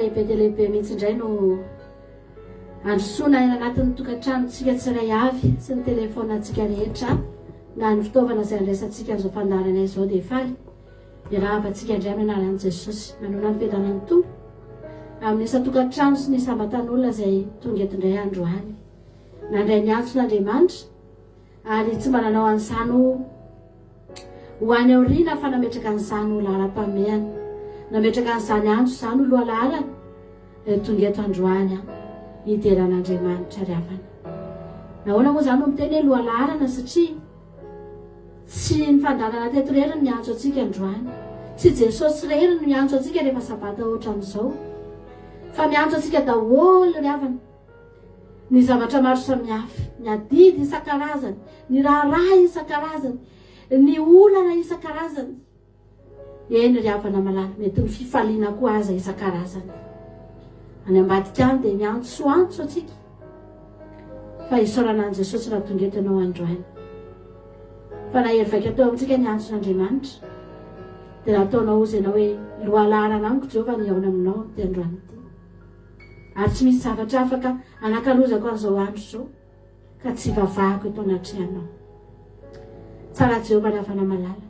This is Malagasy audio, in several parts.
lehibe dia lehibe mihitsy indray no androsoana any anatin'ny tokantranontsika tsiray avy sy ny telefaonantsika rehetra na ny fitaovana izay andraisantsika an'izao fandaharana izao dia faly miarahaba antsika indray amin'ny anaran'i Jesosy. Manoana ny fiadanan'ny Tompo amin'ny isan-tokantrano sy ny isam-batan'olona izay tonga eto indray androany. Nandray ny antson'Andriamanitra ary tsy mba nanao an'izany ho ho any aoriana fa nametraka an'izany ho laharam-pahamehana. Nametraka an'izany antso izany ho lohalaharana dia tonga eto androany aho hidera an'Andriamanitra ry havana. Nahoana moa izaho no miteny hoe lohalaharana? Satria tsy ny fandaharana teto irery no miantso antsika androany. Tsy Jesosy irery no miantso antsika rehefa sabata ohatran'izao. Fa miantso antsika daholo ry havana. Ny zavatra maro samihafa, ny adidy isan-karazany, ny raharaha isan-karazany, ny olana isan-karazany. Eny ry havana malala, mety ny fifaliana koa aza isan-karazany. Any ambadika any dia miantsoantso antsika fa isaorana an'i Jesosy raha tonga eto ianao androany. Fa nahery vaika teo amintsika ny antson'Andriamanitra, dia nataonao hozy ianao hoe lohalaharana amiko Jehovah ny hihaona aminao amin'ity androany ity. Ary tsy misy zavatra afaka anakalozako an'izao andro izao ka tsy hivavahako eto anatrehanao. Tsara Jehovah ry havana malala.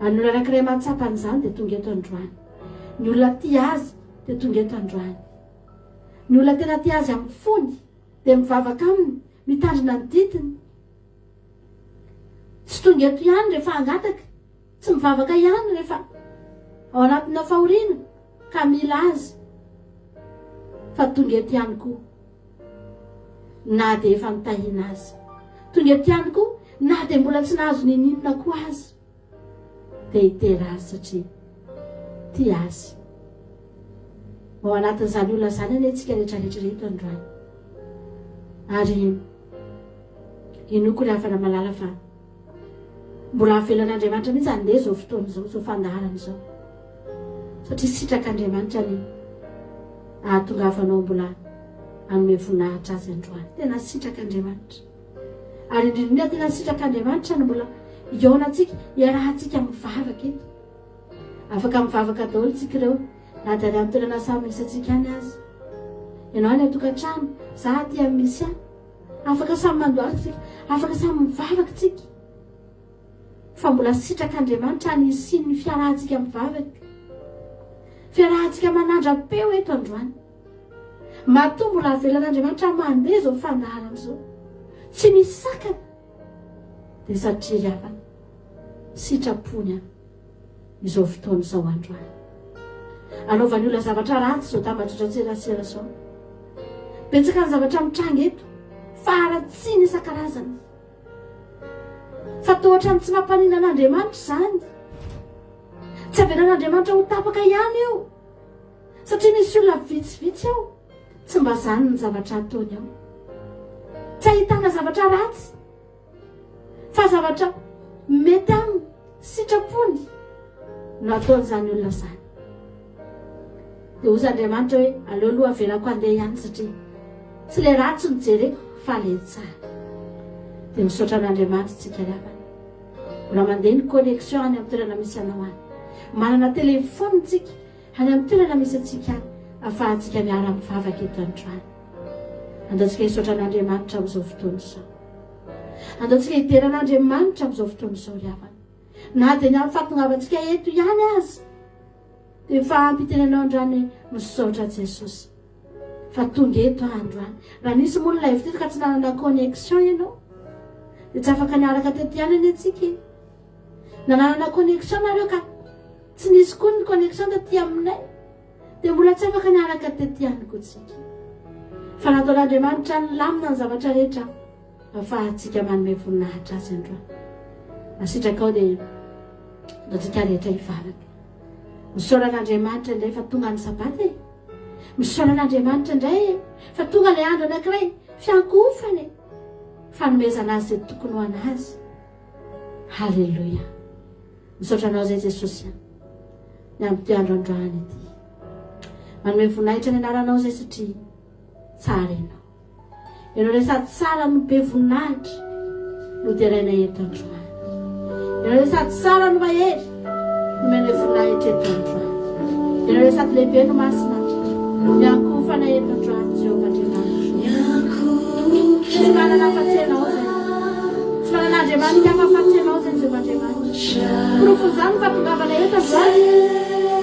Ary ny olona anankiray mahatsapa an'izany dia tonga eto androany. Ny olona tia azy dia tonga eto androany. Ny olona tena tia azy amin'ny fony dia mivavaka aminy, mitandrina ny didiny. Tsy tonga eto ihany rehefa hangataka, tsy mivavaka ihany rehefa ao anatina fahoriana ka mila azy fa tonga eto ihany koa na dia efa nitahiana azy. Tonga eto ihany koa na dia mbola tsy nahazo ninininona koa aza dia hitera azy satria tia azy. Ao anatin'izany olona izany anie tsika rehetrarehetra ireto androany. Ary inoako ry havana malala fa mbola avelan'Andriamanitra mihitsy handeha izao fotoana izao, izao fandaharana izao. Satria sitrak'Andriamanitra ny ahatongavanao mbola hanome voninahitra azy androany. Tena sitrak'Andriamanitra. Ary indrindra indrindra tena sitrak'Andriamanitra no mbola hihaonantsika, hiarahantsika mivavaka eto. Afaka mivavaka daholo tsika ireo na dia any amin'ny toerana samy misy antsika any aza. Ianao any an-tokantrano, za aty amin'ny misy ahy. Afaka samy mandohalika tsika, afaka samy mivavaka tsika. Fa mbola sitrak'Andriamanitra ny hisian'ny fiarahantsika mivavaka. Fiarahantsika manandra-peo eto androany. Matoa mbola avelan'Andriamanitra mandeha izao fandaharana izao. Tsy misy sakana. Dia satria ry havana, sitrapony an, izao fotoana izao androany. Anaovan'ny olona zavatra ratsy izao tambajotran-tserasera izao. Betsaka ny zavatra mitranga eto, faharatsiana isan-karazany. Fa toa ohatran'ny tsy mampanina an'Andriamanitra izany. Tsy avelan'Andriamanitra ho tapaka ihany io. Satria misy olona vitsivitsy ao, tsy mba zany ny zavatra ataony ao. Tsy ahitana zavatra ratsy, fa zavatra mety aminy, sitrapony, no ataon'izany olona izany. Dia hozy Andriamanitra hoe, aleo aloha avelako handeha ihany satria tsy ilay ratsy no jereko fa ilay tsara. Dia misaotra an'Andriamanitra isika ry havana. Mbola mandeha ny connexion any amin'ny toerana misy anao any. Manana téléphone tsika any amin'ny toerana misy antsika any afahantsika miara-mivavaka eto androany. Andaontsika hisaotra an'Andriamanitra amin'izao fotoana izao. Andaontsika hidera an'Andriamanitra amin'izao fotoana izao ry havana. Na dia ny amin'ny fahatongavantsika eto ihany aza dia efa ampy hiteny anao androany hoe misaotra Jesosy fa tonga eto aho androany. Raha nisy moa ny live teto ka tsy nanana connexion ianao dia tsy afaka niaraka teto ihany anie tsika e. Na nanana connexion nareo ka tsy nisy koa ny connexion taty aminay dia mbola tsy afaka niaraka teto ihany koa tsika. Fa nataon'Andriamanitra nilamina ny zavatra rehetra afahantsika manome voninahitra azy androany. Asitrakao dia antsika rehetra hivavaka. Misaora an'Andriamanitra indray fa tonga ny sabata e. Misaora an'Andriamanitra indray e fa tonga ilay andro anankiray fiankohofana e. Fanomezana azy izay tokony ho an'azy. Haleloia. Misaotra anao izay Jesosy a. Ny amin'ity andro androany ity. Manome voninahitra ny anaranao izay satria tsara ianao. Ianao ilay sady tsara no be voninahitra no deraina eto androany. Ianao ilay sady tsara no mahery nomena voninahitra eto androany. Ianao ilay sady lehibe no masina. Miankohofana eto androany Jehovah Andriamanitro. Tsy manana afa-tsy Ianao izay. Tsy manana Andriamanitra hafa afa-tsy Ianao izay Jehovah Andriamanitra. Porofon'izany ny fahatongavana eto androany.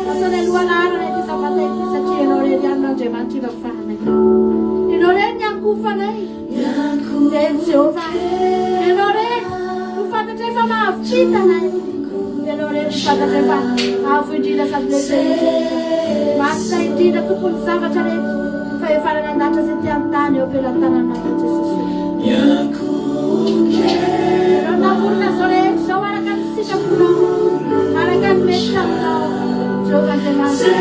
Nataonay lohalaharana ity Sabata ity satria Ianao irery ihany no Andriamanitra ivavahanay. Ianao irery ny ankohofanay. Eny Jehovah, Ianao irery no fantatray fa mahavita anay. Ianao irery no fantatray fa avo indrindra sady lehibe indrindra. Masina indrindra Tompon'ny zavatra rehetra, fahefana any an-danitra sy ety an-tany eo am-pelatananao Jesosy ô. Ianao namorona izao rehetra izao araka ny sitraponao, araka ny mety taminao, Jehovah Andriamanitra.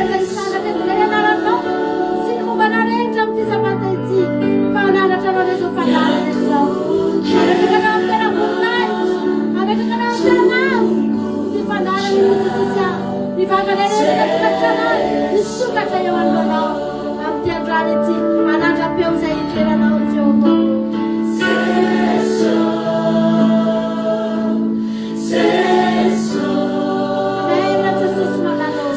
Efa hisandratra eto indray ny anaranao sy ny momba anao rehetra amin'ity sabata ity, fa hanandratra anao indray izao fandaharana izao. Hametraka anao amin'ny toeram-boninahitra, hametraka anao amin'ny toerana avo ity fandaharana ity Jesosy ah. Ny vavanay rehetra eto an-tokantrano any hisokatra eo anoloanao amin'ity androany ity, hanandra-peo izay hitoeranao Jehovah. Amen, Jesosy malala ô.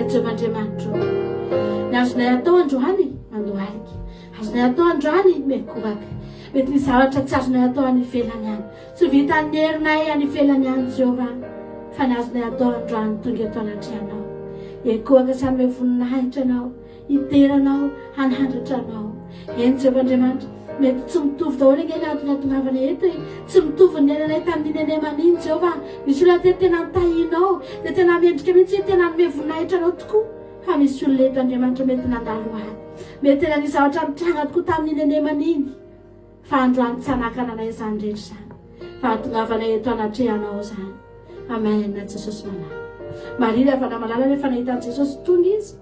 Jehovah Andriamanitro. Ny azonay atao androany, mandohalika. Azonay atao androany, miankohoka. Mety misy zavatra tsy azonay atao any ivelany any. Tsy vitan'ny herinay any ivelany any, Jehovah, fa ny azonay atao androany tonga eto anatrehanao. Hiankohoka sy hanome voninahitra Anao. Hidera Anao, hanandratra Anao. Eny Jehovah Andriamanitra, mety tsy mitovy daholo ange ny antony hahatongavana eto e. Tsy mitovy ny niainanay tamin'iny Anemana iny Jehovah. Misy olona te tena nitahianao, dia tena mendrika mihitsy hoe tena hanome voninahitra Anao tokoa. Fa misy olona eto Andriamanitra mety nandalo ahy. Mety tena nisy zavatra nitranga tokoa tamin'iny Anemana iny. Fa androany tsy hanakana anay izany rehetra izany. Fa hahatongavanay eto anatrehanao izany. Amen Jesosy malala. Maria ry havana malala rehefa nahita an'i Jesosy tonga izy.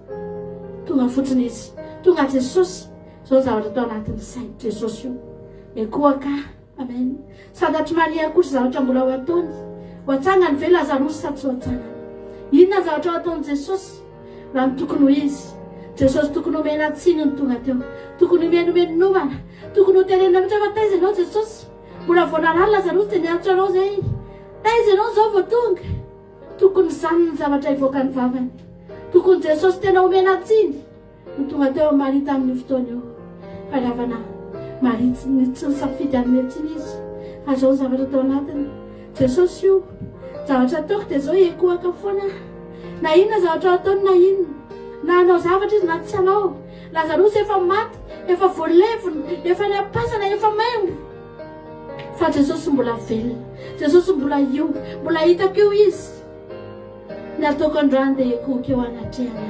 Tonga fotsiny izy. Tonga Jesosy. Izao ny zavatra tao anatin'ny sainy Jesosy io. Mikohaka. Amen. Tsy fantatr'i Maria akory zavatra mbola ho ataony. Ho atsangany ve Lazarosy sa tsy ho atsangany? Inona ny zavatra ho ataon'i Jesosy? Raha ny tokony ho izy. Jesosy tokony homena tsiny no tonga teo. Tokony homenomenomana. Tokony hotenenina mihitsy hoe fa taiza ianao Jesosy? Mbola vao narary Lazarosy dia niantso anao izay. Taiza ianao izao vao tonga? Tokony izany ny zavatra hivoaka ny vavany. Tokony Jesosy tena homena tsiny no tonga teo amin'i Maria tamin'io fotoana io. Fa ry havana, Maria tsy tsy nisafidy hanome tsiny izy. Fa izao ny zavatra tao anatiny. Jesosy io, zavatra ataoko dia izao hiekohaka foana aho. Na inona zavatra ataony na inona. Na hanao zavatra izy na tsy hanao. Lazarosy efa maty, efa voalevina, efa any am-pasana, efa maimbo. Fa Jesosy mbola velona. Jesosy mbola io. Mbola hitako io Izy. Ny ataoko androany dia hikohoka eo anatrehany aho.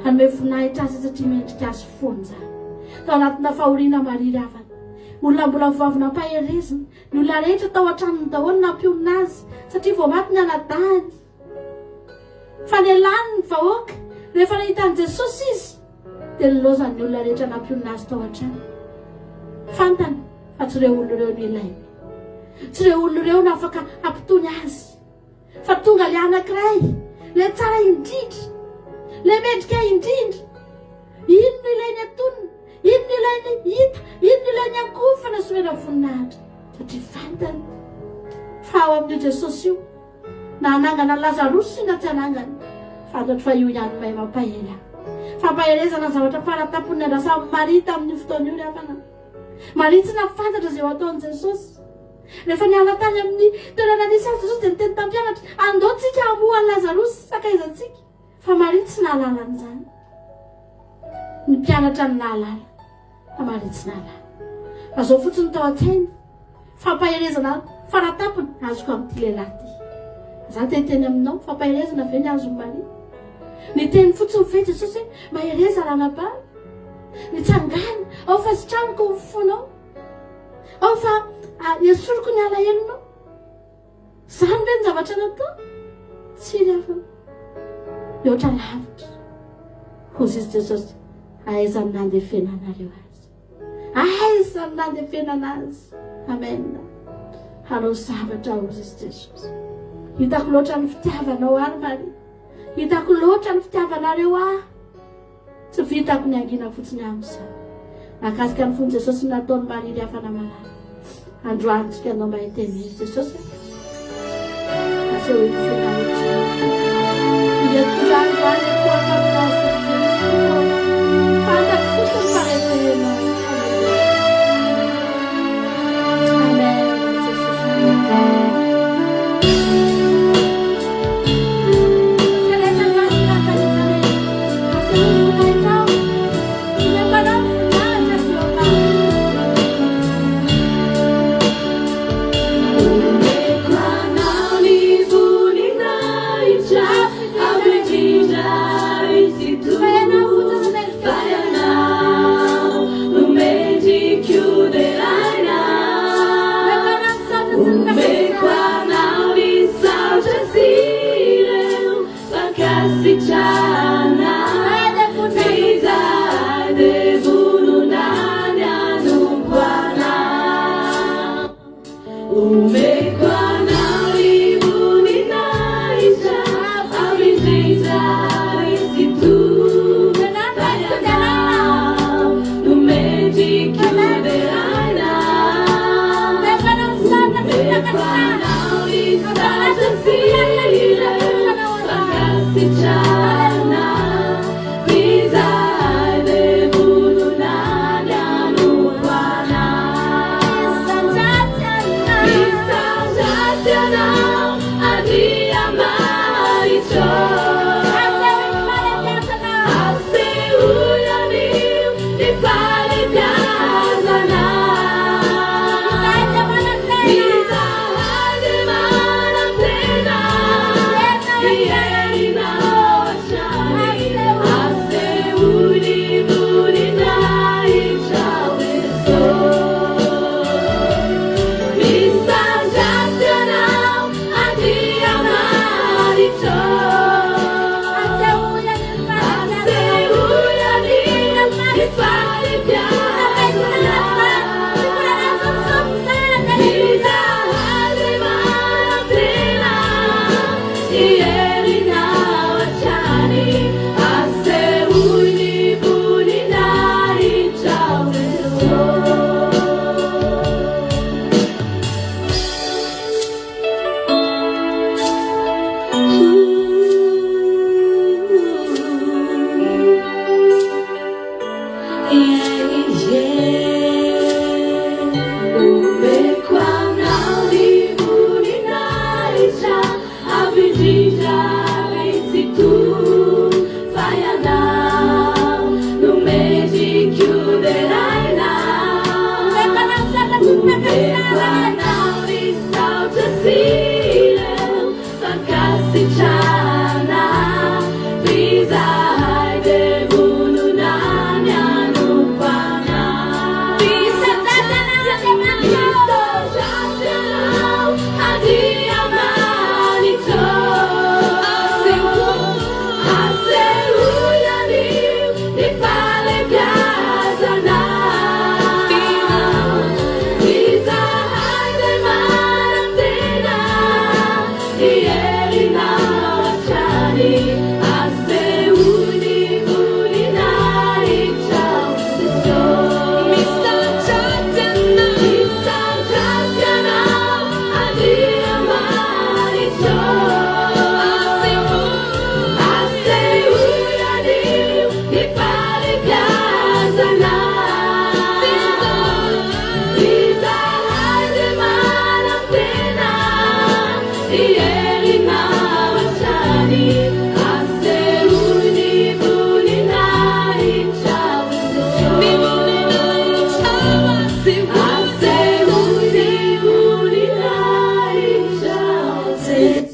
Hanome voninahitra Azy satria mendrika Azy foana izany. Tao anatina fahoriana mariry havana. Olona mbola vao avy nampaherezina. Ny olona rehetra tao an-tranony daholo nampionona azy satria vao maty ny anadahiny. Fa nialany ny vahoaka. Rehefa nahita an'i Jesosy izy, dia nilaozany ny olona rehetra nampionona azy tao an-trano. Fantany fa tsy ireo olona ireo no ilainy. Tsy ireo olona ireo no afaka hampitony azy. Fa tonga ilay anankiray, ilay tsara indrindra, ilay mendrika indrindra. Iny no ilainy atonina, iny no ilainy hita, iny no ilainy ankofana sy omena voninahitra. Satria fantany fa ao amin'io Jesosy io, na hanangana Lazarosy na tsy hanangana, fantatro fa io ihany mahay mampahery ahy. Fampaherezana ny zavatra fara-tampony nandrasan'i Maria tamin'io fotoana io ry havana. Maria tsy nahafantatra izay ho ataon'i Jesosy. Rehefa niala tany amin'ny toerana nisy azy Jesosy dia niteny tamin'ny mpianatra, Andao tsika hamoha an'i Lazarosy, sakaizantsika. Fa Maria tsy nahalala an'izany. Ny mpianatra no nahalala, fa Maria tsy nahalala. Fa izao fotsiny tao an-tsainy, fampaherezana faratampony azoko amin'ity lehilahy ity. Za te hiteny aminao, fampaherezana ve ny azon'i Maria? Niteny fotsiny ve Jesosy hoe, mahereza ranabavy, mitsangàna, ao fa sitraniko ny fonao. Ao fa esoriko ny alahelonao. Izany ve ny zavatra natao? Tsia ry havana. Mihoatra lavitra. Hoy izy Jesosy, aiza no nandefenanareo azy? Aiza no nandefenana azy? Amen. Hanao zavatra hoy izy Jesosy. Hitako loatra ny fitiavanao ahy Maria. Hitako loatra ny fitiavanareo ahy. Tsy vitako ny hangina fotsiny amin'izany. Nahakasika ny fon'i Jesosy ny nataon'i Maria ry havana malala. Androany tsika anao mba hiteny izy Jesosy a. Asehoy ny voninahitra. Ireto koa za androany ankoatra aminao satria fantatro fotsiny fa rehefa ianao. Amen Jesosy. Omeko anao ny voninahitra avo indrindra ry Tsitoha fa ianao no mendrika hoderaina. Omeko anao ny saotra sy ireo fankasitrahana. F'izahay dia vonona ny hanompo anao. Omeko anao ny voninahitra avo indrindra ry Tsitoha fa ianao no mendrika hoderaina. Omeko anao ny saotra sy ireo fankasitrahana. Omeko anao ny saotra sy ireo fankasitrahana, f'izahay dia vonona ny hanompo anao. Misandratra anao Andriamanitra ô. Misandratra anao Andriamanitra ô. Asehoy anio ny fahalebiazanao. Izahay dia manantena ny herinao hatrany. Asehoy ny voninahitrao, Jesosy. Misandratra anao. Misandratra anao, Andriamanitra. Asehoy anio ny fahalebiazanao. Izahay dia manantena ny herinao hatrany. Asehoy ny voninahitrao, Ny Jesosy. voninahitrao asehoy. Asehoy ny voninahitrao, Jesosy.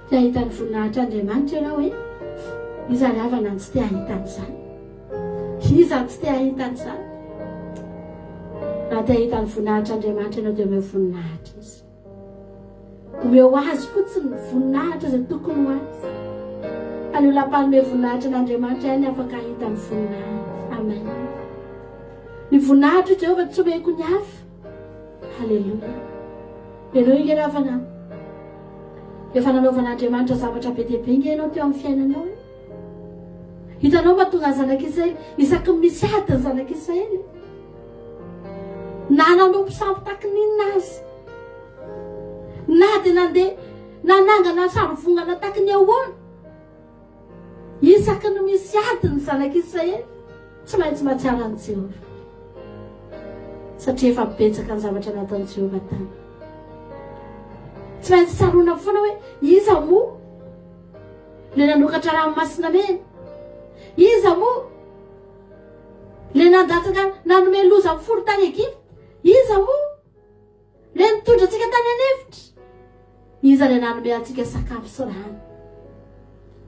Te hahita ny voninahitr'Andriamanitra ianao e? Iza ry havana no tsy te hahita an'izany? Iza no tsy te hahita an'izany? Raha te hahita ny voninahitr'Andriamanitra ianao dia omeo voninahitra izy. Omeo azy fotsiny ny voninahitra izay tokony ho azy. Fa ny olona mpanome voninahitra an'Andriamanitra ihany afaka hahita ny voninahiny. Amen. Ny voninahitro Jehovah tsy omeko ny hafa. Haleloia. Henoy nge ravana. Efa nanaovan'Andriamanitra zavatra be dia be nge ianao teo amin'ny fiainanao e. Hitanao mahatonga ny zanak'Israely isaky ny misy ady ny zanak'Israely. Na nanompo sampy takininona aza. Na dia nandeha nanangana sarivongana taky ny ahoana. Isaky ny misy ady ny zanak'Israely, tsy maintsy mahatsiaro an'i Jehovah. Satria efa betsaka ny zavatra nataon'i Jehovah taminy. Tsy maintsy tsaroana foana hoe iza moa ilay nanokatra ranomasina mena? Iza moa ilay nandatsaka nanome loza folo tany Egypta? Iza moa Ilay nitondra antsika tany an'efitra. Iza ilay nanome antsika sakafo sy rano?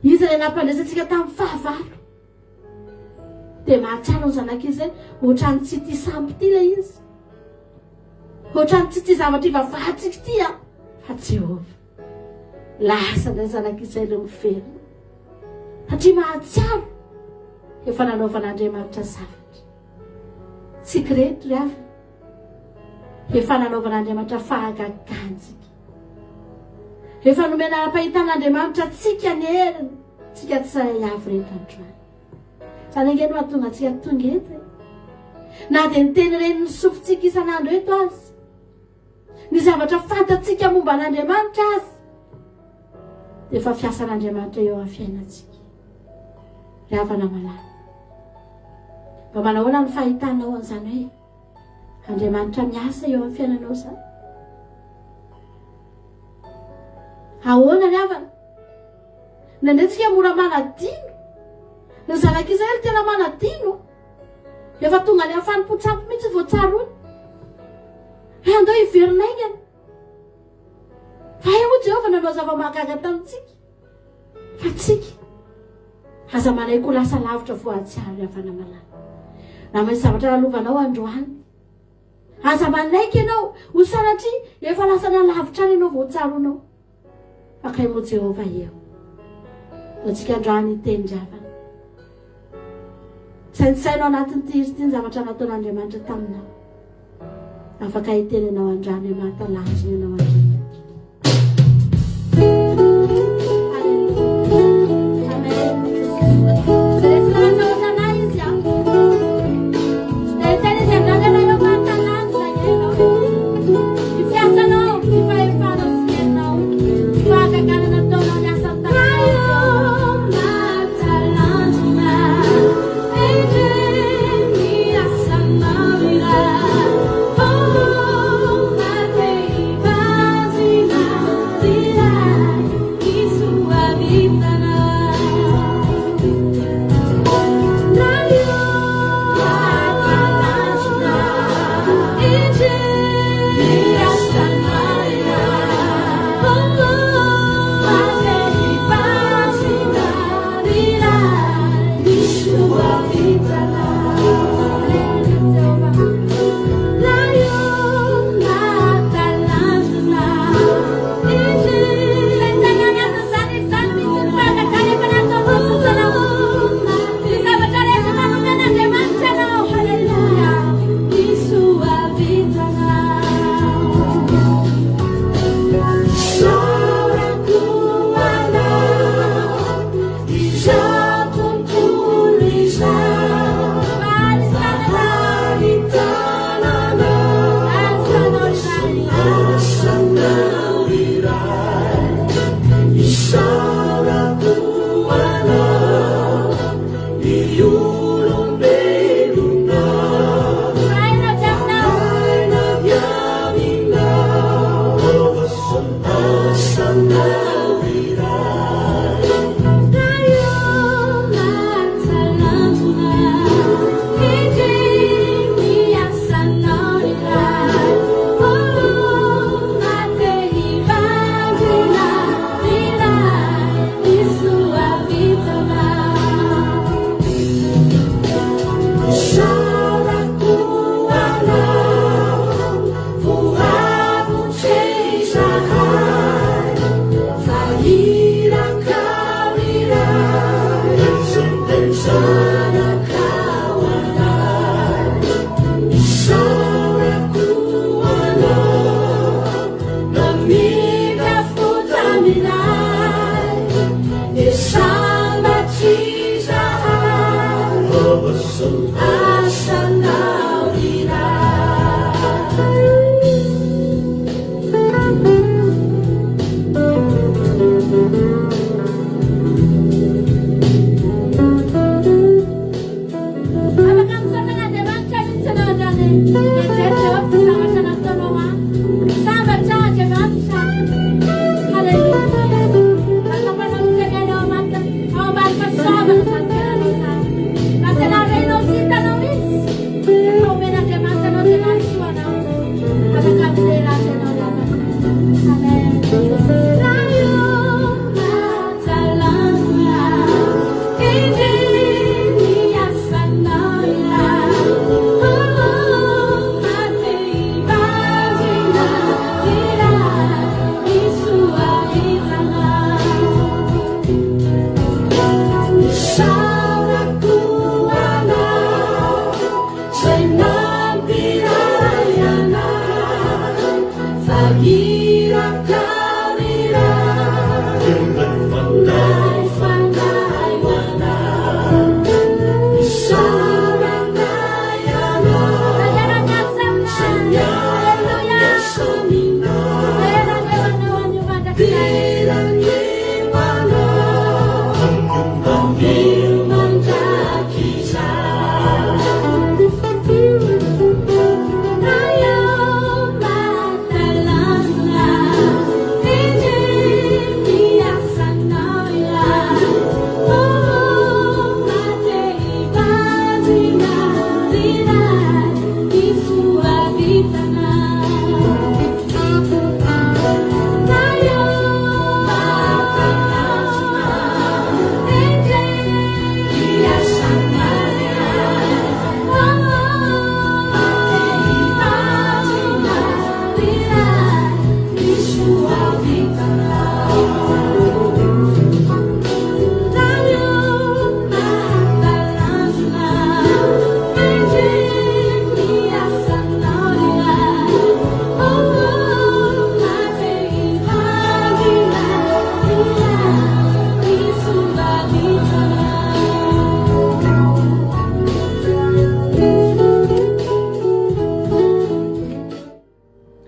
Iza ilay nampandresy antsika tamin'ny fahavalo? Dia mahatsiaro ny zanak'izy hoe ohatran'ny tsy tia sampy ity ilay izy. Ohatran'ny tsy tia zavatra ivavahantsika ity an, fa Jehovah. Lasa ilay zanak'Israely miverina. Satria mahatsiaro efa nanaovan'Andriamanitra zavatra. Tsy kireto ry havana. Efa nanaovan'Andriamanitra fahagagantsika. Efa nomena ara-pahitan'Andriamanitra antsika ny heriny. Tsika tsirairay avy reto androany. Izany ange no hahatonga antsika tonga eto e. Na dia ny teny ren'ny sofintsika isan'andro eto aza, ny zavatra fantatsika momba an'Andriamanitra aza, dia efa fiasan'Andriamanitra eo amin'ny fiainantsika. Ry havana malala, mba manahoana ny fahitanao an'izany hoe Andriamanitra miasa eo amin'ny fiainanao izany? Ahoana ry havana? Indraindray tsika mora manadino. Ny zanak'Israely tena manadino. Efa tonga any amin'ny fanompoan-tsampy mihitsy vao tsaroany. Hay andao hiverina haingana. Fa hay moa Jehovah nanao zava-mahagaga tamintsika. Fa tsika, aza manaiky ho lasa lavitra voahatsiaro ry havana malala. Raha misy zavatra lalovanao androany, aza manaiky ianao ho sanatria efa lasa nalavitra any ianao vao tsaroanao. Fa kay moa Jehovah eo. Antsika androany hiteny ry havana. Saintsaino anatin'ity hira ity ny zavatra nataon'Andriamanitra taminao. Afaka hiteny anao androany hoe mahatalanjona ianao Andriamanitra. Amen. Tsy resy lahatra ohatran'ahy izy an.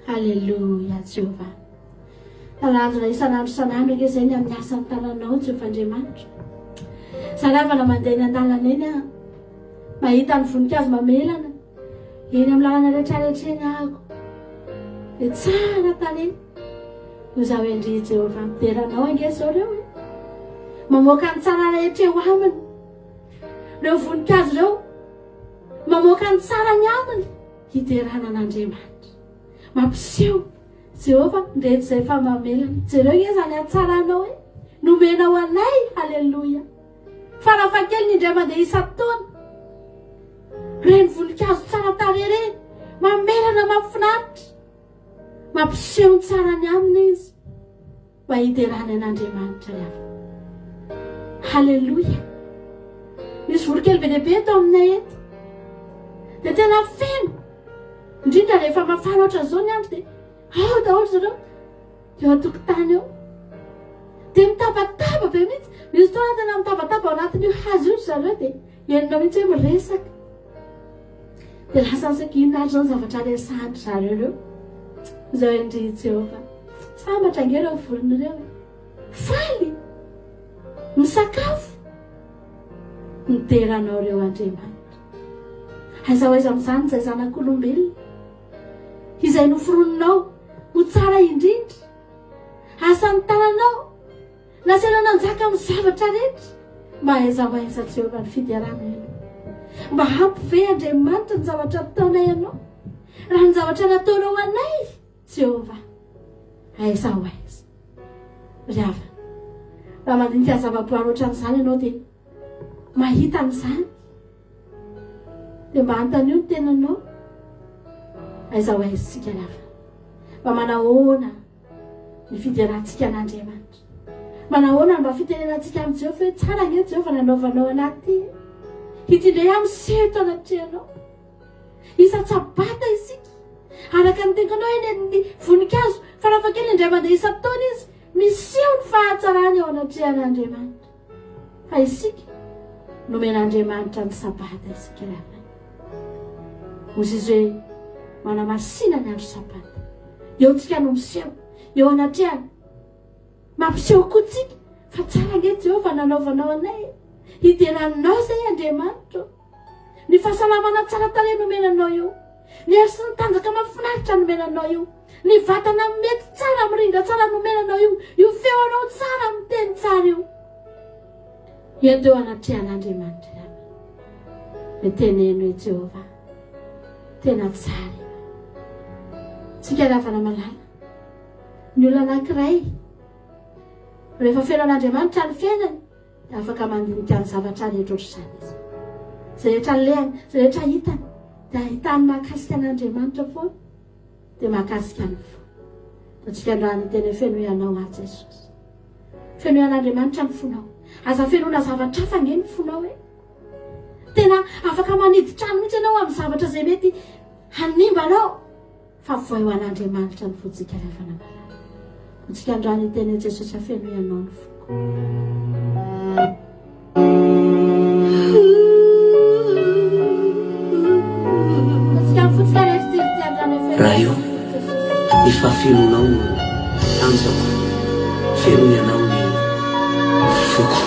Haleloia Jehovah. Talanjona isan'andro isan'andro ange izay ny amin'ny asan'ny tananao Jehovah Andriamanitra. Zaravana mandeha eny an-dalana eny aho. Mahita ny voninkazo mamelana eny amin'ny lalana rehetrarehetra eny ahako. Dia tsara tarehy. Noho izaho endry Jehovah midera anao ange izao ireo e. Mamoaka ny tsara rehetra eo aminy. Ireo voninkazo ireo mamoaka ny tsara ny aminy hiderana an'Andriamanitra. Mampiseho Jehovah ndreto izay fa mamelana. Jereo nge izany hatsaranao e. Nomenao anay, haleloia. Farafahakeliny indray mandeha isan-taona. Ireny voninkazo tsara tarehy ireny, mamelana mahafinaritra. Mampiseho ny tsarany aminy izy mba hiderany an'Andriamanitra ry havana. Haleloia. Misy voronkely be dia be eto aminay eto. Dia tena feno. Indrindra rehefa mafana ohatran'izao ny andro dia ao daholo zareo. Eo an-tokotany eo. Dia mitabataba be mihitsy. Misy fotoana tena mitabataba ao anatin'io hazo io ry zareo dia henonao mihitsy hoe miresaka. Dia lasa ny saiko inona ary izao ny zavatra resahan-dry zareo ireo. Izao endry Jehovah. Sambatra ange ireo vorona ireo e. Faly! Misakafo! Midera anao ireo Andriamanitra. Aiza ho aiza amin'izany izay zanak'olombelona izay noforoninao ho tsara indrindra. Asan'ny tananao Nasaina nanjaka amin'ny zavatra rehetra. Mba aiza ho aiza Jehovah ny fiderana ianao. Mba ampy ve Andriamanitra ny zavatra ataonay anao? Raha ny zavatra nataonao ho anay, Jehovah, aiza ho aiza? Ry havana, raha mandinika zava-boary ohatran'izany ianao dia mahita an'izany. Dia mba antanio ny tenanao, aiza ho aiza isika ry havana? Mba manahoana ny fiderantsika an'Andriamanitra. Manahoana no mba fitenenantsika amin'i Jehovah hoe tsara ange Jehovah nanaovanao an'ahy ity e? Ity indray aho miseho eto anatrehanao. Isan-tsabata isika. Araka ny teniko anao eny amin'ny voninkazo, farafahakeliny indray mandeha isan-taona izy, miseho ny fahatsarany eo anatrehan'Andriamanitra. Fa isika, nomen'Andriamanitra ny Sabata isika ry havana. Hoy izy hoe, manamasina ny andro Sabata. Eo tsika no miseho, eo anatrehany. Mampiseho koa tsika fa tsara ange Jehovah nanaovanao anay. Hideranao izay Andriamanitra. Ny fahasalamana tsara tarehy nomena anao io. Ny hery sy ny tanjaka mahafinaritra nomena anao io. Ny vatana mety tsara mirindra tsara nomena anao io. Io feo anao tsara miteny tsara io. Ento eo anatrehan'Andriamanitra ihany. Dia teneno hoe Jehovah, tena tsara ianao. Tsika ravana malala. Ny olona anankiray rehefa feno an'Andriamanitra ny fiainany Dia afaka mandinika ny zavatra rehetra ohatr'izany izy. Izay rehetra alehany, izay rehetra hitany, dia ahitany mahakasika an'Andriamanitra foana, dia mahakasika ny fo. Ataontsika androany ny teny hoe fenoy anao aho Jesosy. Fenoy an'Andriamanitra ny fonao. Aza fenoina zavatra hafa ange ny fonao e. Tena afaka manidy trano mihitsy ianao amin'ny zavatra izay mety hanimba anao. Fa voay ho an'Andriamanitra ny fontsika ry havana malala. Antsika androany hiteny hoe Jesosy afeno ianao ny foko. Ray o, ny fahafenoanao no tanjako, fenoy Anao ny foko.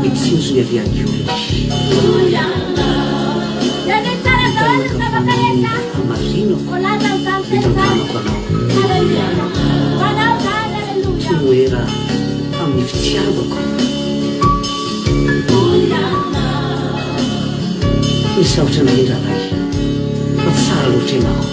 Mitsinjo ny avy any koa. Hamarinako ny tantanako anao. Tomoera amin'ny fitiavako. Misaotra anao rahalahy fa tsara loatra ianao.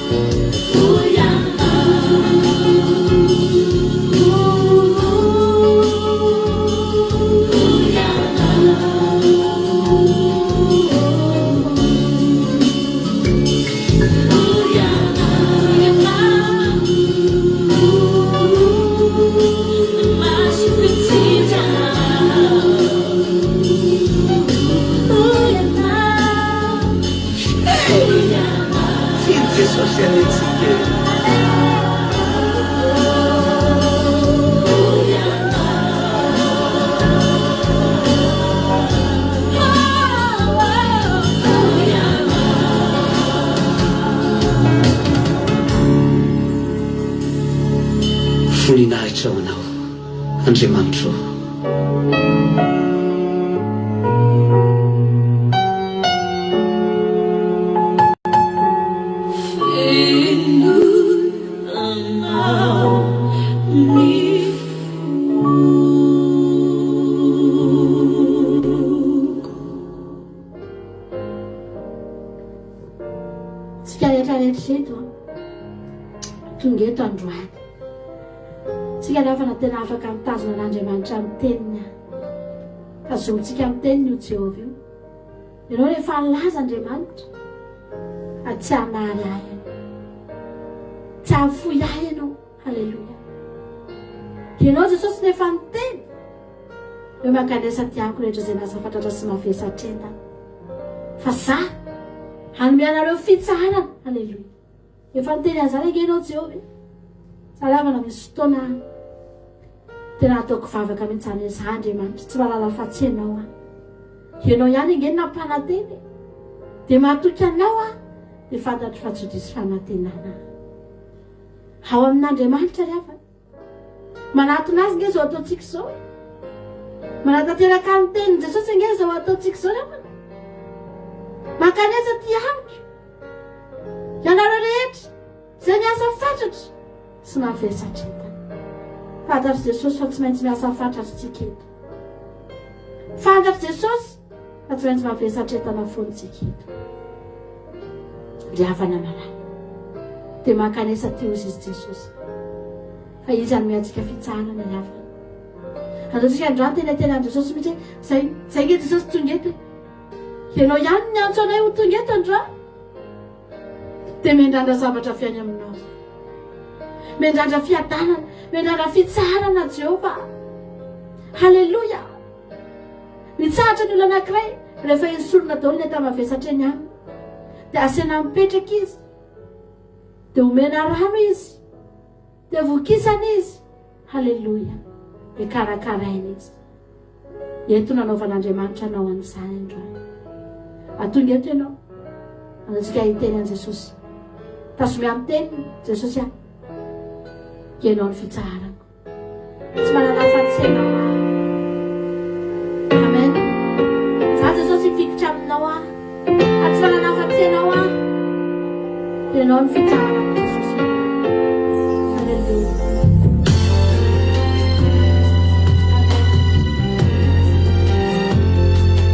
Voninahitra ho Anao, Andriamanitro ô. Fenoy Anao ny foko. Tsika rehetra rehetra eto an, tonga eto androany. Tsika ry havana tena afaka mitazona an'Andriamanitra amin'ny teniny an. Tazomintsika amin'ny teniny io Jehovah io. Ianao rehefa nilaza Andriamanitra fa tsy hanary ahy ianao. Tsy hahafoy ahy ianao. Haleloia. Ianao Jesosy no efa niteny. Hoe mankanesa aty amiko rehetra izay miasa fatratra sy mavesatra entana. Fa za hanome anareo fitsaharana. Haleloia. Efa niteny an'izany ange ianao Jehovah e. Saravana misy fotoana tena ataoko vavaka mihitsy izany hoe za Andriamanitra tsy mahalala afa-tsy ianao aho. Ianao ihany ange no nampanantena e. Dia matoky anao aho dia fantatro fa tsy ho diso fanantenana aho. Ao amin'Andriamanitra ry havana. Manatona azy nge izao ataontsika izao e. Manatanteraka ny tenin'i Jesosy ange izao ataontsika izao ry havana. Mankanesa aty amiko. Ianareo rehetra izay miasa fatratra sy mavesatra entana. Fantatr'i Jesosy fa tsy maintsy miasa fatratra isika eto. Fantatr'i Jesosy fa tsy maintsy mavesatra entana foana isika eto. Ry havana malala, dia mankanesa aty hozy izy Jesosy. Fa izy hanome antsika fitsaharana ry havana. Ataontsika androany tena tena an'i Jesosy mihitsy hoe zay, zay nge Jesosy tonga eto e. Ianao ihany no niantso anay ho tonga eto androany. Dia miandrandra zavatra avy any aminao. Miandrandra fiadanana, miandrandra fitsaharana Jehovah. Haleloia. Mitsahatra ny olona anankiray rehefa esorina daholo ny enta-mavesatra eny aminy. Dia asaina mipetraka izy. Dia omena rano izy. Dia vokisana izy. Haleloia. Dia karakaraina izy. Eto nanaovan'Andriamanitra anao an'izany androany. Atonga eto ianao. Antsika hiteny an'i Jesosy. Tazomy amin'ny teniny, Jesosy ah. Ianao ny fitsaharako. Tsy manana afa-tsy ianao aho. Amen. Za Jesosy mifikitra aminao aho. Fa tsy manana afa-tsy ianao aho. Ianao ny fitsaharako Jesosy. Alléluia.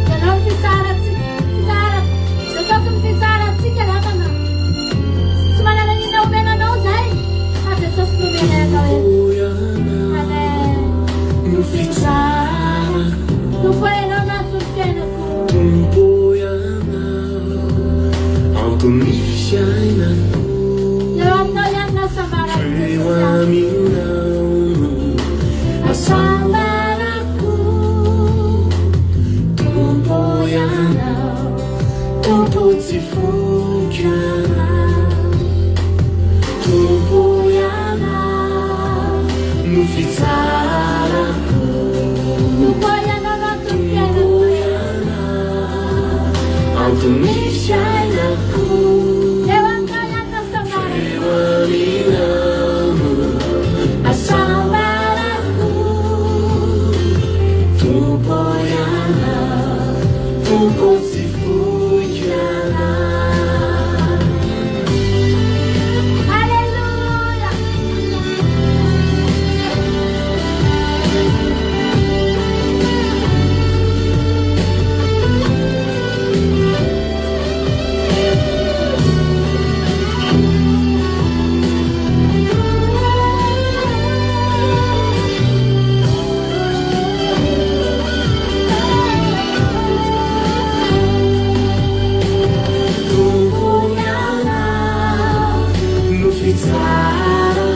Ianao ny fitsaharantsika. Fitsaharako. Jesosy ny fitsaharantsika ravana. Tsy manana inona omena anao zay. Fa Jesosy no omena anao eto. Amen. No fitsaharako. Tompo ianao no anton'ny fiainako. Tompo ianao, anton'ny fiainako. Eo aminao ihany no hasambarako Eo Jesosy ah. aminao no hasambarako. Tompo ianao, Tompo tsy foiko ianao. Tompo ianao no fitsarako. Tompo ianao no anton'ny Tompo fiainako. ianao, anton'ny fiainako. Eo aminao ihany no hasambarako. Eo aminao no hasambarako. Tompo ianao, Tompo tsy foiko ianao. Alléluia. Tompo ianao no fitsarako.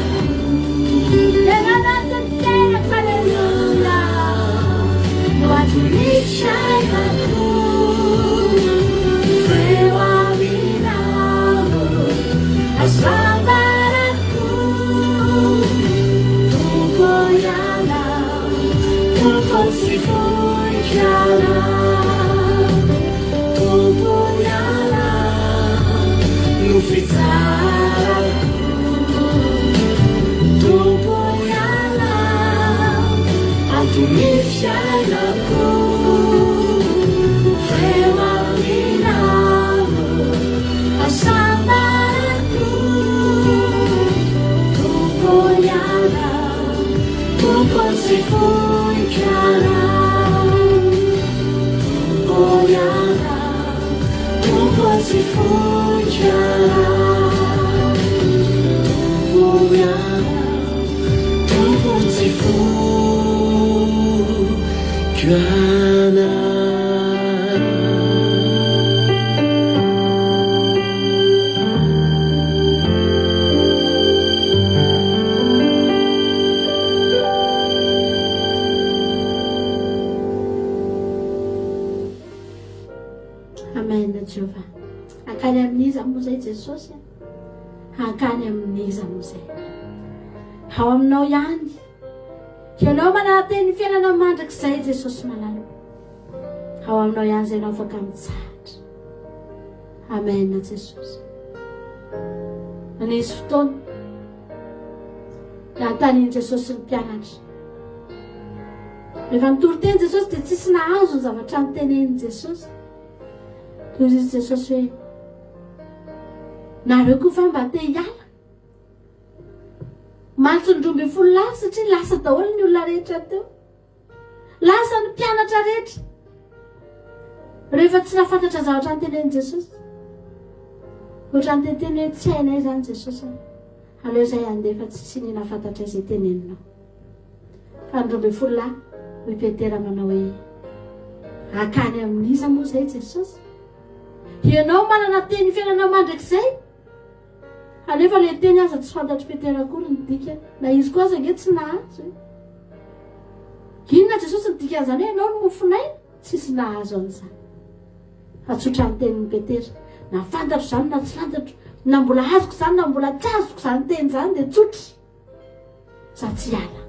Ianao no anton'ny fiainako. Alléluia. No anton'ny fiainako. Eo aminao no hasambarako. Tompo ianao, Tompo tsy foiko ianao. Tompo ianao no fitsarako. Tompo ianao, Anton'ny fiainako Feo aminao Hasambarako Tompo ianao Tompo tsy foiko ianao Tompo ianao Tompo tsy foiko ianao Tompo ianao Tompo tsy foiko ianao. Amen Jehovah. Hankany amin'iza moa izay Jesosy a? Hankany amin'iza moa izay? Ao aminao ihany. Ianao manana ny fiainana mandrakizay Jesosy malala. Ao aminao ihany izay ianao afaka mitsahatra. Amen Jesosy. Nisy fotoana nanontanian'i Jesosy ny mpianatra. Rehefa nitory teny Jesosy dia tsisy nahazo ny zavatra notenenin'i Jesosy. Toy izy Jesosy hoe, nareo koa fa mba te hiala? Mantsy ny 12 lahy satria lasa daholo ny olona rehetra teo. Lasa ny mpianatra rehetra. Rehefa tsy nahafantatra zavatra notenenin'i Jesosy. Ohatran'ny teteny hoe tsy hainay izany Jesosy. Aleo izay handeha fa tsisy iniana fantatra izay teneninao. Fa ny 12 lahy, hoy Petera manao hoe, Hakany amin'iza moa izay Jesosy? Ianao manana teny fiainana mandrakizay. Anefa ilay teny aza tsy fantatr'i Petera akory ny dikany. Na izy koa aza ange tsy nahazo e. Inona Jesosy ny dikan'izany hoe ianao no mofon'aina? Tsisy nahazo an'izany. Fa tsotra ny tenin'i Petera. Na fantatro izany na tsy fantatro, na mbola azoko izany na mbola tsy azoko izany teny izany dia tsotra. Za tsy hiala.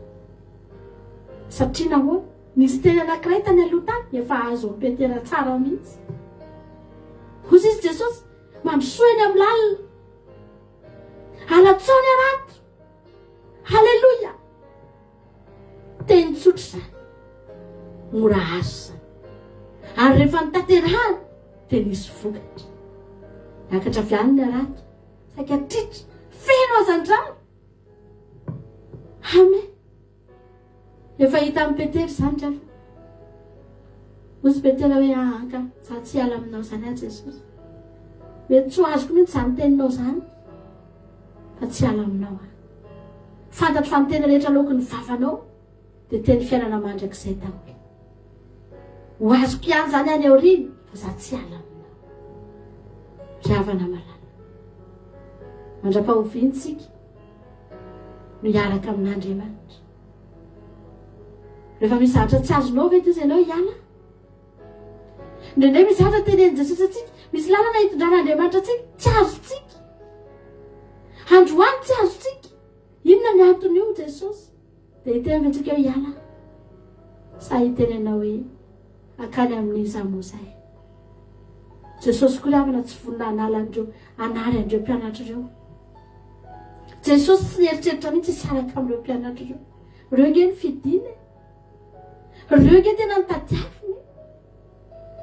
Satria nahoana? Nisy teny anankiray tany aloha tany efa azon'i Petera tsara mihitsy. Hoy izy Jesosy, mandrosoa eny amin'ny lalina. Alatsao ny harato. Haleloia! Teny tsotra izany. Mora azo izany. Ary rehefa notanterahana dia nisy vokatra. Niakatra avy any ny harato. Saika tritra. Feno hazandrano. Amen. Efa hitan'i Petera izany ry havana. Hoy Petera hoe, ah, ka, za tsy hiala aminao izany aho Jesosy. Mety tsy ho azoko mihitsy izany teninao izany, fa tsy hiala aminao aho. Fantatro fa ny teny rehetra aloaky ny vavanao dia teny fiainana mandrakizay daholo. Ho azoko ihany izany any aoriana, fa za tsy hiala aminao. Ry havana malala, mandra-pahoviantsika, no hiaraka amin'Andriamanitra. Rehefa misy zavatra tsy azonao ve dia ianao hiala? Indraindray misy zavatra tenenin'i Jesosy antsika, misy lalana hitondran'Andriamanitra antsika, tsy azontsika. Androany tsy azontsika. Inona ny anton'io Jesosy? Dia hiteny ve antsika hoe hiala? Sa hiteny anao hoe hakany amin'iza moa izay? Jesosy koa ry havana tsy vonona hanala an'ireo, hanary an'ireo mpianatra ireo. Jesosy tsy nieritreritra mihitsy hisaraka amin'ireo mpianatra ireo. Ireo nge ny fidiny e. Ireo nge tena nitadiaviny e.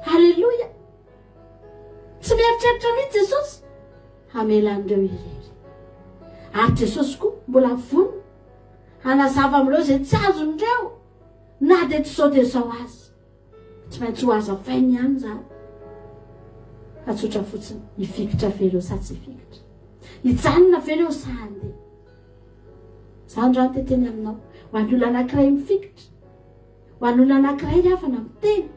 Haleloia. Tsy mieritreritra mihitsy Jesosy hamela an'ireo irery. Ary Jesosy koa mbola vonona hanazava amin'ireo izay tsy azon'ireo na dia tsy izao dia izao aza. Tsy maintsy ho hazavainy ihany izany. Fa tsotra fotsiny, hifikitra ve ireo sa tsy hifikitra? Hijanona ve ireo sa handeha? Izany raha ny teteny aminao. Ho an'ny olona anankiray mifikitra, ho an'ny olona anankiray ry havana miteny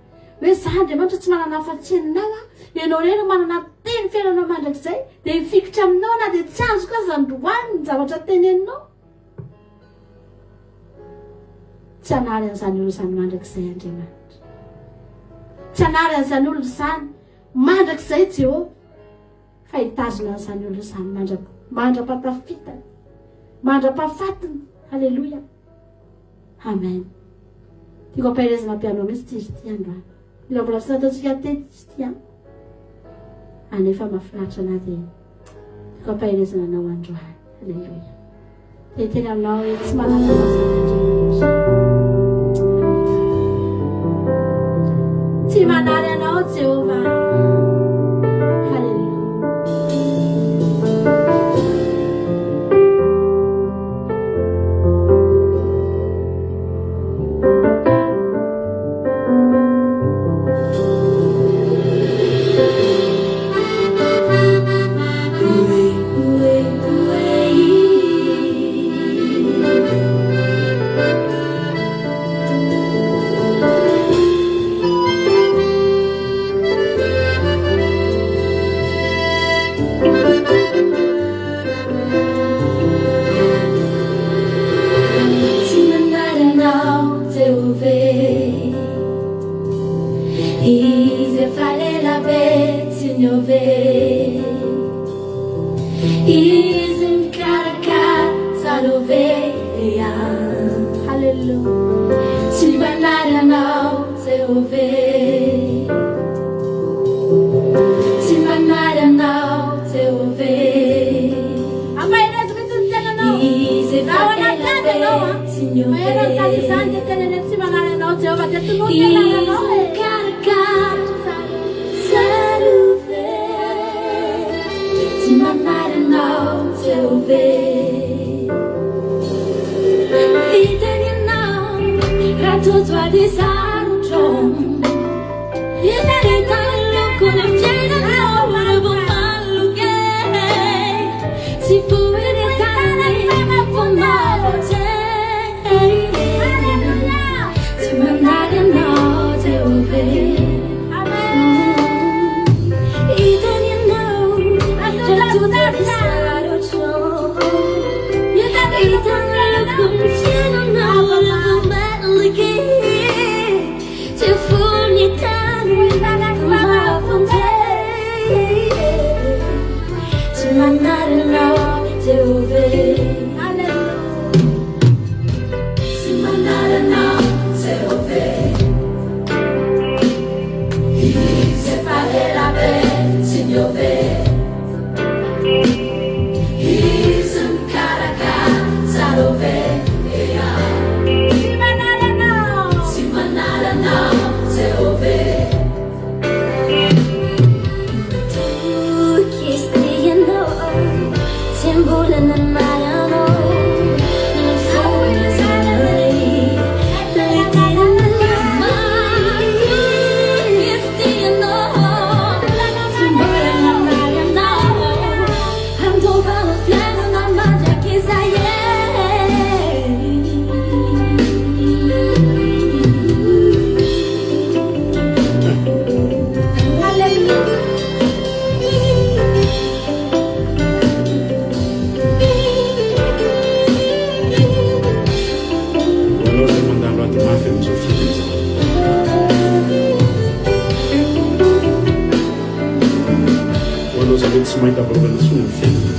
hoe za Andriamanitra tsy manana afa-tsy ianao aho, ianao irery no manana teny fiainana mandrakizay, dia hifikitra aminao na dia tsy azoko aza androany ny zavatra teneninao. Tsy hanary an'izany olona izany mandrakizay Andriamanitra. Tsy hanary an'izany olona izany mandrakizay Jehovah, fa hitazona an'izany olona izany mandra-patafitany, mandra-pahafatiny. Haleloia. Amen. Tiako ampaherezana be anao mihitsy ity izy ity androany. Mila mbola tsy nataontsika teto izy ity an. Anefa mahafinaritra anah dia tiako ampaherezana anao androany. Aleloia. Dia teny aminao hoe tsy manana anao izany Andriamanitra. niova Izy mikarakara tsarovy Haleloia. Tsy manary anao Jehovah Tsy manary anao Jehovah Ampaherezo mihitsy ny tenanao. Izy efa Raha ao anaty ela ady be ianao an, tsy niova mahery ny tady izany dia teneno hoe tsy manary anao Jehovah dia tonony ny Izy anaranao e. mikarakara tsarovy Tsy manary anao Jehovah Hitany ianao raha tojo ady sarotra Hitany Hitany lokony fiainanao rehefa maloka Tsy foiny tany fa mahavonjy Haleloia. Tsy manary anao Jehovah Amen. Hitany ianao raha tojo ady sarotra Hitany Hitany lokony fiainanao rehefa maloka Tsy foiny tany fa mahavonjy Tsy manary anao Jehovah Haleloia. Tsy manary anao Jehovah Izy efa ela be tsy niova Izy mikarakara tsarovy Tsy manary anao. Tsy manary anao Jehovah Toky izy ianao Tsy mbola nanary anao Ny fonay Ilay tena Matoky izy ianao Tsy mbola nanary anao Handova ny fiainana mandrakizay Haleloia. Ho anao izay mandalo ady mafy amin'izao fiainana izao. Ho anao izay mety tsy mahita vahaolana intsony amin'ny fiainana.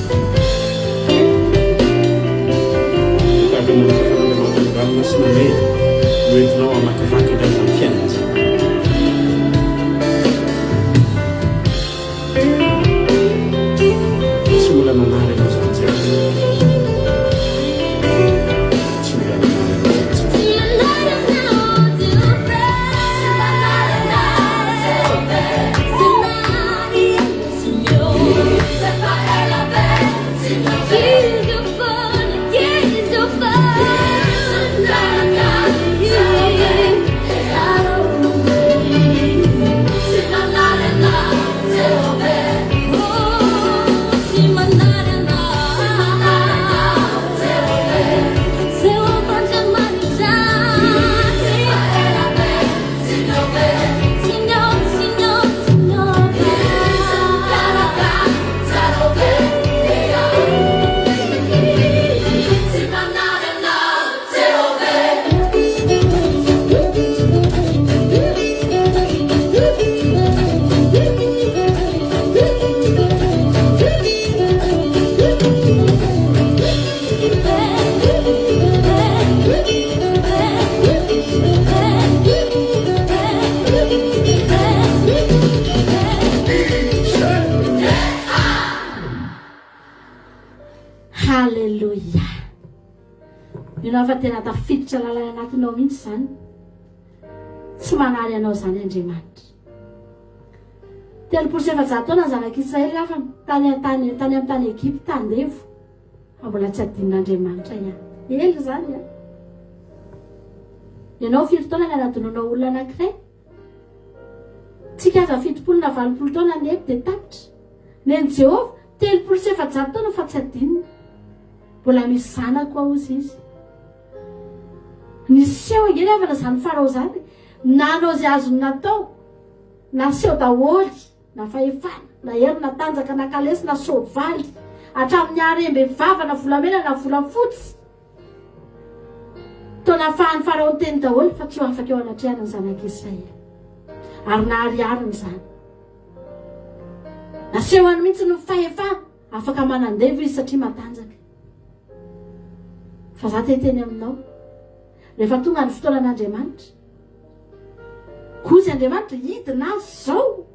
Tahaka ny nanokafan'Andriamanitra ny ranomasina mena no entinao hamakivaky indray izany fiainana izany. Tsy mbola nanary anao izany Jehovah. Tsy mbola nanary anao izany Jehovah. Tsy manary anao Jehovah Tsy manary anao Jehovah Tsy manary Izy efa ela be tsy niova Izy foana, Izy foana Izy mikarakara Tsy manary anao Jehovah Oh, tsy manary anao Tsy manary anao Jehovah Jehovah Andriamanitra Izy efa ela be tsy niova Tsy niova, tsy niova, tsy niova Izy mikarakara tsarovy Tsy manary anao Jehovah Haleloia. Mino aho fa tena tafiditra lalana anatinao mihitsy izany. Tsy manary anao izany Andriamanitra. 430 taona ny zanak'Israely havana tany tany tany amin'ny tany Egypta andevo. Fa mbola tsy adinon'Andriamanitra ihany. Ela izany an. Ianao firy taona ny anadinoanao olona anankiray? Tsika aza 70 na 80 taona ny eto dia tapitra. Nen'i Jehovah 430 taona fa tsy adinony. Mbola misy zanako ao hozy izy. Niseho ange ny havana izany Farao izany. Nanao izay azony natao. Naseho daholo. Na fahefana, na hery, na tanjaka, na kalesy, na soavaly. Hatramin'ny harembe vava, na volamena, na volafotsy. Toa nafahan'i Farao niteny daholo fa tsy ho afaka eo anatrehany ny zanak'Israely. Ary naharihariny izany. Nasehony mihitsy ny fahefana, afaka manandevo izy satria matanjaka. Fa za te hiteny aminao, rehefa tonga ny fotoanan'Andriamanitra, kozy Andriamanitra hidina azy zao.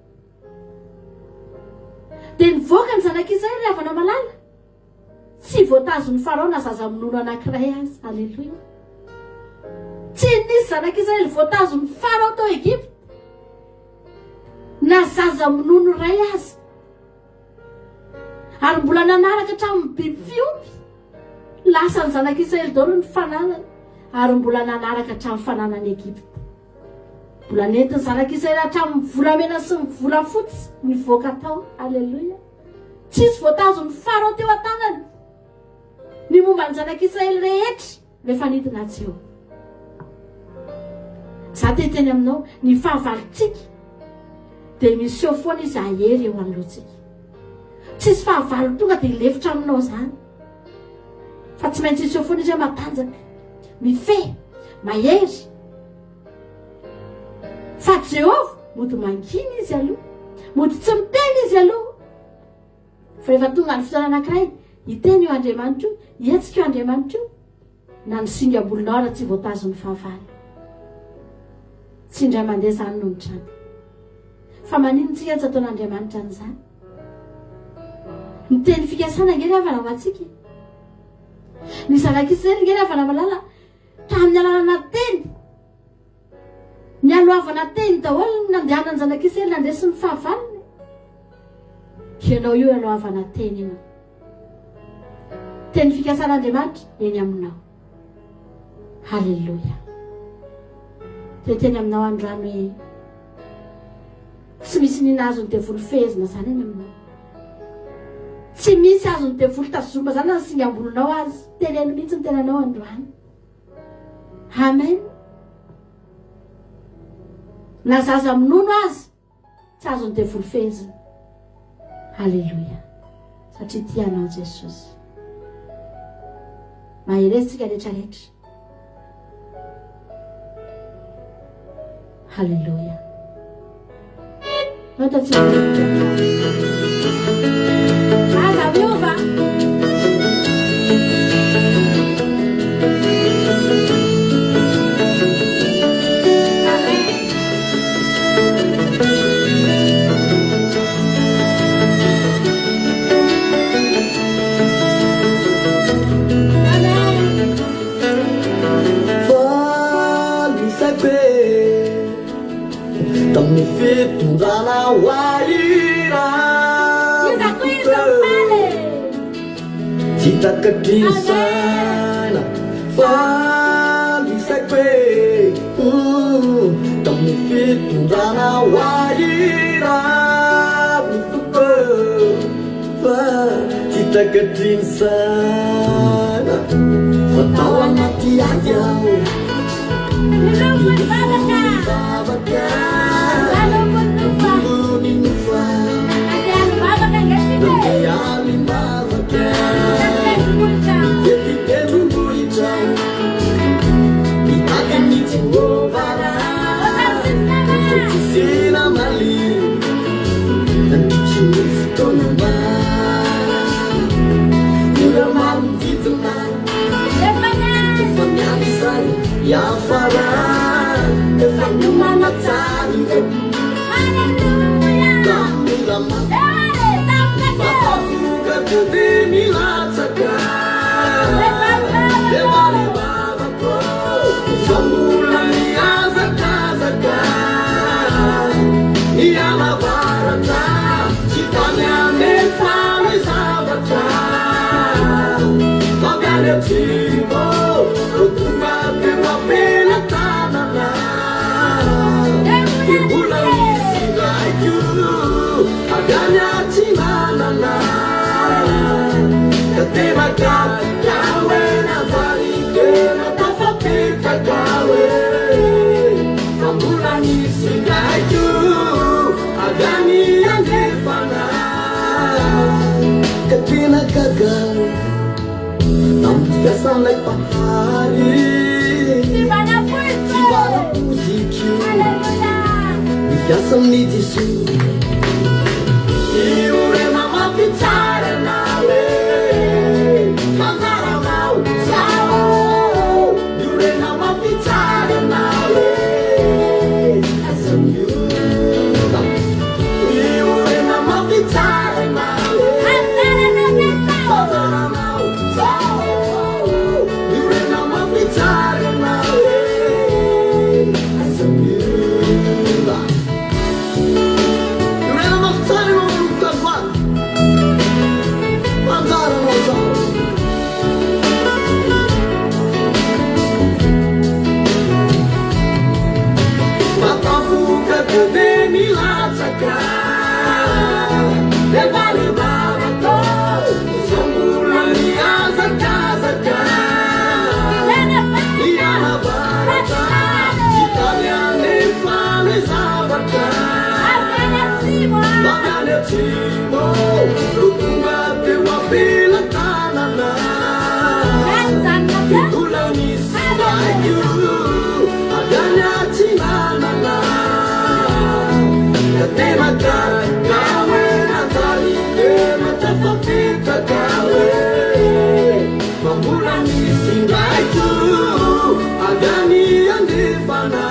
Dia nivoaka ny zanak'Israely ry havana malala. Tsy voatazon'i Farao na zaza minono anankiray aza. Aleloia. Tsy nisy zanak'Israely voatazon'i Farao tao Egypta. Na zaza minono iray aza. Ary mbola nanaraka hatramin'ny biby fiompy. Lasan'ny zanak'Israely daholo ny fananany. Ary mbola nanaraka hatramin'ny fananan'i Egypta. Mbola nentin'ny zanak'Israely hatramin'ny volamena sy ny volafotsy nivoaka tao. Aleloia. Tsisy voatazon'ny Farao teo an-tanany ny momba ny zanak'Israely rehetra rehefa nidina Jeho. Za te hiteny aminao, ny fahavalontsika dia miseho foana izy hahery eo anoloantsika. Tsisy fahavalo tonga dia hilefitra aminao zany. Fa tsy maintsy hiseho foana izy hoe matanjaka, mifehy, mahery. Fa Jehovah, mody mangina izy aloha. Mody tsy miteny izy aloha. Fa rehefa tonga ny fotoana anankiray, hiteny io Andriamanitra io, hihetsika io Andriamanitra io, na ny singam-bolonao ara tsy voatazon'ny fahavalo. Tsy indray mandeha izany no nitranga. Fa maninona tsika tsy ataon'Andriamanitra an'izany? Ny teny fikasana ange ry havana ho antsika e. Ny zanak'Israely ange ry havana malala tamin'ny alalana teny. Nialohavana teny daholo ny nandehanan'ny zanak'Israely nandresy ny fahavalony. Ianao io ialohavana teny io. Teny fikasan'Andriamanitra eny aminao. Haleloia. Dia teny aminao androany hoe tsy misy nina azon'ny devoly fehezina izany eny aminao. Tsy misy azon'ny devoly tazomina izany na ny singam-bolonao azy. Teneno mihitsy ny tenanao androany. Amen. Na zaza minono aza tsy azon'ny devoly fehezina. Alléluia. Satria tia anao Jesosy. Mahereza tsika rehetra rehetra. Haleloia. Fantatsika. Aza miova. Faly isaiko e Tamin'ny fitondrana ho ahy Iza koa iza mifaly e? Tsy takatry ny saina Faly isaiko e Tamin'ny fitondrana ho ahy ny foko Fa tsy takatry ny saina Fa tao anaty ady aho Nivavaka Ambony nofa Nandeha alim-bavaka Nitety tendrombohitra Nitady an'i Jehovah Ray Tsisy namaly Nandritry ny fotoana maro Ireo manodidina Efa miandry izay hiafara Efa niomana tsara ireo Tamin'ny ora Fa tampoka teo dia nilatsaka Efa nivavaka Fa mbola nihazakazaka Nianavaratra Tsy tany anefa ny zavatra Fa avy any atsimo No tonga teo am-pelatanana Dia mbola nisy indray koa Avy any atsinanana Ka tena gaga hoe nanjary tena tafapetraka hoe Fa mbola nisy indray koa Avy any andrefana Ka tena gaga Tamin'ny fiasan'ilay Mpahary Tsy mba nampoiziko Tsy mba nampoiziko Alléluia Ny fiasan'i Jesoa. Avy eo dia nilatsaka Dia valim-bava tao Sao mbola nihazakazaka Nianavaratra Tsy tany anefa ilay zavatra Avy any atsimo No tonga teo am-pelatanana Dia mbola nisy baiko Avy any atsinanana Ka tena gaga hoe nanjary tena tafapetraka hoe Fa mbola misy indray koa avy any andrefana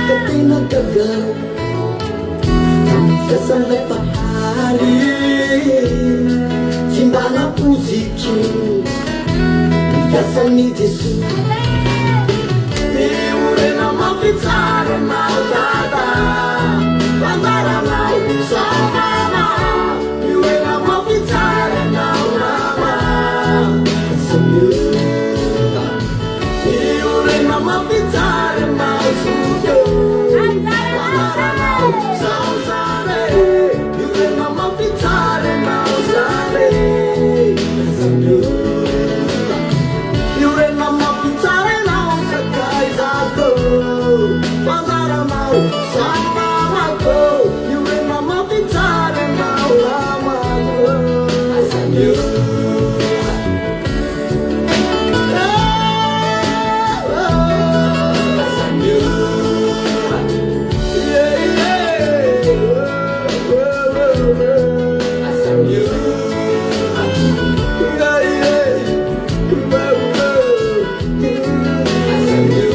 Ka tena gaga tamin'ny fiasan'ilay Mpahary Tsy mba nampoiziko Ny fiasan'i Jesoa. Miorina mafy tsara anao dada Anjaranao zao mama Miorina mafy tsara anao mama Aza miova Miorina mafy tsara anao zoky ô Anjaranao zao zany e Miorina mafy tsara anao zany e Aza miova Miorina mafy tsara ianao sakaizako Fanjaranao zao namako Miorina mafy tsara ianao namako Aza miova Aza miova Yeah yeah Aza miova Yeah yeah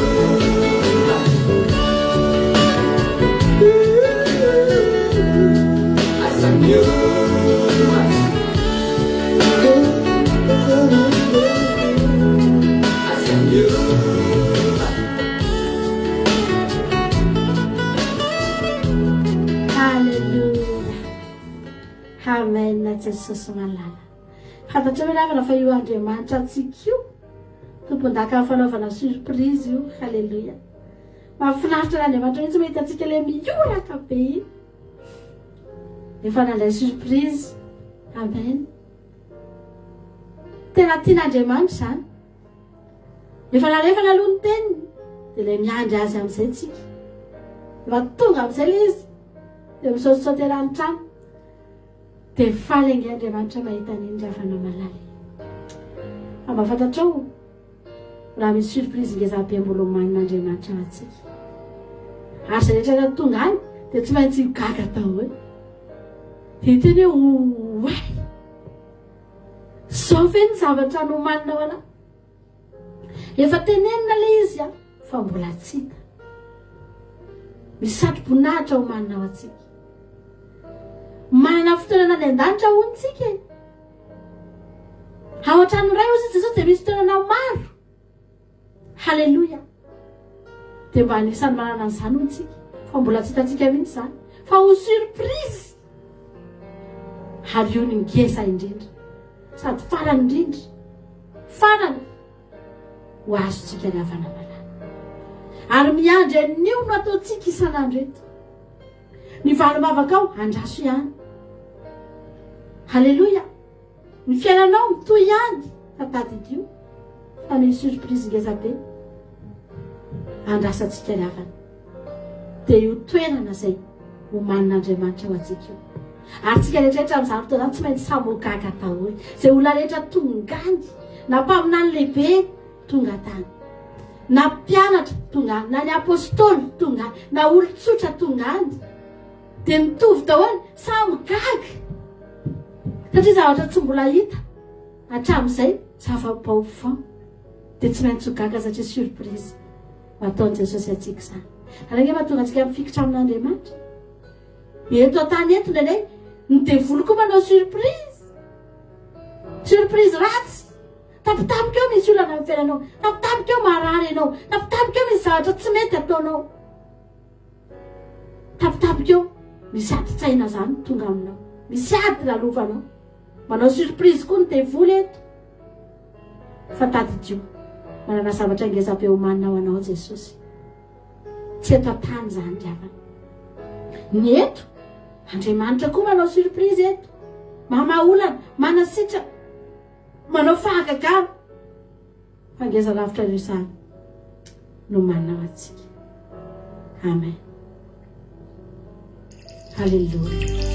Hallelujah. Amen Jesosy malala. Fantatrao ve ravana fa io Andriamanitra antsika io tompon-daka amin'ny fanaovana surprise io. Haleloia. Mahafinaritra an'Andriamanitra mihitsy mahita antsika ilay mihoraka be iny. Efa nandray surprise. Amen. Tena tian'Andriamanitra izany. Efa nalefany aloha ny teniny, dia ilay miandry azy amin'izay tsika. Efa tonga amin'izay ilay izy, dia misaotisaoty eran'ny trano. Dia faly ange Andriamanitra mahita an'iny ry havana malala e. Fa mba fantatrao raha misy surprise ngeza be mbola omanin'Andriamanitra ho antsika. Ary izay rehetra rehetra tonga any dia tsy maintsy ho gaga daholo. Dia hiteny hoe oay! Izao ve ny zavatra nomanina ho anah? Efa tenenina ilay izy a, fa mbola tsy hita. Misy satroboninahitra omanina ho antsika. Manana fitoerana any an-danitra hono tsika e. Ao an-trano iray hozy Jesosy dia misy fitoerana maro. Haleloia. Dia mba anisan'ny manana an'izany hono tsika. Fa mbola tsy hitantsika mihitsy izany. Fa ho surprise. Ary io ny ngeza indrindra. Sady farany indrindra. Farany. Ho azontsika ny havana malala. Ary miandry an'io no ataontsika isan'andro eto. Ny valim-bavakao, andraso ihany. Haleloia. Ny fiainanao mitohy ihany fa tadidio fa misy surprise ngeza be andrasantsika ry havana. Dia io toerana izay omanin'Andriamanitra ho antsika io. Ary tsika rehetra rehetra amin'izany fotoana izany tsy maintsy samy ho gaga daholo. Izay olona rehetra tonga any, na mpaminany lehibe tonga tany, na mpianatra tonga any, na ny apostoly tonga any, na olon-tsotra tonga any, Dia mitovy daholo, samy gaga. Satria zavatra tsy mbola hita hatramin'izay, zava-baovao. Dia tsy maintsy ho gaga satria surprise ho ataon'i Jesosy antsika izany. Ary ange mahatonga antsika mifikitra amin'Andriamanitra. Eto an-tany eto indraindray, ny devoly koa manao surprise. Surprise ratsy. Tampotampoka eo misy olana amin'ny fiainanao. Tampotampoka eo marary ianao. Tampotampoka eo misy zavatra tsy mety ataonao. Tampotampoka eo, misy adin-tsaina zany tonga aminao. Misy ady lalovanao. Manao surprise koa ny devoly eto. Fa tadidio, manana zavatra ngeza be omanina ho anao Jesosy. Tsy eto an-tany izany ry havana. Ny eto, Andriamanitra koa manao surprise eto. Mamaha olana, manasitrana, manao fahagagana. Fa ngeza lavitra ireo izany no manao antsika. Amen. Haleloia.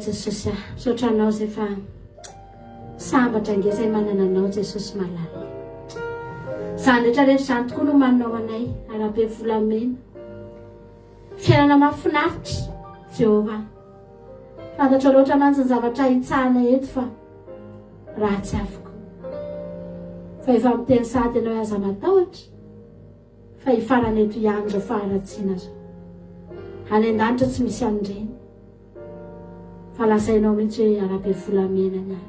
Jesosy ah, misaotra anao zay fa sambatra ange zay manana anao Jesosy malala. Izany rehetra rehetra izany tokoa no manao anay arabe volamena. Fiainana mahafinaritra Jehovah. Fantatro loatra mantsy ny zavatra hitsahana eto fa ratsy avokoa. Fa efa miteny sahady ianao hoe aza matahotra fa hifarana eto ihany izao faharatsiana izao. Any an-danitra tsy misy an'ireny. Fa lazainao mihitsy hoe arabe volamena ny any.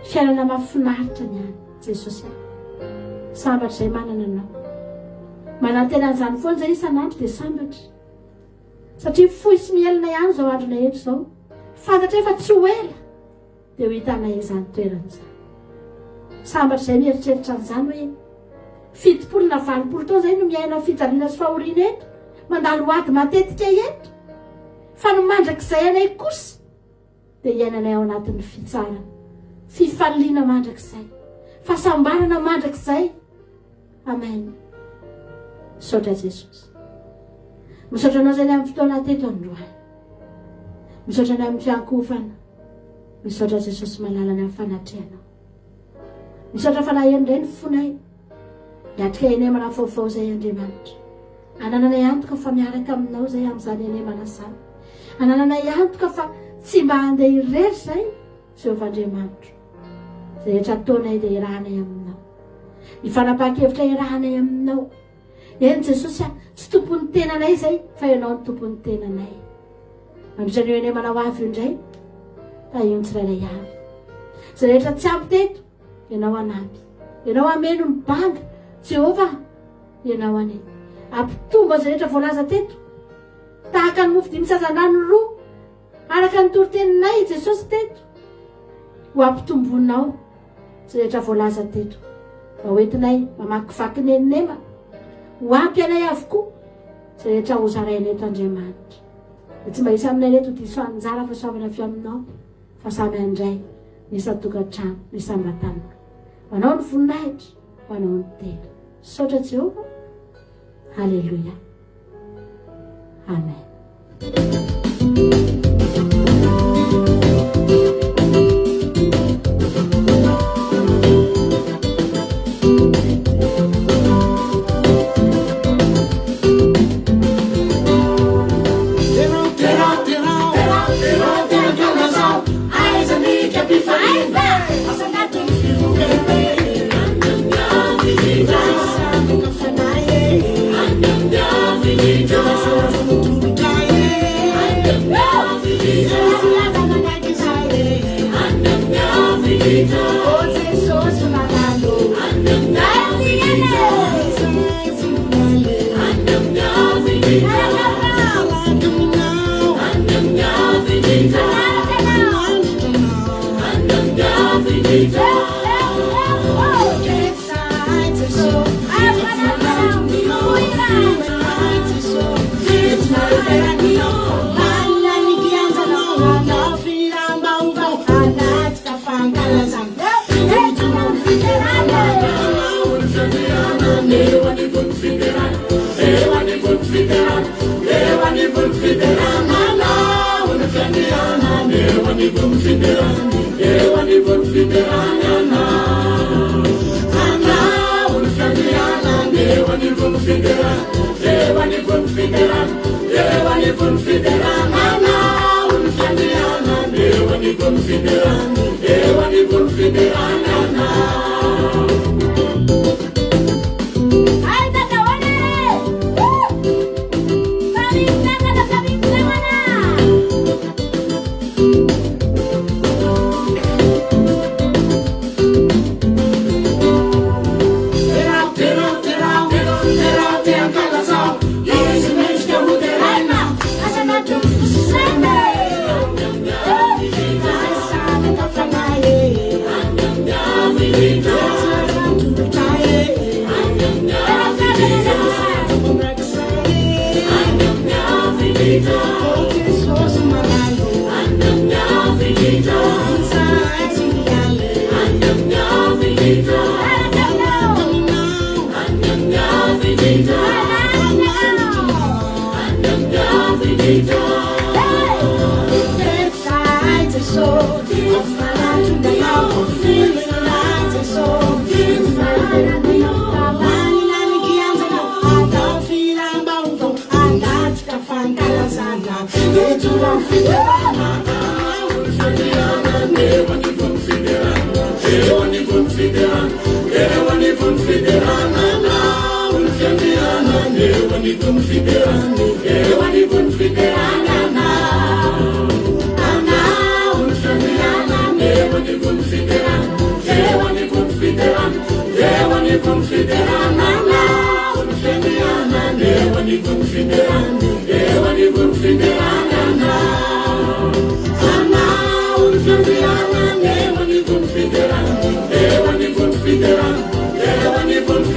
Fiainana mahafinaritra ny any Jesosy ah. Sambatra izay manana anao. Manantena an'izany foana izay isan'andro dia sambatra. Satria fohy sy mihelina ihany izao andronay eto izao. Fantatray fa tsy ho ela dia ho hitanay izany toerana izany. Sambatra izay mieritreritra an'izany hoe 70 na 80 taona izay no miaina fijaliana sy fahoriana eto, mandalo ady matetika eto. Fa ny mandrakizay anay kosa dia iainanay ao anatin'ny fitsarana, fifaliana mandrakizay, fahasambarana mandrakizay. Amen. Misaotra Jesosy. Misaotra anao izay ny amin'ny fotoana teto androany. Misaotra ny amin'ny fiankohofana. Misaotra Jesosy malala ny amin'ny fanatrehanao. Misaotra fa naheno indray ny fonay. Miatrika henemana vaovao izay Andriamanitra. Anananay antoka fa miaraka aminao izay amin'izany henemana izany. Anananay antoka fa tsy mba handeha irery izay Jehovah Andriamanitro. Izay rehetra ataonay dia irahanay aminao. Ny fanapahan-kevitra irahanay aminao. Eny Jesosy a, tsy tompon'ny tenanay izay fa ianao no tompon'ny tenanay. Mandritra an'io henemana ho avy io indray, tahio ny tsirairay avy. Izay rehetra tsy ampy teto, ianao hanampy. Ianao hameno ny banga. Jehovah, ianao anie. Ampitombo izay rehetra voalaza teto. Tahaka ny mofo dimy sy hazandrano roa. Araka ny toriteninay i Jesosy teto, ho ampitomboinao izay rehetra voalaza teto. Mba ho entinay mamakivaky ny Enema, ho ampy anay avokoa izay rehetra hozaraina eto Andriamanitra. Dia tsy mba hisy aminay reto ho diso anjara fahasoavana avy aminao, fa samy handray ny isan-tokantrano, ny isam-batana. Ho anao ny voninahitra, ho anao ny dera. Misaotra Jehovah. Haleloia. Amen.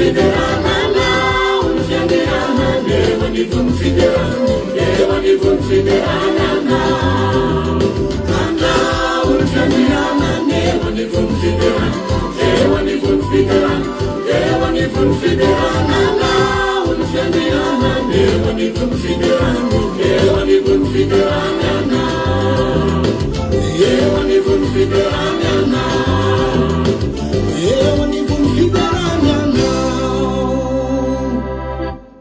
fiderana Anao ny fiandrianany eo anivon'ny fiderana, eo anivon'ny fiderana Anao. Anao ny fiandrianany eo anivon'ny fiderana, eo anivon'ny fiderana, eo anivon'ny fiderana Anao ny fiandrianany eo anivon'ny fiderana, eo anivon'ny fiderana Anao. Eo anivon'ny fiderana Anao. Eo anivon'ny fiderana Anao.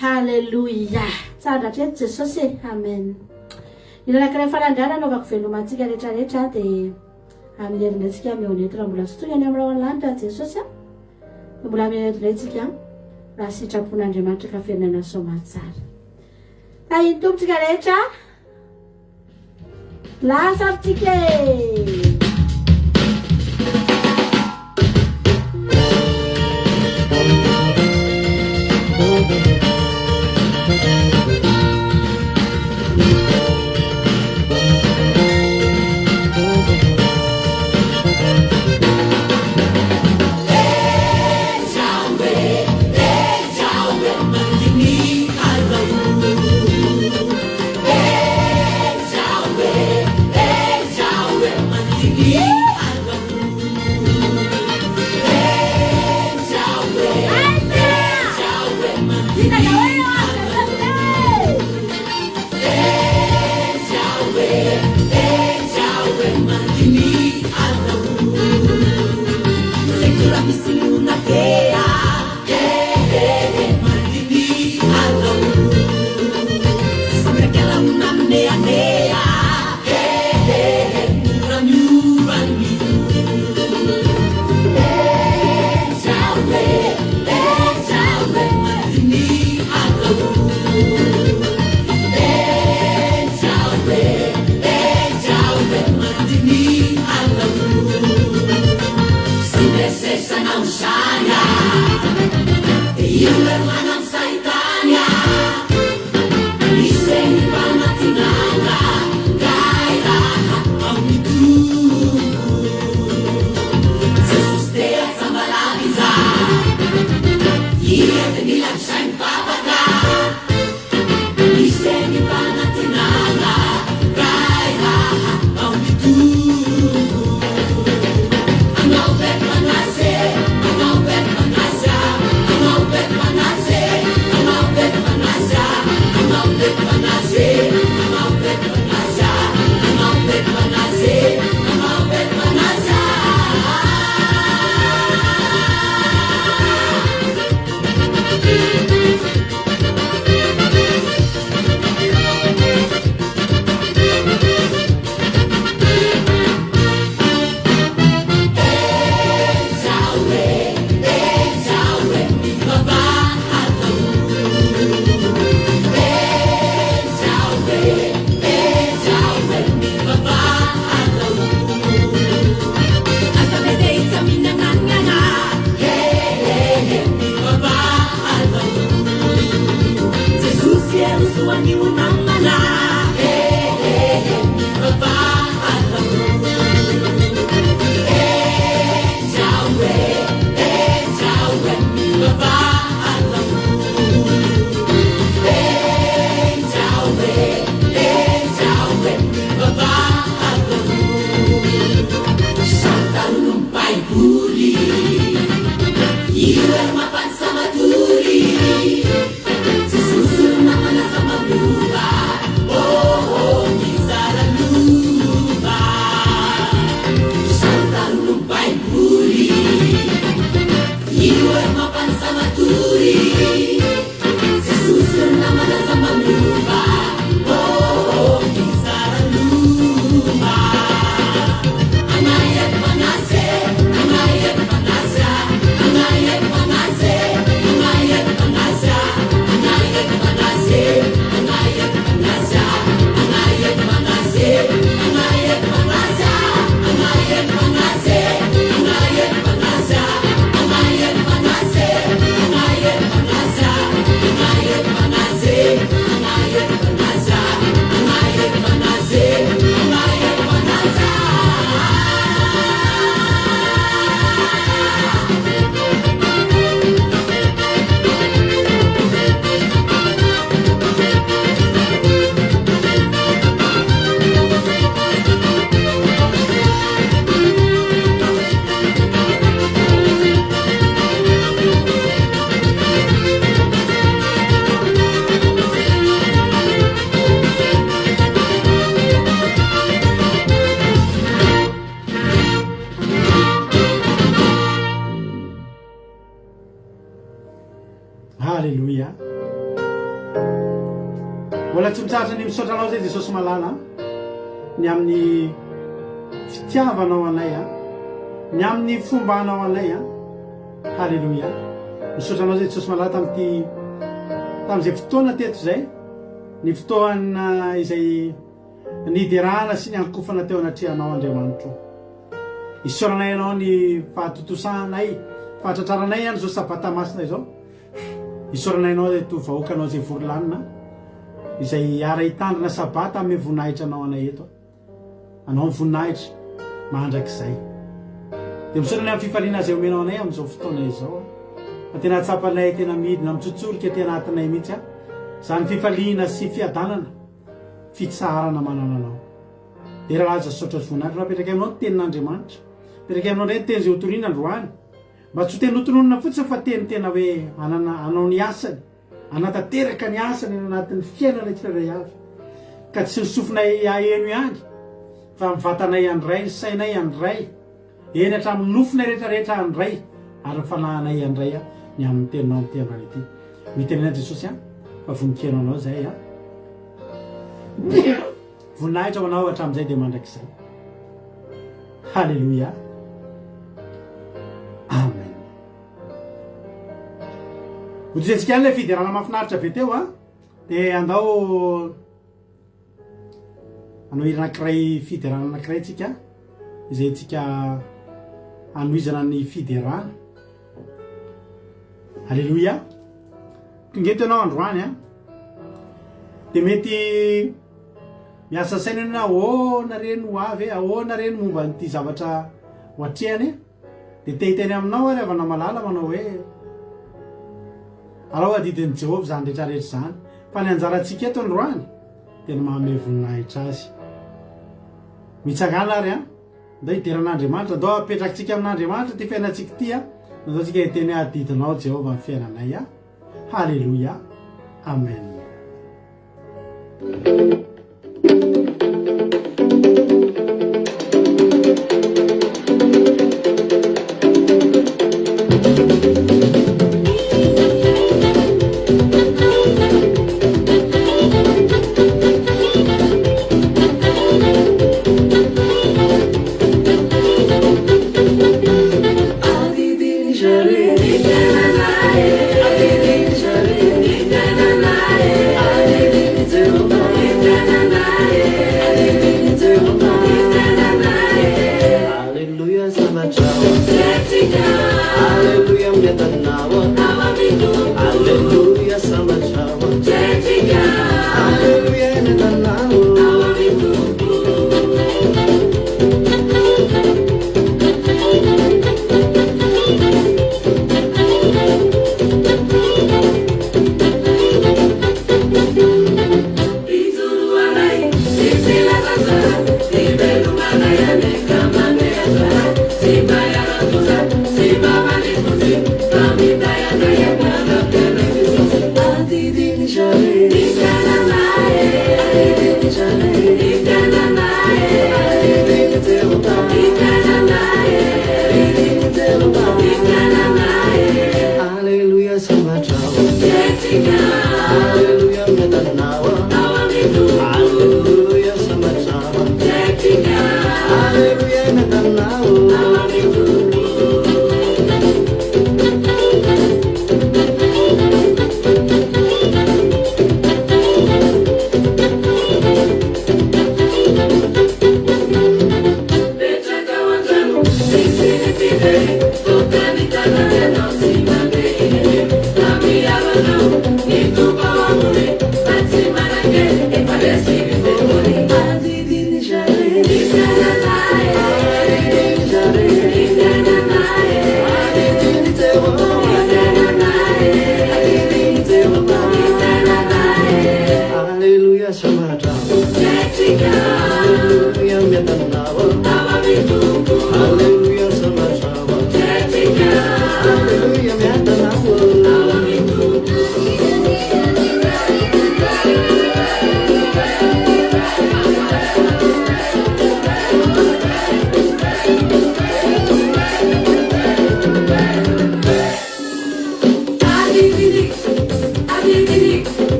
Haleloia! Tsara hatreto Jesosy e! Amen. Ny anankiray farany indray nanaovako veloma antsika rehetra rehetra dia amin'ny herin'ny antsika mihaona eto raha mbola tsy tonga any amin'ny rahona lanitra Jesosy a. Dia mbola mihaona eto indray tsika raha sitrapon'Andriamanitra ka ferinana soamatsara. Tahin'ny Tompo tsika rehetra. Lasa ary tsika e! Haleloia. Mbola tsy mitsahatra ny misaotra anao zay Jesosy malala ny amin'ny fitiavanao anay a, ny amin'ny fombanao anay a. Haleloia. Misaotra anao zay Jesosy malala tamin'ity tamin'izay fotoana teto izay, ny fotoana izay niderana sy niankofana teo anatrehanao Andriamanitro. Isaoranay Anao ny fahatontosanay, fahatratraranay an' izao Sabata masina izao. Isaoranay Anao ireto vahoakanao izay vory lanona, izay hiara-hitandrina Sabata hanome voninahitra Anao anay eto. Anao ny voninahitra mandrakizay. Dia misaotra ny amin'ny fifaliana izay omenao anay amin'izao fotoana izao. Fa tena tsapanay tena midina mitsotsorika aty anatinay mihitsy izany fifaliana sy fiadanana, fitsaharana manana Anao. Dera laza sy saotra sy voninahitra no apetraka aminao ny tenin'Andriamanitra. Apetraka aminao indray ny teny izay hotorina androany. Mba tsy ho teny hotononina fotsiny fa teny tena hoe hanana hanao ny asany, hanatanteraka ny asany any anatin'ny fiainanay tsirairay avy. Ka tsy ny sofinay haheno ihany fa ny vatanay handray, ny sainay handray, eny hatramin'ny nofonay rehetrarehetra handray ary ny fanahinay handray ny amin'ny teninao amin'ity androany ity. Mitenena Jesosy an, fa vonon-keno anao izahay an. Voninahitra ho anao hatramin'izay dia mandrakizay. Haleloia. Amen. Hotohizentsika ihany ilay fiderana mahafinaritra be teo a. Dia andao hanao hira anankiray fiderana anankiray tsika izay tsika hanohizana ny fiderana. Aleloia. Tonga eto ianao androany a. Dia mety miasa saina ianao hoe ahoana re no avy e, ahoana re no momba an'ity zavatra ho atrehana e. Dia te hiteny aminao ary havana malala manao hoe alao adidin'i Jehovah izany rehetra rehetra izany. Fa ny anjarantsika eto androany dia ny manome voninahitra azy. Mitsangàna ary an. Ndao hidera an'Andriamanitra, ndao apetrakitsika amin'Andriamanitra ity fiainantsika ity a, ndao tsika hiteny hoe adidinao Jehovah ny fiainanay a, Haleloia, Amen.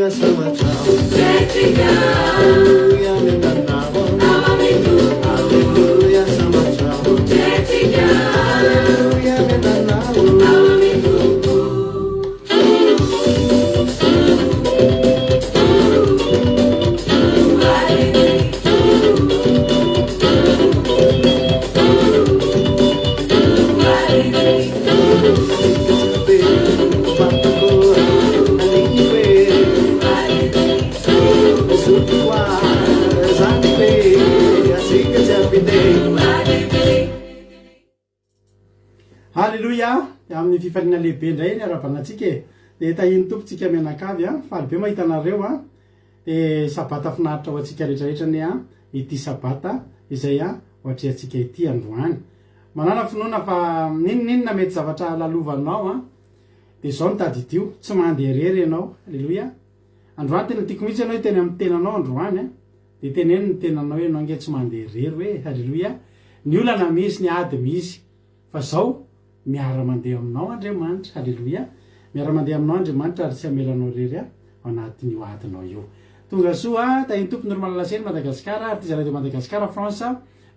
Aleluia, sambatra aho. Aleluia, miandanao. Aleluia, sambatra aho. Aleluia, miandanao. Haleloia! Amin'ny fifaliana lehibe indray ny arahabana antsika e. Dia tahian'ny Tompo tsika mianakavy a. Faly be mahita anareo a. Dia sabata finaritra ho antsika rehetrarehetra anie a ity sabata izay a ho atrehantsika ity androany. Manàna finoana fa n'inon'inona mety zavatra lalovanao an, dia izao no tadidio, tsy mandeha irery ianao. Aleloia. Androany tena tiako mihitsy ianao hiteny amin'ny tenanao androany an, dia teneno ny tenanao hoe ianao ange tsy mandeha irery hoe, aleloia. Ny olana misy, ny ady misy, fa izao miara-mandeha aminao Andriamanitra. Aleloia. Miara-mandeha aminao Andriamanitra ary tsy hamela anao irery ao anatin'io adinao io. Tonga soa, tahin'ny Tompo Noromalala Seny, Madagasikara, Artise Radio Madagascar, France.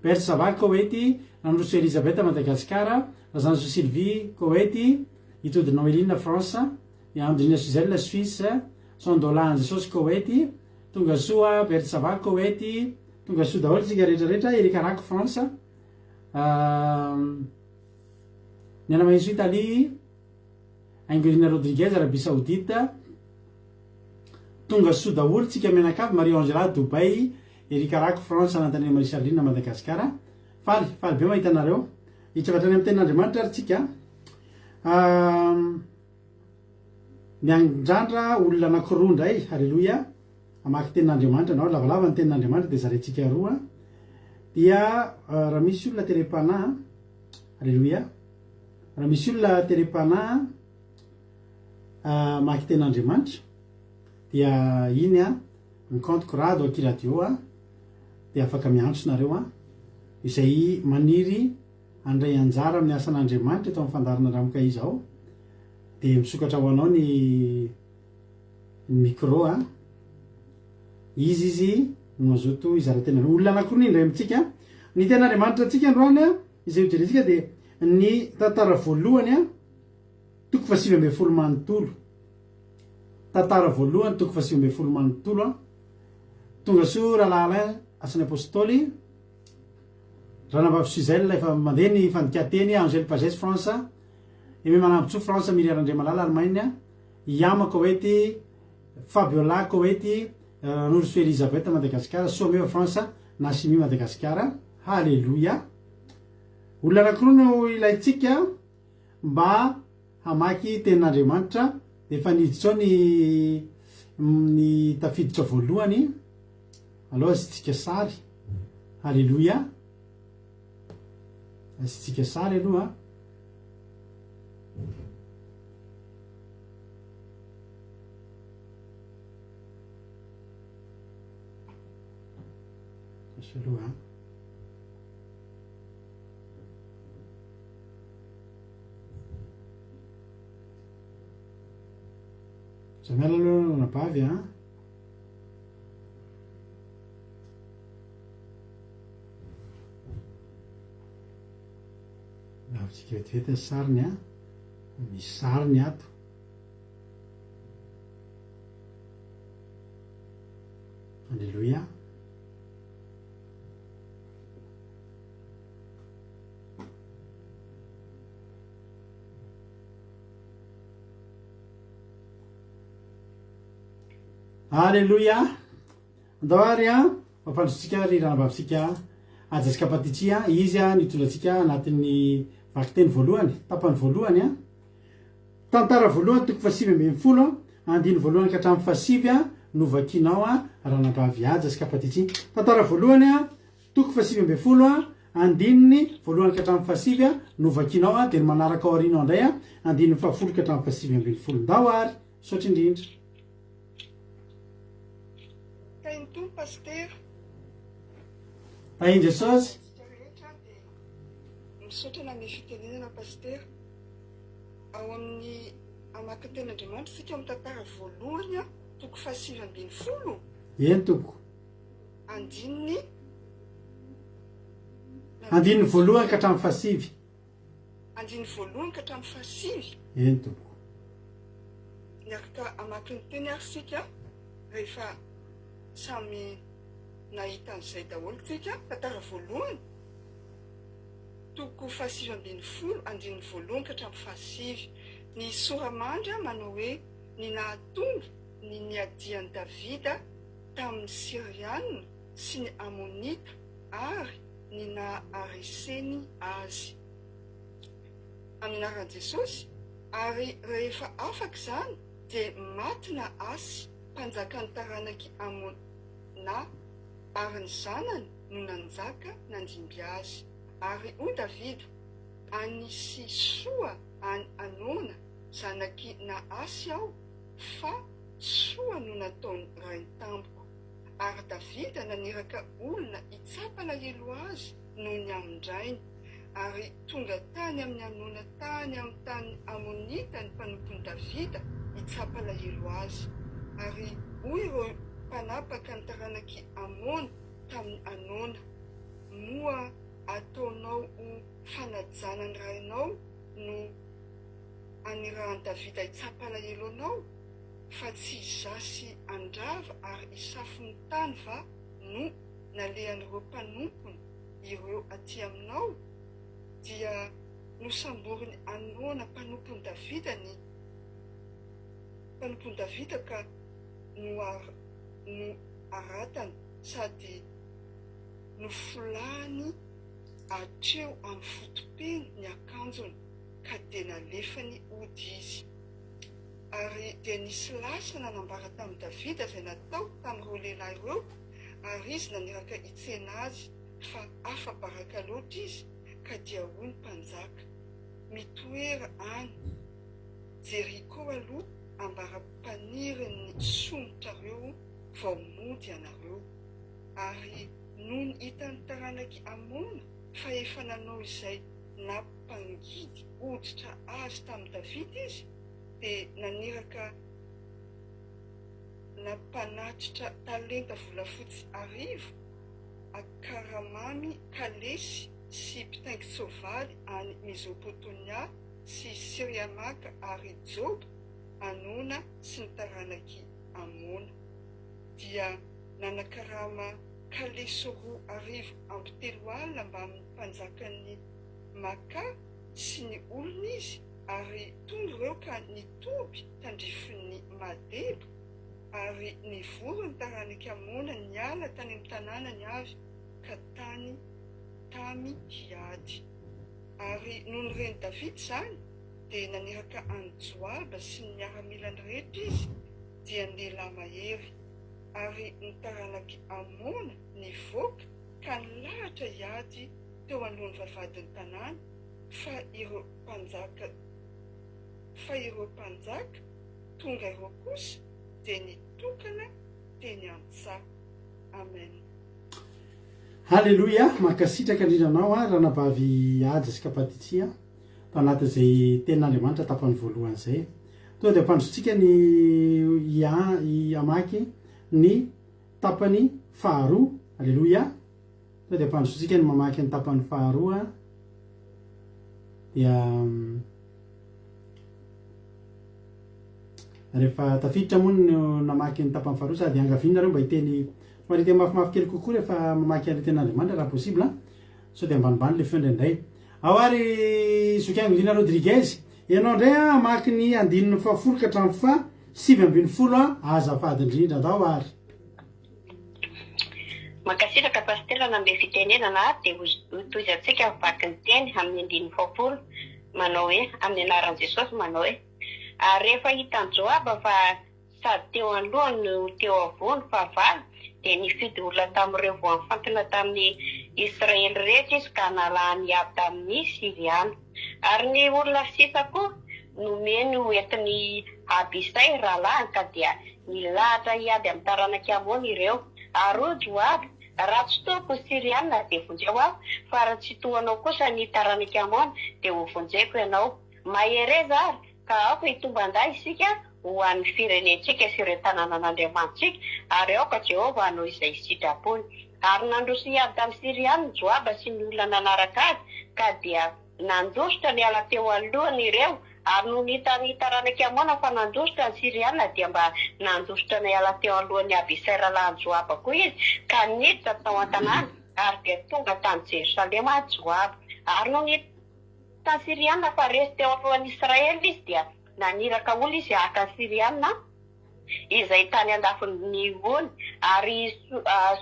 Berthe Sava, Koety, Randroso Elisabeth, Madagasikara, Razanasoa Sylvie, Koety, Itody Noeline, France, i Andrina Suzelle, Suisse, Sandola Anjesosy, Koety, Tongasoa Berthe Sava, Koety, Tongasoa daholo tsika rehetra rehetra, Eric Arako, France, Niana Mahinsoa, Italie, Angolina Rodriguez, Arabie Saoudite, Tonga soa daholo tsika mianakavy, Marie Angela, Dubai, Eric Arako, France, Anantanina Marie Charline, Madagascar. Faly, faly be mahita anareo. Hiditra avy hatrany amin'ny tenin'Andriamanitra ary tsika. Miandrandra olona anankiroa indray, haleloia, hamaky tenin'Andriamanitra anao, lavalava ny tenin'Andriamanitra dia zaraintsika roa. Dia raha misy olona terem-panahy, haleloia, raha misy olona terem-panahy, Mamaky tenin'Andriamanitra dia iny an, ny compte-ko rado aky radio an, dia afaka miantso nareo an, izay maniry handray anjara amin'ny asan'Andriamanitra eto amin'ny fandaharana Ramoka izao dia misokatra ho anao ny ny micro an, izy izy no mazoto hizara tena, olona anankiroa ny indray amintsika, ny tenin'Andriamanitra antsika androany an, izay hojerentsika dia ny tantara voalohany an, Toko faha 19 manontolo. Tantara voalohany toko faha 19 manontolo an. Tonga soa Rahalahy Alain, Asan'ny Apostoly. Ranabavy Suzelle efa mandeha ny fandikan-teny, Angèle Pagès, France. Aimé Manambotsoa, France, Myria Randriamalala, Allemagne. Iama, Koety. Fabiola, Koety. Ranorosoa Elisabeth, Madagasikara. Soameva, France. Nasimi, Madagasikara. Haleloia. Olona anankiroa no ilaintsika. mba hamaky tenin'Andriamanitra efa niditra ao ny ny tafiditra voalohany aloha azintsika sary haleloia azintsika sary aloha aloha Za miala aloha ranabavy a. Lavintsika vetivety ny sariny a. Misy sariny ato. Alléluia. Aleloia! Andao ary an, mampandroso ry ranabavintsika Haja sy Kapatichi an, izy an nitondra antsika anatin'ny vakiteny voalohany, tapany voalohany an. Tantara voalohany toko faha-19 an, andininy voalohany ka hatramin'ny fahasivy an, no vakianao an, ranabavy Haja sy Kapatichi. Tantara voalohany an, Toko faha-19 a, andininy voalohany ka hatramin'ny fahasivy a, no vakianao a, dia ny manaraka ao aoriana ao indray a, andininy fahafolo ka hatramin'ny faha-19. Ndao ary! Misaotra indrindra. Tahin'ny Tompo Pasitera. Tahin'i Jesosy. Antsika rehetra dia misaotra nanome fitenenana Pasitera. Ao amin'ny hamaky ny tenin'Andriamanitra isika ao amin'ny tantara voalohany a. toko fahasivy 19? Eny tompoko. Andininy. Andininy voalohany ka hatramin'ny fahasivy. Andininy voalohany ka hatramin'ny fahasivy. Eny tompoko. Miaraka hamaky ny teny ary isika rehefa samy nahita an'izay daholo tsika. Tantara voalohany, toko fahasivy 19, andininy voalohany ka hatramin'ny fahasivy. Ny sora-mandry manao hoe ny nahatonga ny niadian'i Davida tamin'ny Syriana sy ny Amonita ary ny nahareseny azy. Amin'ny anaran'i Jesosy, ary rehefa afaka izany dia maty Nahasy mpanjakan'ny taranak'i Amona, ary ny zanany no nanjaka nandimby azy. Ary hoy Davida, Hanisy soa an'i Hanona zanak'i Nahasy aho, fa soa no nataon'ny rainy tamiko. Ary Davida naniraka olona hitsapa alahelo azy noho ny amin-drainy. Ary tonga tany amin'i Hanona tany amin'ny tanin'ny Amonita ny mpanompon'i Davida hitsapa alahelo azy. Ary hoy ireo mpanapaka ny taranak'i Amona tamin'i Hanona, Moa ataonao ho fanajana ny rainao no anirahan'i Davida hitsapa alahelo anao? Fa tsy hizaha sy handrava ary hisafo ny tany va no nalehan'ireo mpanompony ireo aty aminao? Dia nosamborin'i Hanona mpanompon'i Davida ny mpanompon'i Davida ka noharatany sady nofolahany hatreo amin'ny foto-peny ny akanjony, ka dia nalefany hody izy. Ary dia nisy lasa nanambara tamin'i Davida izay natao tamin'ireo lehilahy ireo, ary izy naniraka hitsena azy, fa afa-baraka loatra izy, ka dia hoy ny mpanjaka, Mitoera any Jeriko aloha ambara-panirin'ny somotrareo vao mody ianareo. Ary nony hitan'ny taranak'i Amona fa efa nanao izay nampangidy hoditra azy tamin'i Davida izy, dia naniraka nampanatitra talenta volafotsy arivo akaramamy kalesy sy mpitaingin-tsoavaly any Mezopotonia sy Syriamaka ary Joba, Anona sy ny taranak'i Amona. Dia nanakarama kalesy 320 mbamin'ny mpanjakan'i Maka sy ny olony izy, ary tonga ireo ka nitoby tandrifin'i Madeba, ary nivory ny taranak'i Amona niala tany amin'ny tanànany avy ka tany tamy hiady. Ary nony ren'i Davida izany, dia naniraka an'i Joaba sy ny miaramilany rehetra izy, dia ny lehilahy mahery. Ary ny taranak'i Amona nivoaka ka nilahatra hiady teo anoloan'ny vavahadin'ny tanàna, fa ireo mpanjaka fa ireo mpanjaka tonga ireo kosa dia nitokana teny an-tsaha. Amen. Haleloia! Mankasitraka indrindra anao aho ranabavy Haja sy Kapatitia tao anatin'izay tenin'Andriamanitra tapany voalohany izay. Tonga dia ampandrosotsika ny hamaky ny tapany faharoa. Aleloia! Tonga dia ampandrosotsika ny mamaky ny tapany faharoa. Dia rehefa tafiditra moa no namaky ny tapany faharoa sady iangaviana nareo mba hiteny somary hiteny mafimafy kely kokoa rehefa mamaky an'ilay tenin'Andriamanitra raha possible an. Sao dia ambanimbany le feo indraindray. Ao ary Zoky Angelina Rodriguez, ianao indray an hamaky ny andininy fahafolo ka hatramin'ny faha 19 an, azafady indrindra, andao ary. Mankasitraka Pasitera nanome fitenenana ary dia hotohizantsika ny vaky ny teny amin'ny andininy fahafolo manao hoe amin'ny anaran'i Jesosy manao hoe ary rehefa hitan'i Joaba fa sady teo anoloany no teo avoa ny fahavalo dia nifidy olona tamin'ireo voafantina tamin'ny Israely rehetra izy ka nalahany hiady tamin'ny Syriana. Ary ny olona sisa koa nomeny ho entin'i Abisay rahalahiny, ka dia nilahatra hiady amin'ny taranak'i Amona ireo. Ary hoy Joaba, Raha tsy tohako ny Syriana, dia vonjeo aho, fa raha tsy tohanao kosa ny taranak'i Amona, dia hovonjeko ianao. Mahereza àry, ka aoka hitomban-dahy isika. ho an'ny firenentsika sy ireo tanànan'Andriamanitsika, ary aoka Jehovah hanao izay sitrapony. Ary nandroso hiady tamin'ny Syriana Joaba sy ny olona nanaraka azy, ka dia nandositra niala teo alohany ireo, ary nony hitan'ny taranak'i Amona fa nandositra ny Syriana, dia mba nandositra niala teo alohan'i Abisay rahalahin'i Joaba koa izy, ka niditra tao an-tanàna, ary dia tonga tany Jerosalema Joaba. Ary nony hitan'ny Syriana fa resy teo alohan'ny Israely izy, dia naniraka olona izy haka ny Syriana izay tany an-dafin'ny ony, ary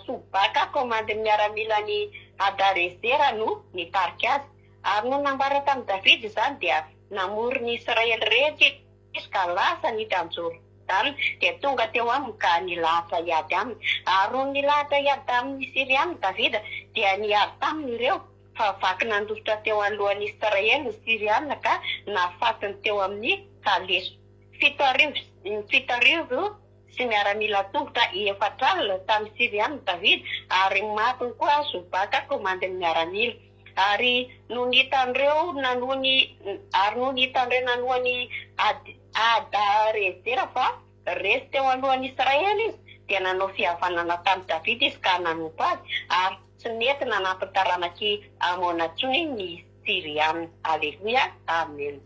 Sobaka komandin'ny miaramilan'i Hadarezera no nitarika azy. Ary nony nambara tamin'i Davida izany, dia namory ny Israely rehetra izy ka lasa niditra an'i Jordana, dia tonga teo aminy ka nilahatra hiady aminy. Ary nony nilahatra hiady tamin'ny Syriana Davida, dia niady taminy ireo, fa vaky nandositra teo anoloan'i Israely ny Syriana ka nahafatiny teo amin'ny kaleso. 70 70 sy miaramila an-tongotra 40 tamin'ny Syriana Davida, ary matiny koa Zobaka komandin'ny miaramila. Ary nony hitan'ireo nanoa ny ary nony hitan'ireo nanoa an'i Hadarezera fa resy teo alohan'i Israely izy, dia nanao fihavanana tamin'i Davida izy ka nanompo azy, ary tsy nety nanampy ny taranak'i Amona intsony ny Syriana. Aleloia! Amena.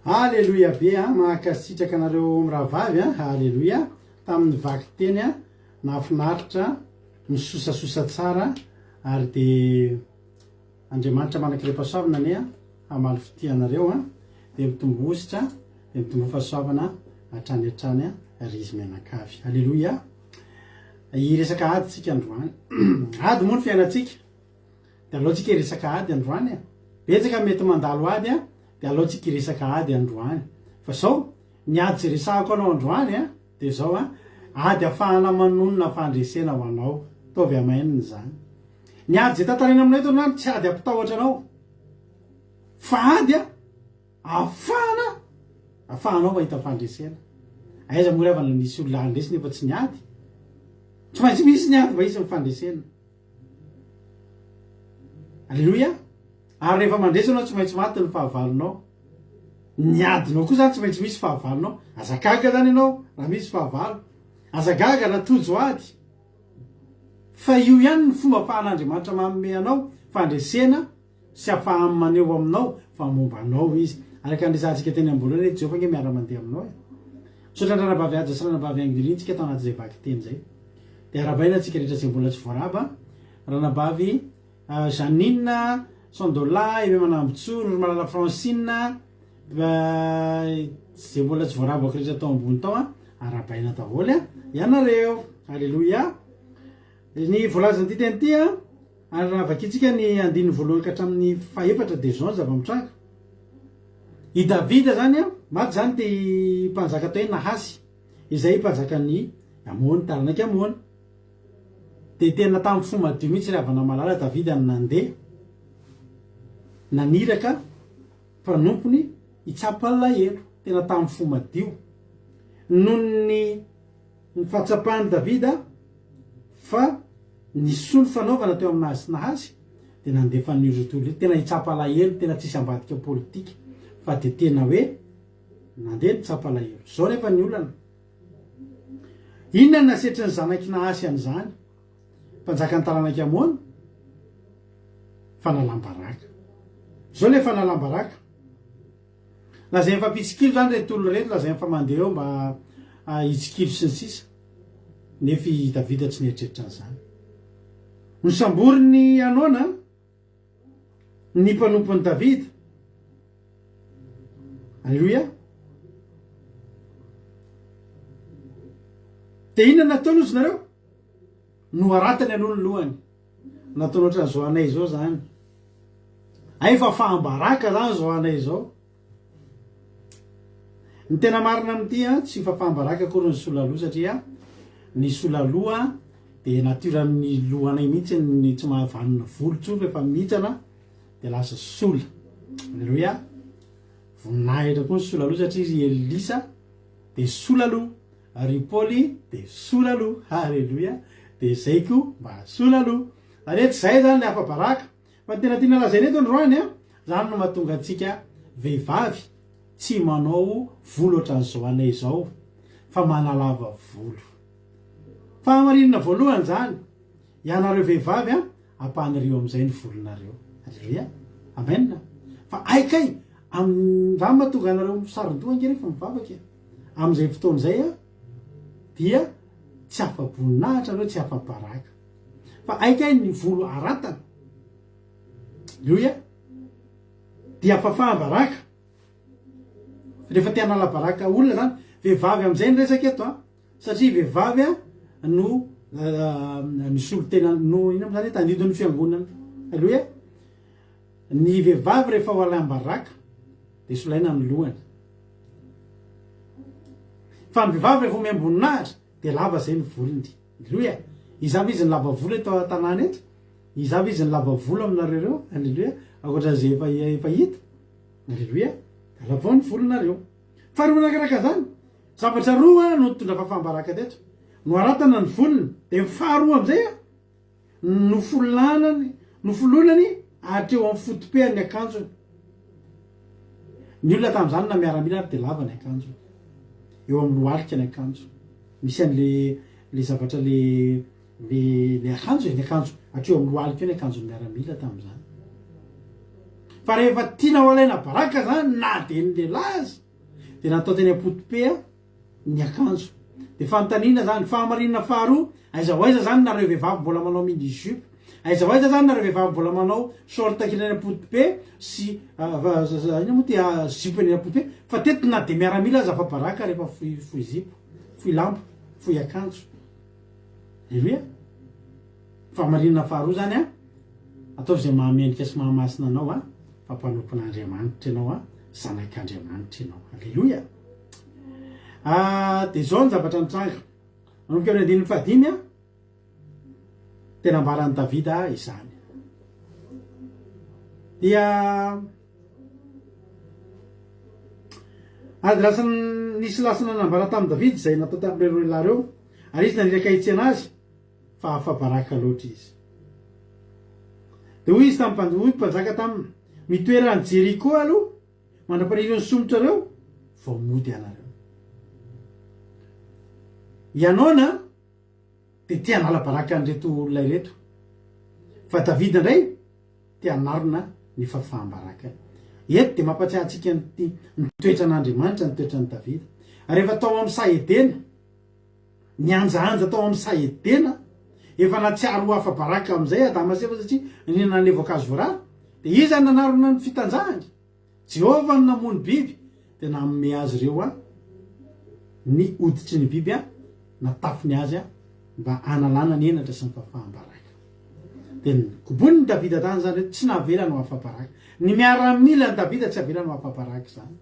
Aleloia be a! Mankasitraka anareo mirahavavy a! Aleloia! Tamin'ny vakiteny a! Nahafinaritra, misosasosa tsara ary dia Andriamanitra manan-karem-pahasoavana anie hamaly fitia anareo a! Dia mitomboa hosotra, dia mitomboa fahasoavana hatrany hatrany ry izy mianakavy. Aleloia! Hiresaka ady tsika androany. Ady moa ny fiainantsika. Dia alao tsika hiresaka ady androany e. Betsaka mety mandalo ady a, dia alao tsika hiresaka ady androany. Fa zao, ny ady izay resahako anao androany a, dia zao a, ady afahana manonona fandresena ho anao. Ataovy amen izany. Ny ady izay tantaraina aminao eto androany tsy ady hampitahotra anao. Fa ady a, ahafahana, ahafahanao mahita fandresena. Aiza moa ry havana nisy olona handresy nefa tsy niady? Tsy maintsy misy ny ady mba hisy ny fandresena. Aleloia! Ary rehefa mandresy ianao tsy maintsy maty ny fahavalonao. Ny adinao koa zany tsy maintsy misy fahavalonao. Aza gaga zany ianao raha misy fahavalo. Aza gaga raha tojo ady. Fa io ihany ny fomba afahan'Andriamanitra manome anao fandresena sy afahany maneho aminao fa momba anao Izy. Araka ny resahantsika teny am-boalohany hoe Jehovah ange miara-mandeha aminao e. Misaotra an-dRanabavy Haja sy Ranabavy Angeline tsika tao anatin'izay vakiteny izay. Dia arahabaina antsika rehetra izay mbola tsy voarahaba. Ranabavy Jeannine, Sandola, Aimé Manambotsoa, Rorimalala Francine, izay mbola tsy voarahabako rehetra tao ambony tao an, arahabaina daholo an, ianareo. Aleloia. Ny voalazan'ity teny ity an, ary raha vakintsika ny andininy voalohany ka hatramin'ny fahefatra dia izao ny zava-mitranga. I Davida izany an, maty izany ity mpanjaka atao hoe Nahasy, izay mpanjakan'i Amona, taranak'i Amona. Dia tena tamin'ny fo madio mihitsy ry havana malala Davida no nandeha naniraka mpanompony hitsapa alahelo, tena tamin'ny fo madio. Noho ny ny fahatsapan'i Davida fa nisy soa nifanaovana teo amin'i Nahazy sy Nahasy, dia nandefa an'io tontolo io. Tena hitsapa alahelo, tena tsisy ambadika politika, fa dia tena hoe nandeha nitsapa alahelo. Izao nefa ny olana. Inona no nasetrin'ny zanak'i Nahasy an'izany? Mpanjakan'ny taranak'i Amona? Fanalam-baraka. Izao ilay fanalam-baraka. Lazainy fa mpitsikilo zany reto olona reto, lazainy fa mandeha eo mba hitsikilo sy ny sisa, nefa i Davida tsy nieritreritra an'izany. Nosamborin'i Hanona ny mpanompon'i Davida. Aleloia. Dia inona nataony ozy nareo? Noharatany aloha ny lohany. Nataony ohatran'izao anay izao zany. Hay fa faham-baraka zany zao anay izao. Ny tena marina amin'ity an, tsy fahafaham-baraka akory ny solaloha satria ny solaloha dia nature amin'ny lohanay mihitsy ny tsy mahavanona volo intsony rehefa mihintsana dia lasa sola. Aleloia. Voninahitra koa ny solaloha satria ry Elisa dia solaloha, ry Paoly dia solaloha. Aleloia. Dia izay koa mba solaloha. Ary eto izay zany le afa-baraka. Fa ny tena tiana lazaina eto androany an, zany no mahatonga antsika vehivavy. tsy manao volo ohatran'izao anay izao fa manalava volo. Fahamarinana voalohany izany, ianareo vehivavy an, ampanirio amin'izay ny volonareo. Aleloia. Amen. Fa hay kay, amin'ny raha mahatonga anareo misaron-doha ange rehefa mivavaka e. Amin'izay fotoana izay an, dia tsy afa-boninahitra nareo, tsy afa-baraka. Fa hay kay ny volo aratana. Aleloia. Dia fafaham-baraka. Rehefa te hanala baraka olona zany, vehivavy amin'izay ny resaka eto an, satria vehivavy an no ny solontena no inona moa zany tandindon'ny fiangonana. Aleloia. Ny vehivavy rehefa ho alaim-baraka dia solaina ny lohany. Fa ny vehivavy rehefa omem-boninahitra dia lava zay ny volony. Aleloia. Iza avy izy ny lava volo eto an-tanàna eto? Iza avy izy ny lava volo aminareo ireo? Aleloia. Ankoatran'izay efa efa hita. Aleloia. Alavao ny volonareo. Faharoa manakaraka izany, zavatra roa no nitondra fahafaham-baraka teto. Noharatana ny volony, dia ny faharoa amin'izay a, nofolanany, nofolonany hatreo amin'ny foto-pehany ny akanjony. Ny olona tamin'izany na miaramila ary dia lava ny akanjony. Eo amin'ny lohalika ny akanjo. Misy an'le le zavatra le Le le akanjo e, ny akanjo hatreo amin'ny lohalika eo ny akanjon'ny miaramila tamin'izany. Fa rehefa tiana ho alaina baraka zany na dia ny lehilahy aza dia natao teny am-poto-pe ny akanjo. Dia fanontaniana zany, fahamarinana faharoa, aiza ho aiza zany nareo vehivavy mbola manao mini jupe? Aiza ho aiza zany nareo vehivavy mbola manao short kely any am-poto-pe sy inona moa ty zipo eny am-poto-pe? Fa teto na dia miaramila aza afa-baraka rehefa fohy fohy zipo, fohy lamba, fohy akanjo. Aleloia! Fahamarinana faharoa izany an, ataovy izay mahamendrika sy mahamasina anao an, fa mpanompon'Andriamanitra ianao an, zanak'Andriamanitra ianao. Aleloia! Ah, dia izao ny zavatra nitranga. Manomboka amin'ny andininy fahadimy an, dia nambaran'i Davida izany. Dia ary lasa nisy lasa nanambara tamin'i Davida izay natao tamin'ireo lehilahy ireo. Ary izy naniraka hitsena azy, fa afa-baraka loatra izy. Dia hoy izy tamin'ny hoy ny mpanjaka taminy, Mitoera any Jeriko aloha, mandra-paniry ny somotrareo, vao mody ianareo. I Anona dia te hanala baraka an'ireto olona ireto, fa Davida indray te hanarona ny fahafaham-barakany. Eto dia mampatsiahy antsika ny ny toetran'Andriamanitra ny toetran'i Davida. Rehefa tao amin'ny saha Edena, Nihanjahanja tao amin'ny saha Edena, efa nahatsiaro ho afa-baraka amin'izay Adama sy Eva satria nihinana an'ilay voankazo voarara. Dia iza no nanarona ny fitanjahany? Jehovah no namono biby, dia nanome azy ireo ny hoditry ny biby natafiny azy mba hanalana ny henatra sy ny fahafaham-baraka. Dia nokobonin'i Davida tany izany hoe tsy navelany ho afa-baraka. Ny miaramilan'i Davida tsy avelany ho afa-baraka izany.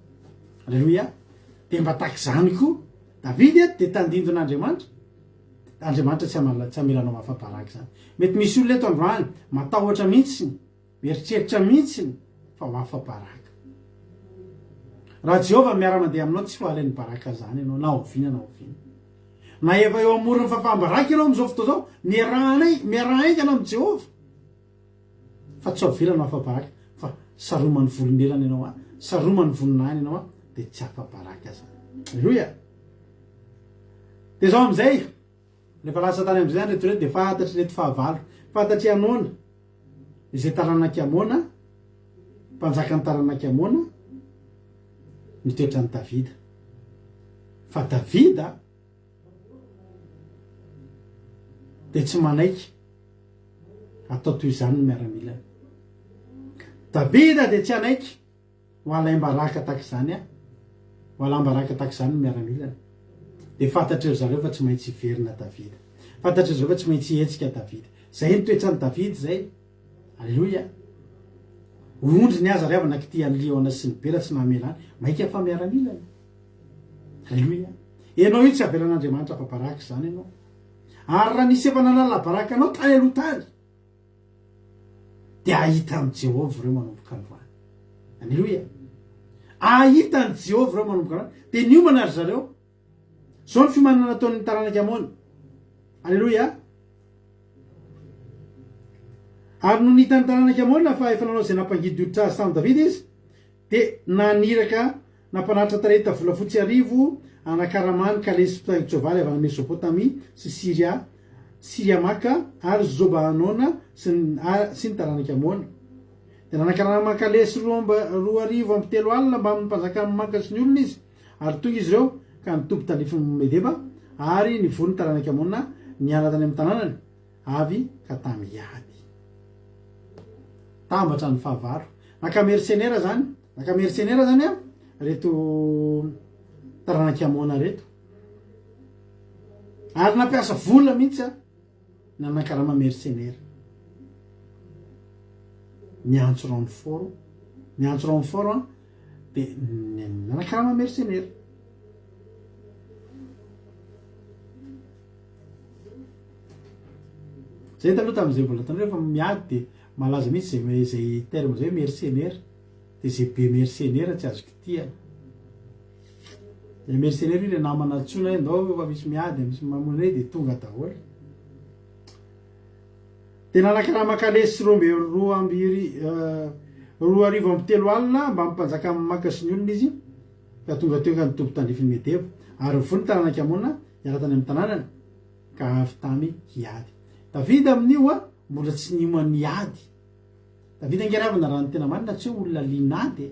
Aleloia! Dia mba tahaka izany koa. Davida eto dia tandindon'Andriamanitra, Andriamanitra tsy hamala tsy hamela anao afa-baraka izany. Mety misy olona eto androany matahotra mihitsiny, mieritreritra mihitsiny fa ho afa-baraka. Raha Jehovah miara-mandeha aminao tsy ho alainy baraka izany ianao na oviana na oviana. Na efa eo amoron'ny fahafaham-baraka ianao amin'izao fotoana izao, miaraha miaraha haingana amin'i Jehovah. Fa tsy avela no afa-baraka fa saromany volon'elany ianao a, saromany voninahiny ianao a, dia tsy afa-baraka zany. Aleloia! Dia zao amizay, rehefa lasa tany amizay zany reto reto dia fantatry reto fahavalo, fantatry Anona, izay taranak'i Amona, mpanjakan'ny taranak'i Amona, ny toetran'i Davida. Fa Davida dia tsy manaiky atao toy izany ny miaramilany. Davida dia tsy hanaiky ho alaim-baraka tahaka izany ho alam-baraka tahaka izany ny miaramilany. Dia fantatry ry zareo fa tsy maintsy hiverina Davida. Fantatry ry zareo fa tsy maintsy hihetsika Davida. Izay ny toetran'i Davida izay. Aleloia. Ondry ny aza ry havana kitihan'ny liona sy ny bera tsy namelany. Maika fa miaramilany. Aleloia. Ianao io tsy avelan'Andriamanitra afa-baraka izany ianao. Ary raha nisy efa nanala baraka anao tany aloha tany, dia hahita an'i Jehovah ireo manomboka androany. Aleloia. Hahita an'i Jehovah ireo manomboka androany. Dia niomana ry zareo. Izao ny fiomanana nataon'ny taranak'i Amona. Aleloia. Ary nony hitan'ny taranak'i Amona fa efa nanao izay nampangidy hoditra azy tamin'i Davida izy, dia naniraka. Nampanatitra talenta volafotsy arivo anakaramany kalesy mpitaingin-tsoavaly avy any Mesopotamia sy Syria, Syriamaka, ary Zoba-Hanona sy ny sy ny taranak'i Amona. Dia nanakarama kalesy 3002 mbamin'ny mpanjakan'i Maka sy ny olony izy, ary tonga izy ireo ka nitoby tandrifin'i Medeba, ary nivory ny taranak'i Amona niala tany amin'ny tanànany avy ka tamy hiady. Tambatra ny fahavalo. Naka mersenera zany, naka mersenera zany an, reto taranak'i Amona reto. Ary nampiasa vola mihitsy an, nanakarama mersenera. Niantso renfort, niantso renfort an, de nanakarama mersenera. Zay taloha tamin'izay mbola tanora efa miady de malaza mihitsy zay zay terme zay hoe mercenaire de zay be mercenaire tsy azo kitihana. Le mercenaire io le namana antsoina hoe ndao fa misy miady misy mamono anay de tonga daholo. De nanakarama kalesy roa amby 3002 mbamin'ny mpanjakan'i Maka sy ny olony izy ka tonga teo ka nitoby tandrifin'i Medeba ary nivory ny taranak'i Amona hiala tany amin'ny tanànany ka avy tamy hiady. Davida amin'io a, mbola tsy niomana hiady. Davida ange ravina raha ny tena marina tsy hoe olona liana ady e.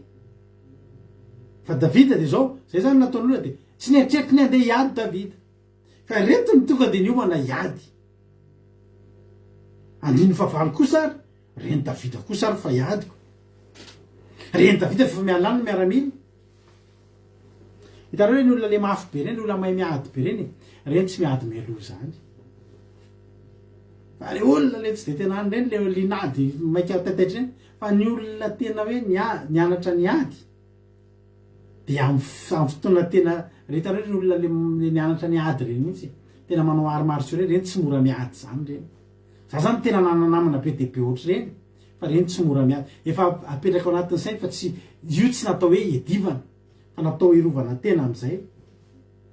Fa Davida dia izao, izay zany nataon'olona dia tsy nieritreritra ny handeha hiady Davida. Fa ireto no tonga dia niomana hiady. Andininy fahavalo kosa ary, ren'i Davida kosa ary fa hiadiko. Ren'i Davida fa efa miala any ny miaramila. Hitanareo ireny olona le mafy be ireny, olona mahay miady be ireny, ireny tsy miady mialoha izany. Fa le olona le tsy de tena any ireny, le linady maika taitaitra ireny, fa ny olona tena hoe nianatra niady, de amin'ny fotoana tena, re hitanareo ireny olona le nianatra niady ireny mihitsy, tena manao arts martiaux ireny, ireny tsy mora miady izany ireny. Za zany tena nanana namana be dia be ohatr'ireny, fa ireny tsy mora miady. Efa apetraka ao anatin'ny sainy fa tsy, io tsy natao hoe hiadivana, fa natao hiarovana tena amin'izay.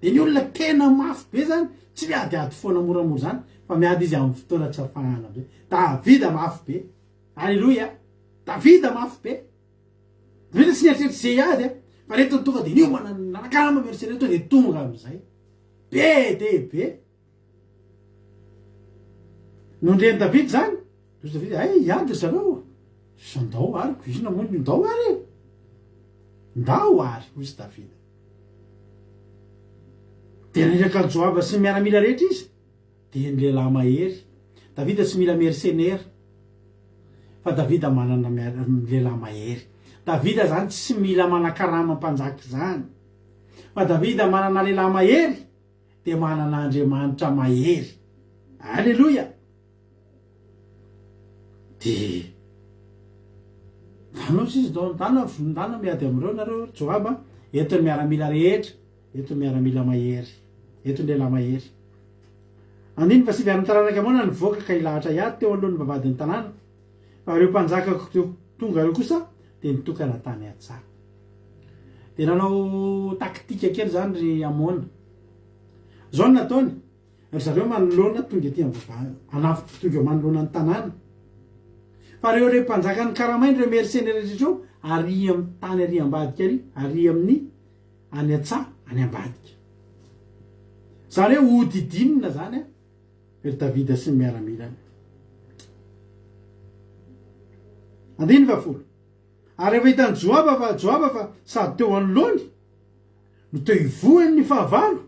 Dia ny olona tena mafy be zany, tsy miadiady foana moramora zany, fa miady izy amin'ny fotoana tsy afahana amin'izay. Davida mafy be. Aleloia! Davida mafy be. Davida tsy nieritreritra izay hiady, fa reto ny tonga dia niomana, nanakarama mercenaire tonga dia tonga amin'izay. Be dia be. Nondren'i Davida izany, hoy Davida, hay hiady ry zareo, ndao ary, ko inona moa ny ndao ary e? Ndao ary, hoy izy Davida. Dia naniraka an'i Joaba sy ny miaramila rehetra izy, dia ny lehilahy mahery. Davida tsy mila mercenaire, fa Davida manana lehilahy mahery. Davida izany tsy mila manakarama mpanjaka izany, fa Davida manana lehilahy mahery, dia manana Andriamanitra mahery. Aleloia! Dia ndana ozy izy, ndana, ndana miady amin'ireo nareo ry Joaba, eto ny miaramila rehetra, eto ny miaramila mahery, eto ny lehilahy mahery. Andininy fahasivy ary ny taranak'i Amona nivoaka ka hilahatra hiady teo anoloan'ny vavahadin'ny tanàna, fa ireo mpanjaka tonga ireo kosa dia nitokana tany an-tsaha. Dia nanao taktika kely izany ry Amona. Izao no nataony, ry zareo manoloana tonga ety amin'ny vavahady, tonga eo manoloana ny tanàna. Fa ireo ireo mpanjakan'ny karamaina, ireo mercenaires rehetra ireo, ary amin'ny tany ary ambadika ary, ary amin'ny any an-tsaha, any ambadika. Izany hoe hodidinina izany ry Davida sy ny miaramilany. Andininy fahafolo. Ary rehefa hitan'i Joaba fa Joaba fa sady teo anoloany no teo ivohony ny fahavalo,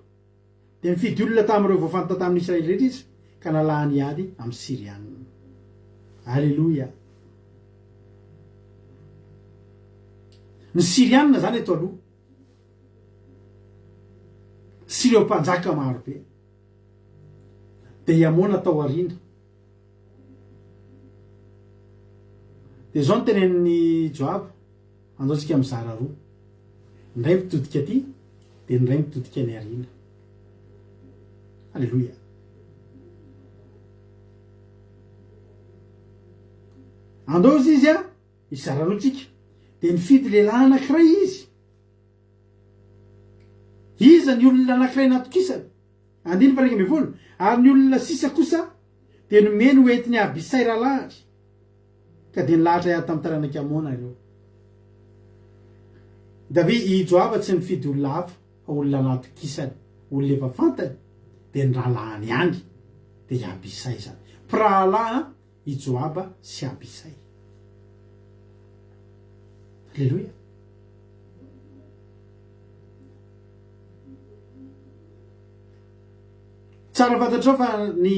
dia nifidy olona tamin'ireo voafanta tamin'ny Israely rehetra izy ka nalahany hiady amin'ny Syriana. Aleloia! Ny Syriana izany eto aloha sy ireo mpanjaka marobe, dia i Amona tao aoriana. Dia izao no tenenin'i Joaba, Andao isika mizara roa. Ny iray mitodika aty, dia ny iray mitodika any aoriana. Aleloia. Andao izy izy a, hizara roa tsika. Dia nifidy lehilahy anankiray izy. Iza ny olona anankiray natokisany? Andininy faha 11, Ary ny olona sisa kosa dia nomeny ho entin'i Abisay rahalahiny, ka dia nilahatra hiady tamin'ny taranak'i Amona ireo. David, i Joaba tsy nifidy olona hafa fa olona natokisany, olona efa fantany, dia ny rahalahiny ihany, dia i Abisay izany. Mpirahalahy i Joaba sy Abisay. Aleloia. Tsara fantatrao fa ny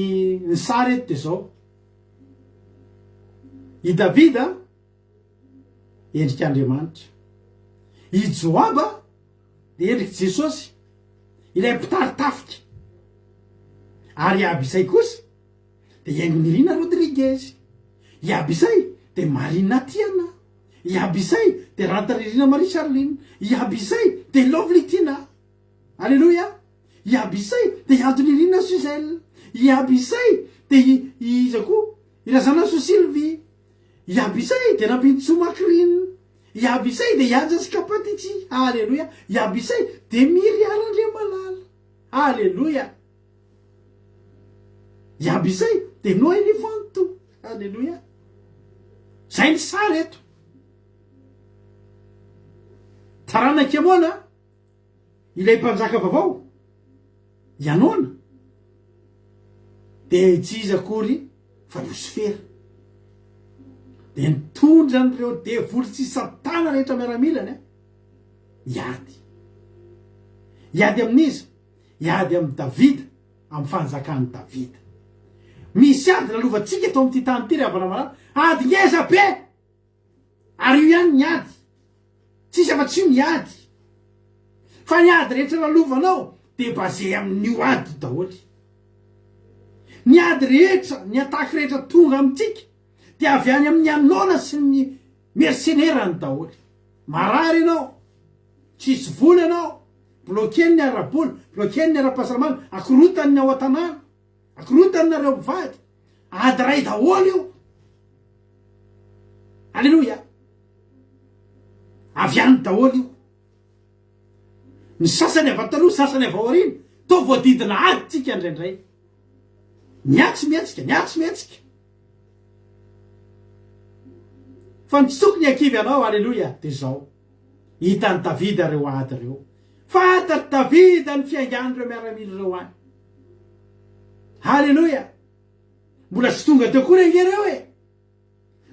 ny sary eto dia izao. I Davida endrik'Andriamanitra. I Joaba dia endrik'i Jesosy, ilay mpitari-tafika. Ary i Abisay kosa dia i Haingonirina Rodriguez. I Abisay dia Marina Tiana. I Abisay dia Rantaririna Marie Charline. I Abisay dia Lovely Tina. Aleloia! I Abisay dia i Antonirina Suzelle. I Abisay dia i iza koa? I Razanasoa Sylvie. I Abisay dia Rampintsoa Macrine. I Abisay dia i Anja Scapatici. Aleloia! I Abisay dia Myria Randriamalala. Aleloia! I Abisay dia Noa Elefanto. Aleloia! Zay ny sary eto. Taranak'i Amona. Ilay mpanjaka vaovao, i Anona, dia tsy iza akory fa Losifera. Dia nitondra an'ireo devoly sy Satana rehetra miaramilany hiady. Hiady amin'iza? Hiady amin'i Davida, amin'ny fanjakan'i Davida. Misy ady lalovantsika eto amin'ity tany ity ry havana malala, ady ngeza be! Ary io ihany ny ady. Tsisy afa-tsy io ny ady. Fa ny ady rehetra lalovanao dia basé amin'io ady io daholo. Ny ady rehetra, ny attaque rehetra tonga amintsika dia avy any amin'ny anona sy ny mercenaires-ny daholo. Marary ianao, tsisy vola ianao, bloquer-ny ara-bola, bloquer-ny ara-pahasalamana, akorontany ny ao an-tanàna. Akorontany nareo mivady. Ady ray daholo io. Aleloia. Avy any daholo io. Ny sasany avy ato aloha, sasany avy ao aoriana. Toa voadidina ady tsika indraindray. Ny atsy mihetsika, ny atsy mihetsika. Fa ny tsy tokony hakivy anao, aleloia, dia izao. Hitan'i Davida ireo ady ireo. Fantatr'i Davida ny fiaingan'ireo miaramila ireo any. Haleloia! Mbola tsy tonga teo koa re ange ireo e!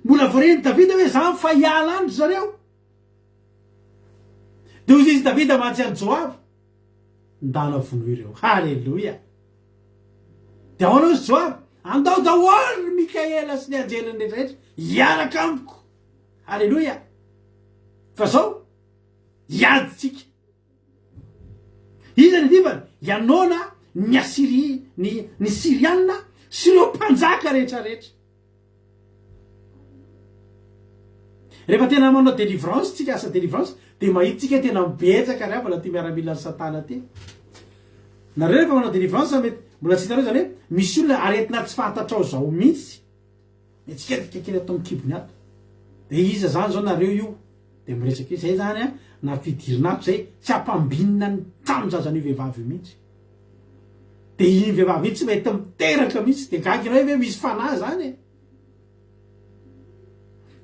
Mbola voaren'i Davida hoe zany fa hiala any ry zareo. Dia hoy izy Davida mantsy an'i Joaba, ndana vonoy ireo. Haleloia! Dia ahoana hoy Joaba? Andao daholo ry Mikaela sy ny anjeliny rehetra rehetra hiaraka amiko. Haleloia! Fa zao, hiady tsika. Iza ny adivany? I Anona, ny Asyria, ny, ny Syriana sy ireo mpanjaka rehetra rehetra. Rehefa tena manao délivrance tsika, asa délivrance, dia mahita tsika tena betsaka ry havana ty miaramilan'i satana ty. Nareo rehefa manao délivrance mety mbola tsy hitanareo zany hoe misy olona aretina tsy fantatrao zao mihitsy. Mihetsiketsika kely ato amin'ny kibony ato. Dia iza zany zao nareo io? Dia miresaka io. Zay zany an, na fidirina ato zay, tsy ampambinina ny tranon-jazan'io vehivavy io mihitsy. Dia iny vehivavy iny tsy mety miteraka mihitsy. Dia gaga ianao hoe misy fanahy zany e.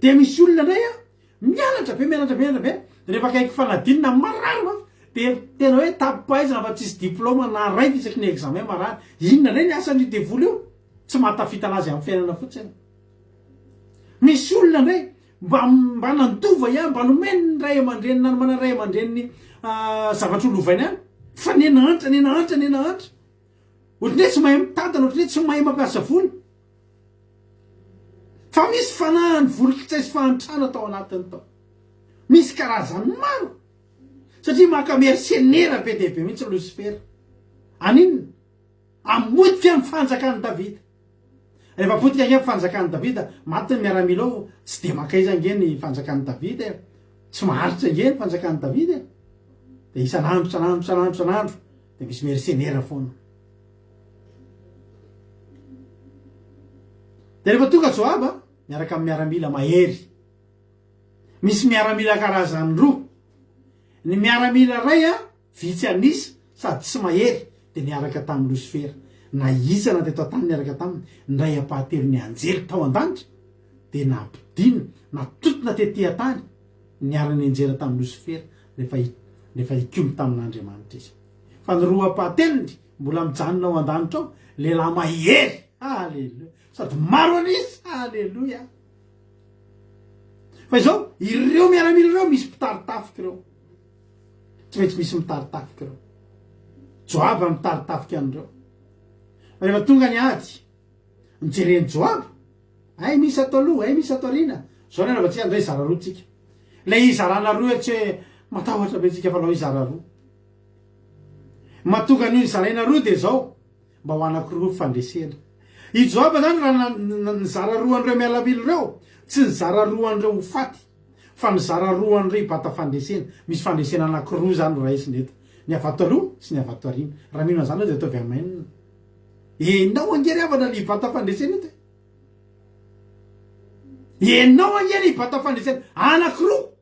Dia misy olona indray an, mianatra be, mianatra be, mianatra be, dia rehefa akaiky fanadinana marary mafy, dia tena hoe tapi-pahaizana fa tsisy diplôme na raiky isaky ny examen marary. Inona indray ny asan'io devoly io? Tsy mahatafita anazy amin'ny fiainana fotsiny. Misy olona indray mba mba nandova ihany, mba nomeny ny ray aman-dreny, nanomana ray aman-dreniny zavatra ho lovaina ihany, fa niha-nahantra, niha-nahantra, niha-nahantra. Ohatran'ny hoe tsy mahay mitantana, ohatran'ny hoe tsy mahay mampiasa vola. Fa misy fanahin'ny volokitsay sy fahantrana tao anatiny tao. Misy karazany maro. Satria maka mersenera be dia be mihitsy Losifera. Aninona? Hamotika ny fanjakan'i Davida. Rehefa potika ange ny fanjakan'i Davida, maty ny miaramila ao, tsy dia mankaiza ange ny fanjakan'i Davida e. Tsy maharitra ange ny fanjakan'i Davida e. Dia isan'andro, isan'andro, isan'andro, isan'andro, dia misy mersenera foana. Dia rehefa tonga Joaba, miaraka amin'ny miaramila mahery. Misy miaramila karazany roa. Ny miaramila iray a, Vitsy an'isa sady tsy mahery dia niaraka tamin'i Losifera. Nahitsana teto an-tany niaraka taminy ny iray ampahatelon'ny anjely tao an-danitra dia nampidinina, natontona tety an-tany, niara-nianjera tamin'i Losifera. Rehefa rehefa hikomy tamin'Andriamanitra izy. Fa ny roa ampahatelony mbola mijanona ao an-danitra ao, lehilahy mahery. Haleloia. Sady maro an'isa. Haleloia. Fa izao, ireo miaramila ireo misy mpitari-tafika ireo. Tsy maintsy misy mitari-tafika ireo. Joaba mitari-tafika an'ireo. Fa rehefa tonga ny ady, nijeren'i Joaba, hay misy ato aloha, hay misy ato aoriana. Izao ny anaovantsika andao hizara roa tsika. Ilay hizarana roa tsy hoe matahotra be tsika fa alao hizara roa. Mahatonga an'io nizaraina roa dia izao, mba ho anankiroa ny fandresena. I Joaba izany raha nizara roa an'ireo miaramila ireo, tsy nizara roa an'ireo ho faty, fa nizara roa an'ireo hibata fandresena. Misy fandresena anankiroa izany no raisina eto, ny avy ato aloha sy ny avy ato aoriana. Raha mino an'izany ianao dia ataovy amen. Enao ange ry havana le hibata fandresena eto e. Enao ange le hibata fandresena anankiroa.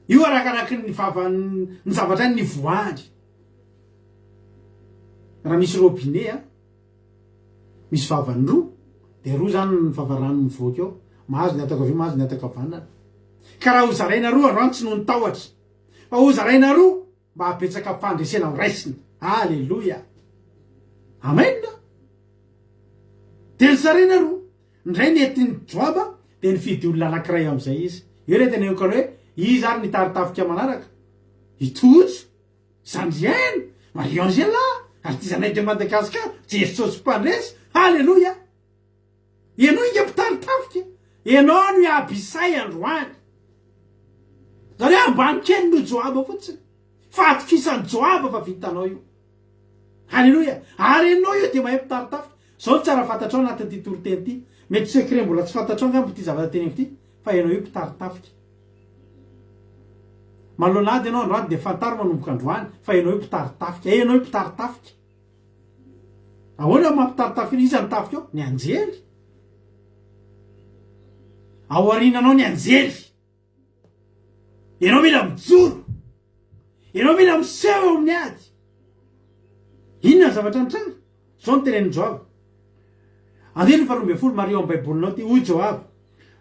Io arakaraky ny vavan'ny ny zavatra nivoahany. Raha misy robinet a, misy vavany roa, de roa zany ny vavarano mivoaka eo, mahazo ny ato ankavia mahazo ny ato ankavanana. Ka raha hozaraina roa androany tsy noho ny tahotra, fa hozaraina roa mba hahabetsaka fandresena ho raisina. Aleloia! Amen! De nozaraina roa. Indray nentin'i Joaba dia nifidy olona anankiray amin'izay izy. Eo ilay teneniko anao hoe iza ary ny hitari-tafika manaraka? I Tojo, Zandriaina, Marie Angela, Artisanay de Madagascar, Jesosy Mpandresy, Haleloia! Ianao inga mpitari-tafika, ianao no i Abisay androany. Zany hoe ambany kely noho Joaba fotsiny. Fa atokisan'i Joaba fa vitanao io. Haleloia! Ary ianao io dia mahay mpitari-tafika. Izao no tsara fantatrao anatin'ity toriteny ity. Mety secret mbola tsy fantatrao angamba ity zavatra teneniko ity, fa ianao io mpitari-tafika. Manoloana ady ianao androany dia fantaro manomboka androany fa ianao io mpitari-tafika. Ianao io mpitari-tafika. Ahoana no maha mpitari-tafika anao? Iza no tafika ao? Ny anjely. Ao aoriananao ny anjely. Ianao mila mijoro. Ianao mila miseho eo amin'ny ady. Inona ny zavatra nitranga? Izao no tenenin'i Joaba. Andininy faharoa ambin'ny folo, mariho amin'ny Baibolinao ity, hoy Joaba,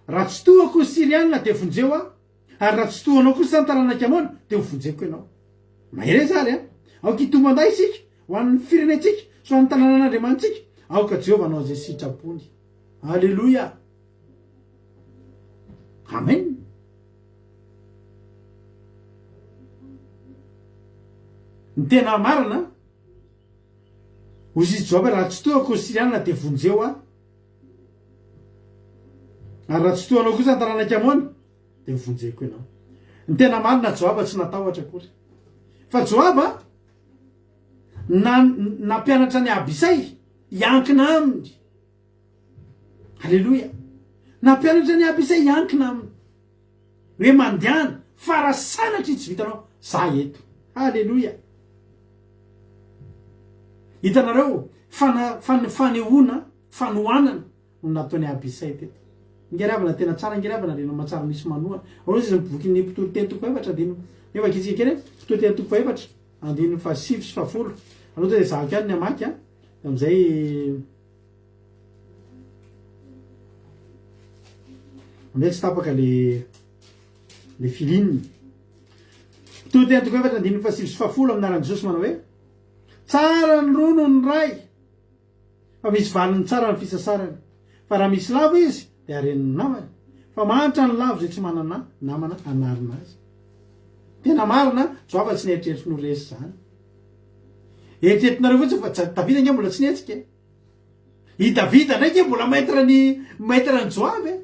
Raha tsy tohako ny Syriana dia vonjeo aho, ary raha tsy tohanao kosa ny taranak'i Amona dia ho vonjeko ianao. Mahereza àry an! Aoka hitomban-dahy isika ho an'ny firenentsika sy ho an'ny tanànan'Andriamanitsika. Aoka Jehovah hanao izay sitrapony. Aleloia! Amen. Ny tena marina, hoy izy Joaba, raha tsy tohako ny Syriana dia vonjeo aho. Ary raha tsy tohanao kosa ny taranak'i Amona, dia vonjeko ianao. Ny tena marina, Joaba tsy natahotra akory. Fa Joaba na, nampianatra an'i Abisay hiankina aminy. Aleloia! Nampianatra an'i Abisay hiankina aminy. Hoe mandehana, fa raha sanatria tsy vitanao, za eto. Aleloia! Hitanareo, fana, fan, fanehoana, fanohanana no nataon'i Abisay teto. Ingahy tena tsara ingahy ravana renao mahatsara misy manohana. Ahoana izy ny bokin'ny mpitoriteny toko fahefatra andininy eo vakitsika kely e. Mpitoriteny toko fahefatra andininy fahasivy sy fahafolo. Aloha dia ezahako ihany ny hamaky a. Amin'izay Amin'izay tsy tapaka le le feeling. Mpitoriteny toko efatra andininy fahasivy sy fahafolo amin'ny anaran'i Jesosy manao hoe Tsara ny roa noho ny iray fa misy valiny tsara ny fisasarany fa raha misy lavo izy dia haren'ny namany fa mahantra ny lavo izay tsy manana namana hanarina azy. Tena marina, Joaba tsy nieritreritra ny ho resy izany. Eritreretinareo fotsiny fa Davida ange mbola tsy nihetsika e. I Davida indray ange mbola maître ny maître ny Joaba e.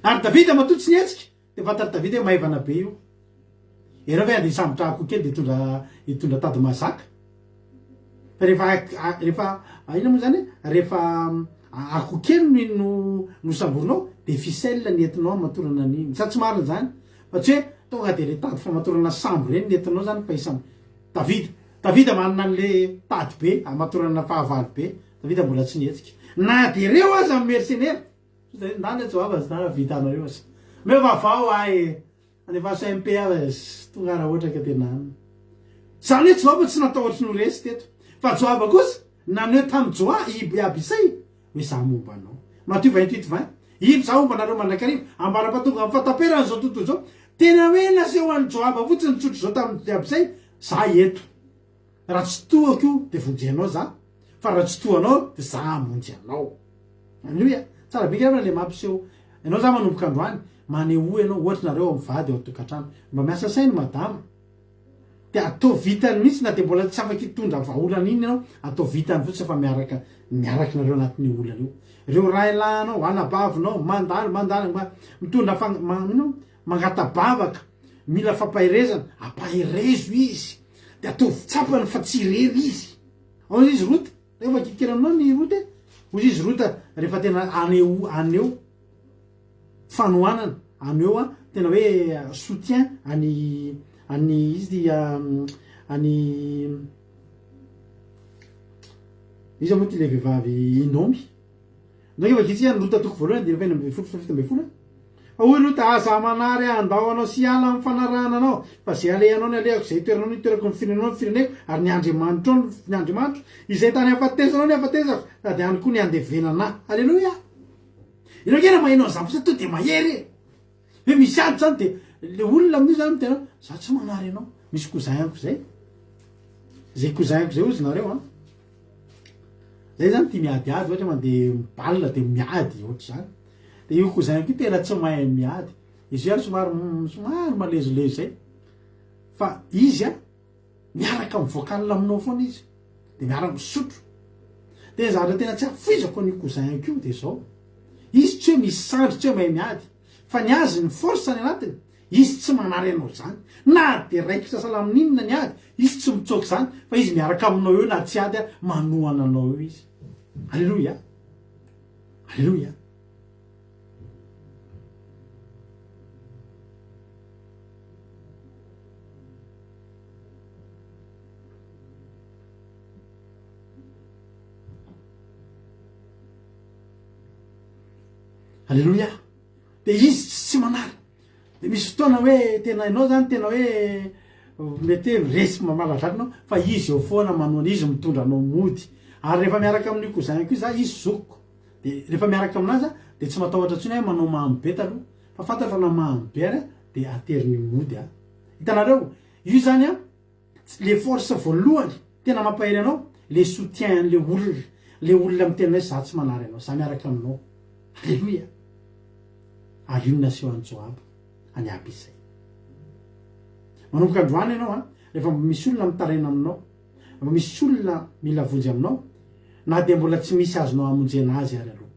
Ary Davida matoa tsy nihetsika dia fantatr'i Davida hoe maivana be io. Ianao ve handeha hisambotra akoho kely dia hitondra hitondra tady mahazaka? Fa rehefa rehefa inona moa zany e? Rehefa akoho kely no no no samborinao dia ficelle ny entinao hamatorana an'iny. Sa tsy marina izany? Fa tsy hoe tonga dia le tady famatorana sambo ireny ny entinao zany fa hisam Davida Davida manana an'le tady be hamatorana fahavalo be. Davida mbola tsy nihetsika. Na dia ireo aza ny mersenera. Ndana Joaba zany vitanareo aza. Omeo vaovao ahy e. Alefaso MP aho e, tonga raha ohatra ka tena any. Zany hoe Joaba tsy natahotra ny ho resy teto. Fa Joaba kosa naneho tamin'i Joa, i Abisay, hoe za momba anao. Matio 28 20. Indro za homba anareo mandrakariva, ambara-pahatonga amin'ny fahataperan'izao tontolo izao. Tena hoe naseho an'i Joaba fotsiny tsotra izao tamin'i Abisay, za eto. Raha tsy tohako io dia vonjenao za, fa raha tsy tohanao dia za hamonjy anao. Aleloia! Tsara be angamba le mampiseho. Ianao za manomboka androany, manehoa ianao, ohatra nareo mivady ao an-tokantrano, mba miasa saina madama, dia atao vitany mihitsy na dia mbola tsy afaka hitondra vahaolana inona ianao, atao vitany fotsiny fa miaraka miaraka nareo anatin'io olana io. Ireo rahalahinao, anabavinao, mandalo, mandalo, mba mitondra fang, ma, ino, mangata-bavaka, mila fampaherezana, ampaherezo izy, dia ataovy tsapany fa tsy irery izy. Ao izy Rota, rehefa vakiko aminao ny Rota e, hoy izy Rota rehefa tena aneho aneho fanohanana, aneho a tena hoe soutien any any izy ty any iza moa ty le vehivavy i Naomy. Ndao ange vakitsika ny Rota toko voalohany andininy faha 16 sy 17 e. Fa hoy Rota, Aza manary ahy handao anao sy hiala amin'ny fanarahana anao, fa izay alehanao no alehako, izay itoeranao no itoerako, ny firenenao no fireneko, ary ny Andriamanitrao no ny Andriamanitro, izay tany hahafatesanao no hahafatesako, sady any koa ny handevenana ahy. Aleloia! Ianao ange raha maheno an'izany fotsiny tonga dia mahery e! Hoe misy ady zany dia le olona amin'io zany miteny hoe za tsy manary anao. Misy cousin-ko zay, zay cousin-ko zay hozy nareo an, zay zany tia miadiady ohatra mandeha mi-bal de miady ohatr'izany. De io cousin-ko io tena tsy mahay miady. Izy io ary somary somary malezolezo zay. Fa izy an, miaraka mi-vocal aminao foana izy. De miara misotro. De ny zavatra tena tsy afoizako an'io cousin-ko io de zao, izy tsy hoe misy sandry, tsy hoe mahay miady. Fa ny azy ny force any anatiny, izy tsy manary anao zany. Na de raikitra sahala amin'inona ny ady, izy tsy mitsoaka izany fa izy miaraka aminao eo na tsy ady ary manohana anao eo izy. Aleloia! Aleloia! Aleloia! De izy tsy manary. De misy fotoana hoe tena ianao zany tena hoe mety hoe resy mamaladratra anao fa izy eo foana manohana, izy mitondra anao mody. Ary rehefa miaraka amin'io cousin-ko io za, izy zokiko. De rehefa miaraka aminazy aho de tsy matahotra intsony aho hoe manao mamy be taloha fa fantatro fa na mamy be ary aho de ateriny mody aho. Hitanareo? Io zany an, le force voalohany tena mampahery anao le soutien an'le olona, le olona miteny hoe za tsy manary anao, za miaraka aminao. Aleloia! Ary io no naseho an'i Joaba, an'i Abisay. Manomboka androany ianao an, rehefa mba misy olona mitaraina aminao, mba misy olona mila vonjy aminao, na dia mbola tsy misy azonao hamonjena azy ary aloha.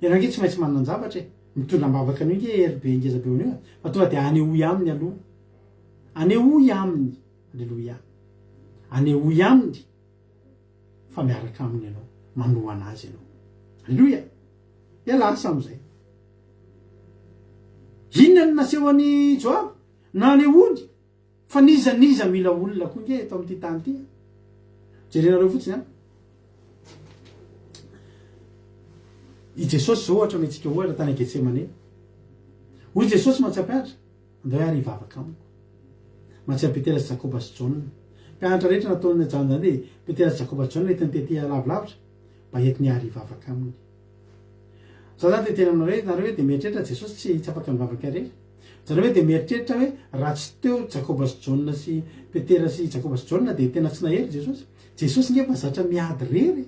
Ianao ange tsy maintsy manan-javatra e, mitondra am-bavaka an'io ange hery be ngeza be ho an'io e, fa tonga dia anehoy aminy aloha. Anehoy aminy, aleloia, anehoy aminy fa miaraka aminy ianao, manohana azy ianao. Aleloia! Dia lasa amin'izay. Inona no nasehon'i Joaba? Nanehoany fa n'iza n'iza mila olona koa nge eto amin'ity tany ity. Jerenareo fotsiny an. I Jesosy izao ohatra omentsika ohatra tany Getsemane. Hoy Jesosy mantsy hampianatra, Andao ary hivavaka amiko. Mantsy an'i Petera sy Jakoba sy Jaona. Mpianatra rehetra nataon'i Jaona izany dia Petera sy Jakoba sy Jaona entiny tety lavilavitra mba entiny ary hivavaka aminy. Za zany te hiteny aminareo hoe nareo ve dia mieritreritra Jesosy tsy tsy afaka mivavaka irery? Zareo ve dia mieritreritra hoe raha tsy teo Jakoba sy Jaona sy Petera sy Jakoba sy Jaona dia tena tsy nahery Jesosy? Jesosy nge efa zatra miady irery e!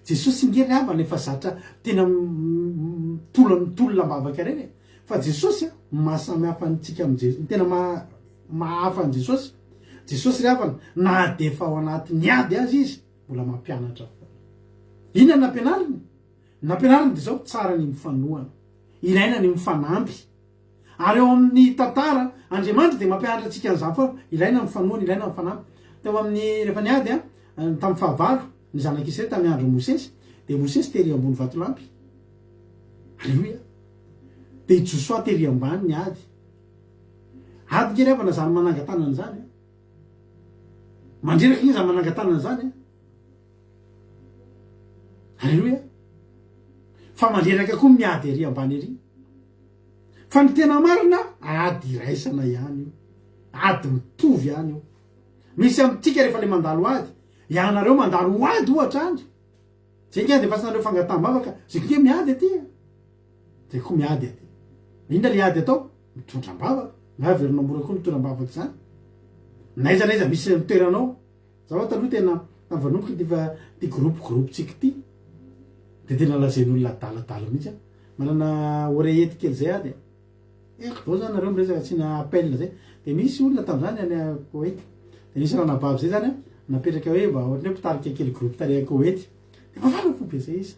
Jesosy nge ry havana efa zatra tena mitolona mitolona am-bavaka irery e! Fa Jesosy a, ny maha samy hafa antsika amin'i Jesosy, ny tena maha maha hafa an'i Jesosy, Jesosy ry havana na dia efa ao anatin'ny ady aza izy mbola mampianatra foana. Inona no nampianariny? Ny nampianariny dia izao, tsara ny mifanohana, ilaina ny mifanampy. Ary eo amin'ny tantara, Andriamanitra dia mampianatra antsika an'izany foana, ilaina ny mifanohana, ilaina ny mifanampy. Teo amin'ny, rehefa niady tamin'ny fahavalo ny zanak'Israely tamin'ny andron'i Mosesy, dia Mosesy tery ambony vatolampy. Aleloia! Dia i Josoa tery ambany niady. Ady nge ry havana izany manangan-tanana izany a. Mandreraka nge izany manangan-tanana izany a. Aleloia! Fa mandreraka koa miady ery ambany ery. Fa ny tena marina, ady iraisana ihany io. Ady mitovy ihany io. Misy amintsika rehefa le mandalo ady, ianareo mandalo ho ady ohatra any. Zay nge andefasanareo fangataham-bavaka, zay koa nge miady aty e. Zay koa miady aty. Inona le ady atao? Mitondra am-bavaka. Na averinao mora koa mitondra am-bavaka izany. N'aiza n'aiza misy ny toeranao. Za hoa taloha tena tamin'ny vanomboka ity fa ity groupe groupe tsika ity de tena lazain'olona adaladala mihitsy aho. Manana oreillette kely zay aho de eko daholo zany nareo miresaka asiana appel zay. De nisy olona tamin'izany any Koweït. De nisy ranabavy zay zany an, napetraka hoe mba ohatran'ny hoe mpitarika kely groupe tary à Koweït. De mafana fo be zay izy.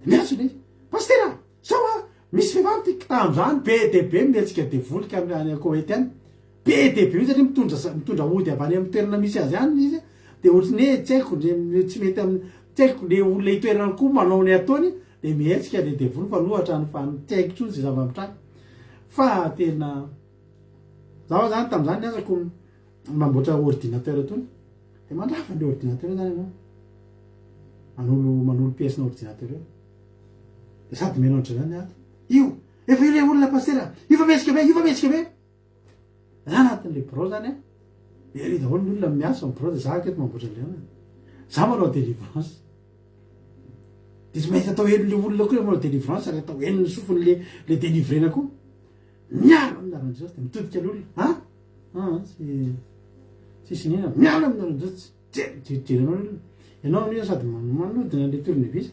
De miantso ilay izy, Pasitera! Zao a! Misy vehivavy ty tamin'izany be dia be mihetsika devoly ka any Koweït any. Be dia be mihitsy satria mitondra mitondra ody avy any amin'ny toerana misy azy any izy dia ohatran'ny hoe tsy haiko ndre tsy mety amin'ny tsy haiko le olona itoerany koa manao ny ataony dia mihetsika le devoly fa aloha hatrany fa tsy haiko intsony izay zava-mitranga fa tena zaho zany tamin'izany ny asako mamboatra ordinateur tony dia mandrava le ordinateur zany ianao manolo manolo pièce-na ordinateur eo dia sady meno an-dry zareo ny ato io efa io le olona pasitera io fa mihetsika be io fa mihetsika be Za anatin'le birao zany an, ery daholo ny olona miasa ao birao de za aketo mamboatra an'le anona. Za manao délivrance. De tsy maintsy atao henon'le olona koa manao délivrance ary atao henon'ny sofin'le le délivrena koa. Miala amin'ny anaran'i Jesosy de mitodika le olona. An? An, tsy tsisy n'inona. Miala amin'ny anaran'i Jesosy. Jery anao le olona. Ianao amin'io sady manodina le tournevis.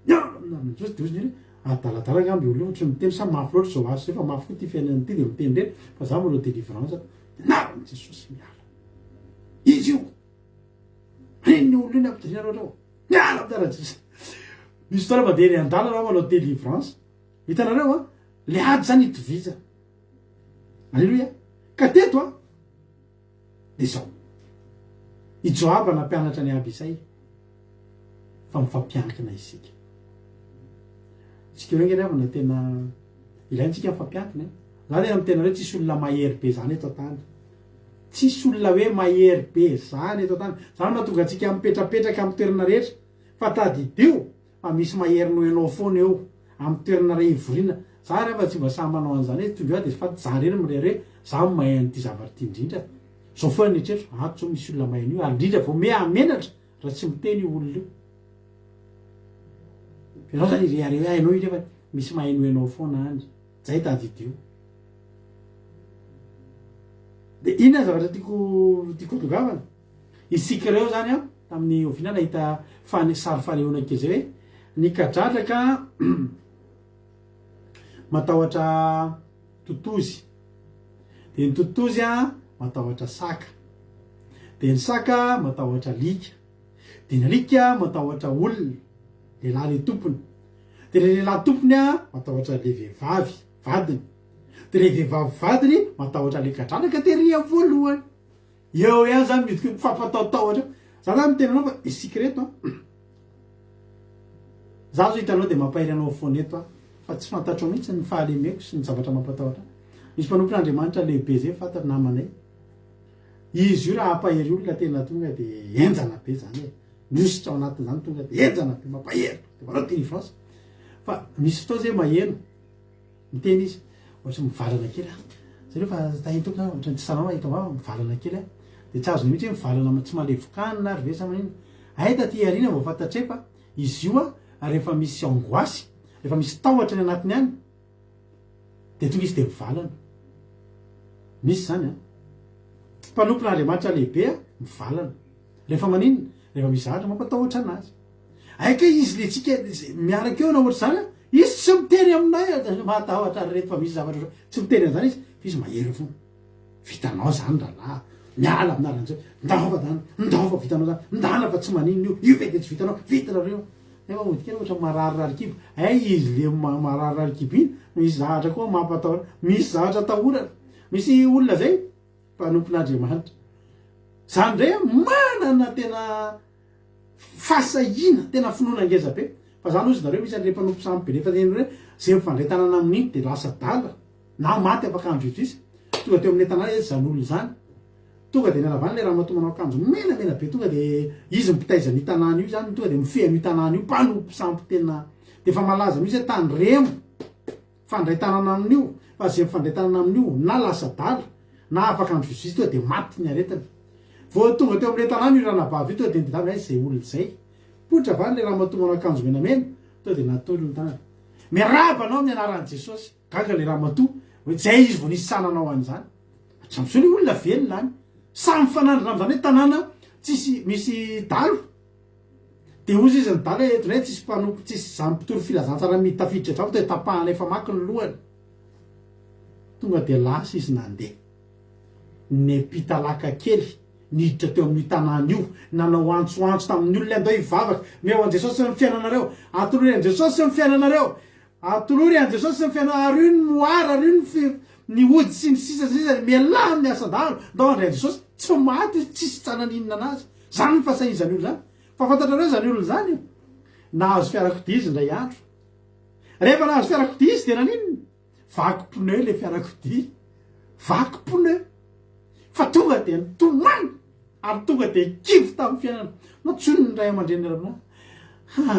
Miala amin'ny anaran'i Jesosy de ozy ny olona. Adaladala angamba io olona io, tsy miteny sa mafy loatra izao asa izao fa mafy koa ity fiainana ity dia miteny ireny fa za manao délivrance anaran'i Jesosy miala izy io reny olona io ny ampidirina loatra ao miala amin'ny anaran'i Jesosy misy fotoana mandeha eny an-dalana aho manao délivrance hitanareo a le ady zany itovizana aleloia ka teto a Dia izao, i Joaba nampianatra an'i Abisay fa mifampiankina isika. Isika ireo ange ry havana tena ilaintsika mifampiankina e. Za tena miteny hoe tsisy olona mahery be zany eto an-tany. Tsisy olona hoe mahery be zany eto an-tany. Zany no mahatonga antsika mipetrapetraka amin'ny toerana rehetra. Fa tadidio fa misy mahery noho ianao foana eo amin'ny toerana iray ivoriana. Za ry havana tsy mba sahy manao an'izany hoe tonga eo dia fa za irery mirehareha, za no mahay an'ity zavatra ity indrindra. Zao foana ny eritreritro, ato zao misy olona mahay an'io ary indrindra vao miha hamenatra raha tsy miteny io olona io. Ianao zany irehareha hoe hainao io nefa misy mahay noho ianao foana any. Zay tadidio. Dia inona ny zavatra tiako tiako hatongavana? Isika ireo zany an, tamin'ny oviana nahita fane- sary fanehoana kely zay hoe ny kadradraka matahotra totozy, de ny totozy an matahotra saka, de ny saka matahotra alika, de ny alika matahotra olona, lehilahy le tompony, de le lehilahy tompony an matahotra le vehivavy vadiny, de le vehivavy vadiny matahotra le kadradraka tery amin'ny voalohany. Eo ihany zany midika hoe mifampatahotahotra eo. Za zany miteny anao fa isika ireto an, za zao hitanao de mampahery anao foana eto aho fa tsy fantatrao mihitsy ny fahalemeko sy ny zavatra mampatahotra ahy. Misy mpanompon'Andriamanitra lehibe zay fantatro namanay, izy io raha hampahery olona tena tonga de henjana be zany e, mihosotra ao anatin'izany tonga de henjana be mampahery de manao délivrance fa misy fotoana zay maheno Miteny izy, ohatry ny mivalana kely aho. Zareo fa tahin'ny Tompo zany, ohatry ny tsy salama eto am-bava, mivalana kely aho. Dia tsy azony mihitsy hoe mivalana tsy malevin-kanina ary ve sa maninona. Hay taty aoriana vao fantatray fa izy io rehefa misy angoisse, rehefa misy tahotra any anatiny any, dia tonga izy dia mivalana. Misy izany an. Mpanompon'Andriamanitra lehibe mivalana. Rehefa maninona? Rehefa misy zavatra mampatahotra anazy. Hay kay izy le tsika miaraka eo na ohatr'izany an, izy tsy miteny aminay an, mahatahotra ry reto fa misy zavatra ohatr, tsy miteny an'izany izy fa izy mahery foana, vitanao zany rahalahy, miala amin'ny anaran'i Jesosy, ndao fa zany, ndao fa vitanao zany, ndana fa tsy maninona io, io ve de tsy vitanao, vitanareo io, nefa mody kely ohatra mararirary kibo, hay izy le mararirary kibo iny, misy zavatra koa mampatahotra, misy zavatra atahorana, misy olona zay mpanompon'Andriamanitra, zany ndray an manana tena Fahasahiana, tena finoana ngeza be. Fa zany ozy nareo misy anle mpanompo sampy be nefa teny hoe ze mifandray tanana amin'iny de lasa adala na maty afaka andro vitsivitsy. Tonga teo amin'le tanàna izy zany olona zany. Tonga de niala avy any le ramatoa manao akanjo menamena be tonga de izy mpitaiza an'io tanàna io zany tonga de mifehy an'io tanàna io mpanompo sampy tena de efa malaza mihitsy hoe tandremo Mifandray tanana amin'io fa ze mifandray tanana amin'io na lasa adala na afaka andro vitsivitsy tonga de maty ny aretina. Vao tonga teo amin'ilay tanàna io ranabavy io tonga de nitadiaviny aiza zay olona zay. Poitra avy any le ramatoa manao akanjo menamena tonga de natolony ny tanany. Miarahaba anao amin'ny anaran'i Jesosy. Gaga le ramatoa. Hoe zay izy vao nisy sahy nanao an'izany. Hatramin'izao ny olona velona any. Samy mifanandrina amin'izany hoe tanàna tsisy misy dalo. Dia hozy izy ny dalo hoe eto indray tsisy mpanompo tsisy izany mpitory filazantsara midy tafiditra izany fa dia tapahanay famaky ny lohany. Tonga dia lasa izy nandeha. Niampita laka kely niditra teo amin'io tanàna io, nanao antsoantso tamin'ny olona andao hivavaka, omeo an'i Jesosy ny fiainanareo, atolory an'i Jesosy ny fiainanareo. Atolory an'i Jesosy ny fiainana, ario ny moara, ario ny fi, ny ody sy ny sisa sy ny sisa, mialà amin'ny asan-dahalo, ndao handray an'i Jesosy, tsy maty izy, tsisy tsy hananinona anazy, zany ny fahasahian'izany olona izany, fa fantatrareo izany olona izany, nahazo fiarakodia izy indray andro, rehefa nahazo fiarakodia izy dia naninona? Vaky pneu le fiarakodia, vaky pneu, fa tonga dia nitomany ary tonga dia kivy tamin'ny fiainana, nantsoiny ny ray aman-dreniny ara-panahy, ha,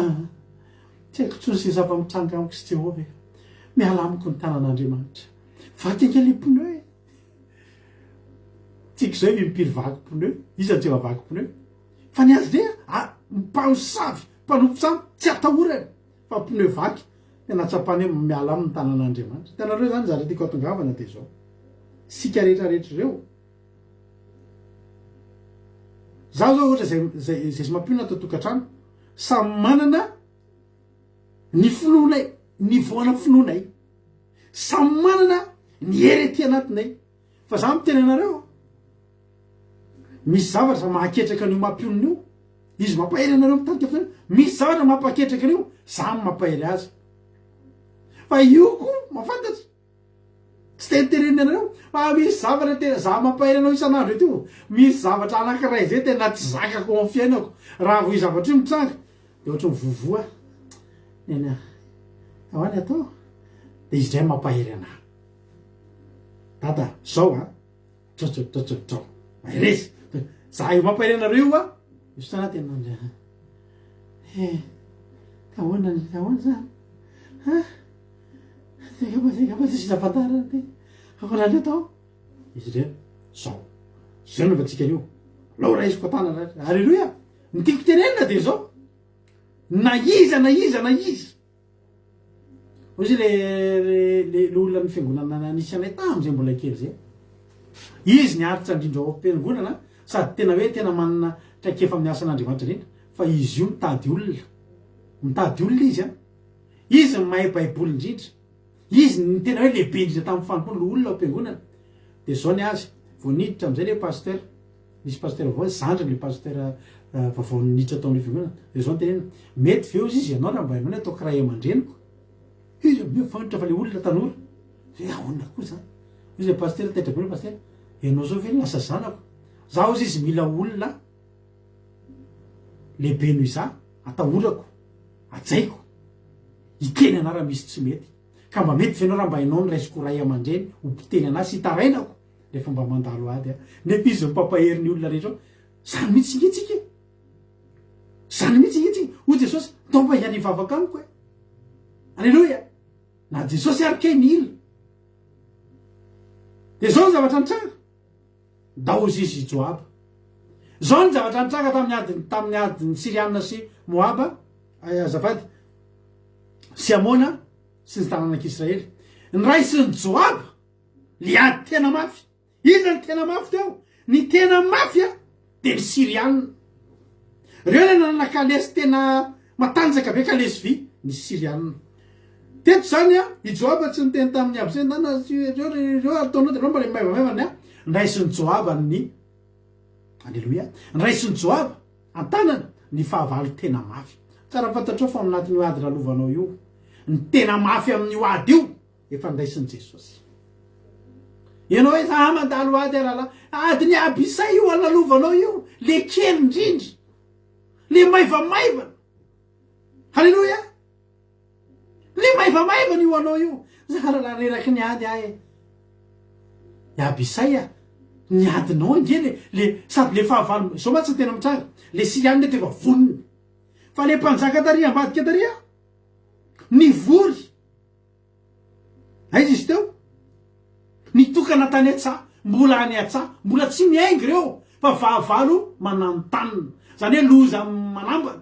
tsy haiko intsony izay zava-mitranga amiko sy Jehovah e, miala amiko ny tanan'Andriamanitra, vaky ange le pneu e, tsika izao e impiry vaky pneu, iza no tsy efa vaky pneu, fa ny azy ndray a, mpamosavy, mpanompo sampy, tsy atahorany. Fa pneu vaky, tena tsapany hoe miala aminy ny tanan'Andriamanitra. Hitanareo izany ny zavatra tiako hatongavana dia izao. Isika rehetra rehetra ireo, zaho zao ohatra izay izay izay sy mampionona ato an-tokantrano, samy manana ny finoanay, niveau-na finoanay. Samy manana ny hery aty anatinay. Fa za miteny anareo, misy zavatra mahaketraka an'io mampionona io. Izy mampahery anareo mitarika fotoana, misy zavatra mampaketraka an'io, za no mampahery azy. Fa io koa mahafantatra. Tsy teniteneniny anareo, fa misy zavatra tena za mampahery anao isan'andro eto io. Misy zavatra anankiray zay tena tsy zakako ao amin'ny fiainako. Raha vao io zavatra io mitranga, de ohatry ny vovoa aho. Neny aho. Ahoana atao? De izy indray mampahery anahy. Dada, zao a. Tsao tsao tsao tsao tsao. Mahereza. Za io mampahery anareo io a. Misy fotoana tena mandre. Eh, ahoana ny ahoana zany? Ha? Angamba angamba tsy sisa fantarana ty. Ahoana ny atao? Izy ireo, zao. Zao no antsika an'io. Alao raisiko an-tanana. Alléluia. Ny tiako tenenina dia zao. Na iza na iza na iza. Hoy izy le le le olona ny fiangonana nisy anay tamin'izay mbola kely zay. Izy niaritra indrindra ao am-piangonana sady tena hoe tena manana traikefa amin'ny asan'Andriamanitra indrindra fa izy io mitady olona. Mitady olona izy an. Izy no mahay baiboly indrindra. Izy no tena hoe lehibe indrindra tamin'ny fanompoana, loholona ao am-piangonana. Dia izao ny azy, vao niditra amin'izay le pasteur. Nisy pasteur vaovao, zandriny le pasteur vaovao niditra tao amin'ilay fiangonana. Dia izao no teneniny, mety ve hozy izy ianao raha mba ianao no ataoko ray aman-dreniko? Izy amin'io fantatra fa le olona tanora. Hoe ahoana koa izany? Hoy ilay pasteur, taitra be ilay pasteur, ianao izao ve no lasa zanako? Za hozy izy mila olona lehibe noho izaho, atahorako, hajaiko, hiteny anah raha misy tsy mety. Ka mba mety ve ianao raha mba ianao no raisiko ho ray aman-dreny, ho mpiteny anah sy hitarainako? Rehefa mba mandalo ady aho. Nefa izy mpampahery ny olona rehetra ao. Zany mihitsy nge tsika e. Zany mihitsy nge tsika. Hoy Jesosy, ndao mba hiany hivavaka amiko e. Aleloia. Na Jesosy ary kay nihira. Dia zao ny zavatra nitranga. Ndao hozy izy i Joaba. Zao ny zavatra nitranga tamin'ny adiny tamin'ny adin'ny Syriana sy Moaba, azafady, sy Amona sy ny taranak'Israely. Niraisin'i Joaba Le ady tena mafy. Iza ny tena mafy teo? Ny tena mafy a de ny Syriana. Reo le nanana kalesy tena matanjaka be, kalesy vy, ny Syriana. Teto zany a, i Joaba tsy niteny tamin'i Abisay, ndana reo reo ataonao de reo mba le maivamaivana a. Nraisin'i Joaba ny, Aleloia, nraisin'i Joaba an-tanana ny fahavalo tena mafy. Tsara fantatrao fa ao anatin'io ady lalovanao io, ny tena mafy amin'io ady io, Efa nraisin'i Jesosy. Ianao hoe za mandalo ady aho rahalahy. Adin'i Abisay io alalovanao io, le kely indrindra, le maivamaivana. Haleloia! Le maivamaivana io anao io. Za rahalahy reraky ny ady aho e. I Abisay a, ny adinao ange le, le, sady le fahavalo, zao mantsy ny tena mitranga, le Syriana eto efa vonona. Fa le mpanjaka tary ambadika tary a, nivory. Aiza izy teo? Nitokana tany an-tsaha, mbola any an-tsaha, mbola tsy miainga ireo fa fahavalo mananontanona. Izany hoe loza manambana.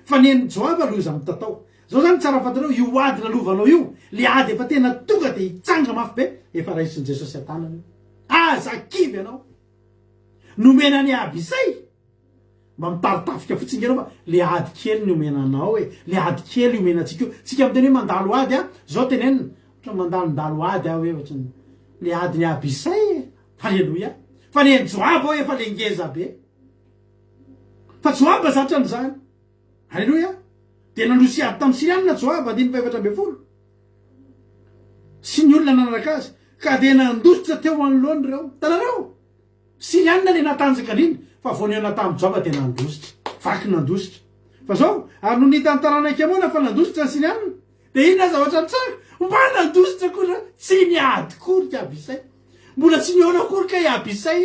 Fa ny an'i Joaba loza mitatao. Zao zany tsara fantareo, io ady lalovanao io, le ady efa tena tonga de hitsanga mafy be, efa raisin'i Jesosy an-tanana io. Aza kivy ianao. Nomena an'i Abisay, mba mitaritafika fotsiny nge ianao fa le ady kely ny omena anao e, le ady kely omena antsika io. Tsika miteny hoe mandalo ady a, zao tenenina, ohatra mandalondalo ady aho hoe ohatran'ny le adin'i Abisay e. Haleloia. Fa ny an'i Joaba ao efa le ngeza be. Fa Joaba zatra an'izany. Aleloia! Dia nandroso hiady tamin'ny Syrianina Joaba, andininy fahefatra ambin'ny folo, sy ny olona nanaraka azy, ka dia nandositra teo anoloany ireo. Hitanareo? Syrianina ilay natanjaka indrindra, fa vao nihaona tamin'i Joaba dia nandositra. Vaky nandositra. Fa izao, ary nony hitan'ny taranak'i Amona fa nandositra ny Syrianina, dia inona ny zavatra nitranga? Mba nandositra koa ireo. Tsy niady akory i Abisay. Mbola tsy nihaona akory kay Abisay.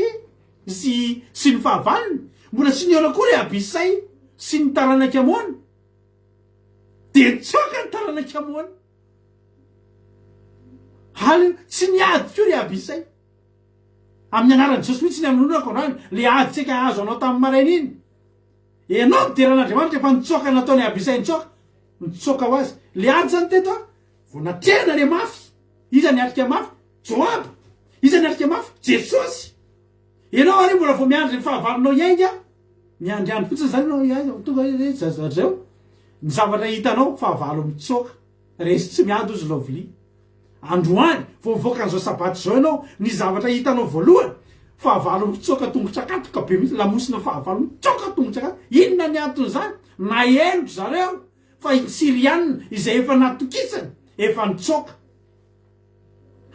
sy sy ny fahavalony, mbola tsy nihaona akory i Abisay sy ny taranak'i Amona, dia nitsoaka ny taranak'i Amona. Hal, tsy niady koa ry Abisay. Amin'ny anaran'i Jesosy mihitsy ny hamononako androany, le ady tsy haika azo anao tamin'ny maraina iny. Ianao midera an'Andriamanitra efa nitsoaka nataon'i Abisay nitsoaka, nitsoaka ho azy. Le ady zany teto a, vao natrehana le mafy. Iza niatrika mafy? Joaba. Iza niatrika mafy? Jesosy. Ianao ary mbola vao miandry ny fahavalonao hiainga, miandriandry fotsiny zany ianao hiainga, tonga izy zareo, ny zavatra hitanao, fahavalo mitsoaka, resy tsy miady ozy Lovely. Androany, vao mivoaka an'izao sabata izao ianao, ny zavatra hitanao voalohany, fahavalo mitsoaka tongotra katoka be mihitsy, lamosina fahavalo mitsoaka tongotra katoka. Inona ny anton'izany? Naheno ry zareo fa i Syriana izay efa natokisany, efa nitsoaka.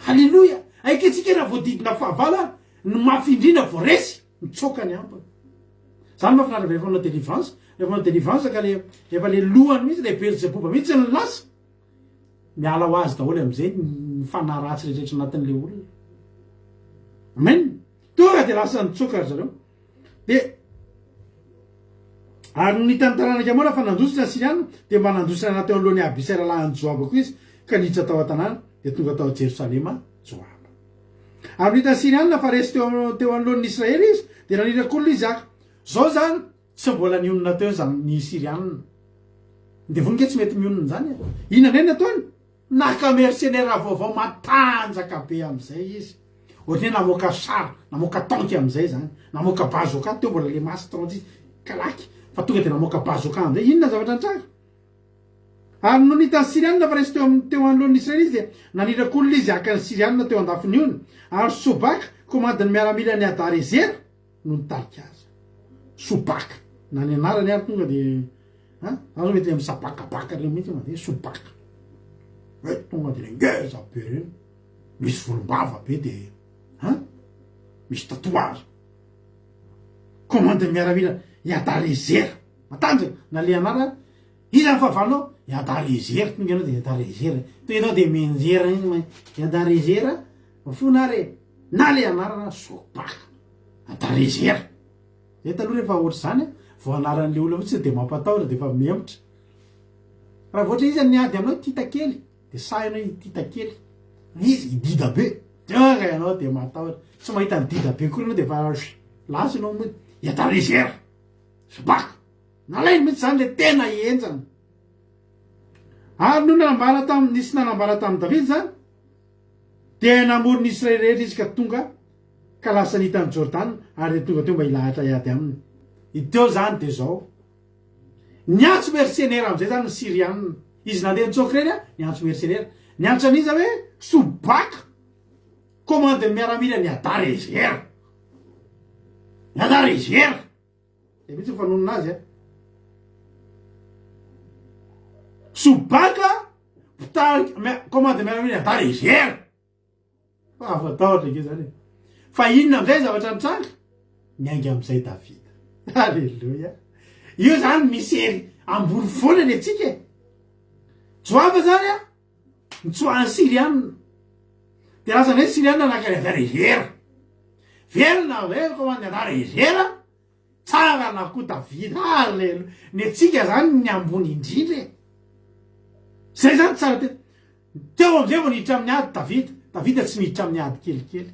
Haleloia! Aikentsika raha voadidina fahavalo ary ny mafy indrindra vao resy, mitsoaka ny ambiny. Zany mahafinaritra be rehefa manao délivrance, rehefa manao délivrance ka le efa le lohany mihitsy, le Belzeboba mihitsy no lasa, miala ho azy daholo amizay ny fanahy ratsy rehetra anatin'le olona. Amen! Tonga de lasa nitsoaka ry zareo. Dia ary nony hitan'ny taranak'i Amona fa nandositra ny Syriana, dia mba nandositra nankeo anoloan'i Abisay rahalahin'i Joaba koa izy, ka niditra tao an-tanàna, dia tonga tao Jerosalema Joaba. Ary nony hitan'ny Syriana fa resy teo teo anoloan'ny Israely izy, dia naniraka olona izy haka. Izao izany, tsy mbola nionona teo izany ny Syriana. Ny devoly ange tsy mety mionona izany e. Inona indray no nataony? Naka mercenaire vaovao matanjaka be amin'izay izy. Ohatran'ny hoe namoaka char, namoaka tank amin'izay izany. Namoaka bazooka, teo mbola le masse 36 kalaky, fa tonga dia namoaka bazooka amin'izay. Inona ny zavatra nitranga? Ary nony hitan'ny Syrianina fa resy teo amin'ny teo anoloan'ny Israely izy dia naniraka olona izy haka ny Syrianina teo andafin'ny ony. Ary Sobaka, komandin'ny miaramilan'i Hadarezera, no nitarika azy. Sobaka, na ny anarany ary tonga dia An? Zany zao mety le misabakabaka reny mihitsy mandeha sobaka. Hoe tonga de le ngeza be reny. Misy volombava be de an? Misy tatouage. Commande miaramila Iadarezer. Matanjaka na le anarany. Iza ny fahavalonao? Iadarezer. Tonga ianao de Iadarezer. Tonga ianao de mianjera iny. Iadarezer. Mifona ary e. Na le anarana sobaka. Adarezer. Zay taloha rehefa ohatr'izany a, vao anaran'le olona fotsiny de mampatahotra de efa mihemotra. Raha vao ohatra izy niady aminao tita kely de sahy ianao i tita kely, izy i dida be, tonga ianao de matahotra, tsy mahita an'i dida be koa ianao de efa lasa ianao mody, hiatarezera, sibaka, nalainy mihitsy zany le tena henjana. Ary nony nanambara tam-, nisy nanambara tamin'i Davida izany, Dia namory ny Israely rehetra izy ka tonga ka lasa nita an'i Jordana ary dia tonga teo mba hilahatra hiady aminy. I teo izany dia izao, niantso mersenera amin'izay izany ny Syriana. Izy nandeha nitsoaka ireny an, niantso mersenera. Niantso an'iza hoe Sobaka, komandin'ny miaramilan'i Hadarezera. Hadarezera! Zay mihitsy ny fanonona azy a. Sobaka mpitarika commande miaramila Dareger. Mahafatahotra ange zany e. Fa inona amizay zavatra nitranga? Niainga amizay Davida. Alléluia. Io zany misy hery ambony foana ny antsika e. Joaba zany a, nitsoahan'ny Syriana. Dia lasa indray ny Syriana naka ny Adarezer. Velona ve commande Adarezer? Tsara na koa Davida. Alléluia. Ny antsika zany ny ambony indrindra e. Zay zany tsara tena. Teo amizay vao niditra amin'ny ady Davida. Davida tsy niditra amin'ny ady kelikely.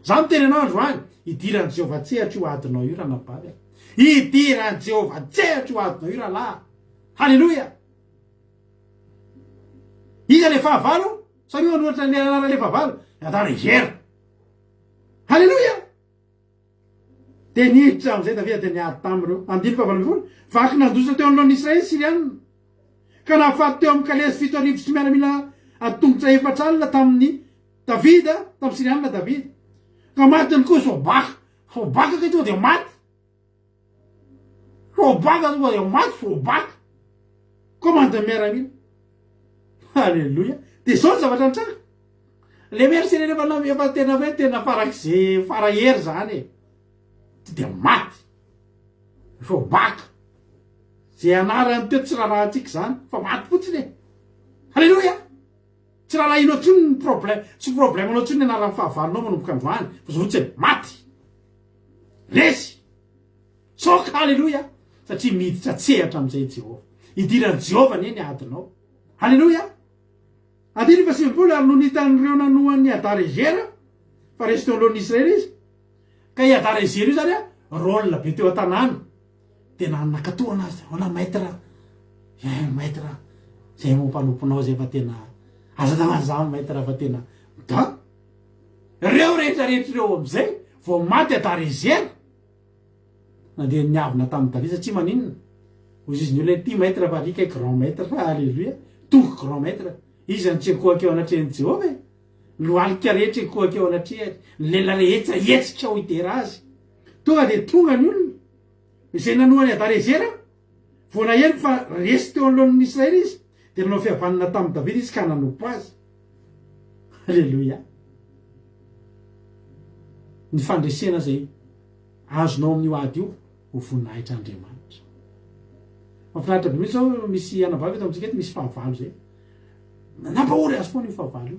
Za miteny anao androany, idiran'i Jehovah an-tsehatra io adinao io ranabavy a. Idiran'i Jehovah an-tsehatra io adinao io rahalahy. Haleloia. Iza le fahavalo? Samia manoratra ny anaran'le fahavalo. Hadarezer. Haleloia! Dia niditra amin'izay Davida dia niady tamin'ireo. Andininy faha-18, Vaky nandositra teo anoloan'ny Israely ny Syriana, ka nahafaty teo amin'ny kalesy 7000 sy miaramila an-tongotra 40 tamin'i Davida, tamin'ny Syriana Davida. Ka matiny koa Sobaka. Sobaka kay tonga dia maty. Sobaka tonga dia maty Sobaka. Komandin'ny miaramila. Alléluia. Dia izao ny zavatra nitranga. Le mercenaire efa na efa tena hoe tena farak'izay fara hery zany e. Ty dia maty. Sobaka. Zay anarany teo tsy rarahantsika izany fa maty fotsiny e. Alléluia. Tsy rarahinao intsony ny problème, tsy problème anao intsony ny anaran'ny fahavalonao manomboka androany fa zao fotsiny maty. Resy. Tsoaka, Alléluia. Satria miditra an-tsehatra amin'izay i Jehovah. Idiran'i Jehovah anie ny adinao. Alléluia. Andininy faha-90, Ary nony hitan'ireo nanoa an'i Hadarezera fa resy teo anoloan'ny Israely izy, ka i Hadarezera io izany rôle be teo an-tanàna, dia nanakatohana azy, ahoana maître, eh maître, izay moa mpanomponao izay fa tena, aza atao an'izany maître fa tena, da, ireo rehetra rehetra ireo amin'izay vao maty Hadarezera, Nandeha niavona tamin'i Davida satria maninona? Hoy izy ny olona ity maître fa ry kay grand maître, alléluia, tonga grand maître, iza no tsy ankohaka eo anatrehan'i Jehovah e? Ny lohalika rehetra hikohaka eo anatrehany, ny lela rehetra hihetsika ho hidera azy. Tonga dia tonga ny olona izay nanoa an'i Hadarezera, vao naheno fa resy teo anoloan'ny Israely izy, dia nanao fihavanana tamin'i Davida izy ka nanompo azy. Alléluia. Ny fandresena izay azonao amin'io ady io ho voninahitr'Andriamanitra. Mahafinaritra be mihitsy zao misy anabavy eto amintsika eto misy fahavalo zay. Nampahory azy foana io fahavalo io.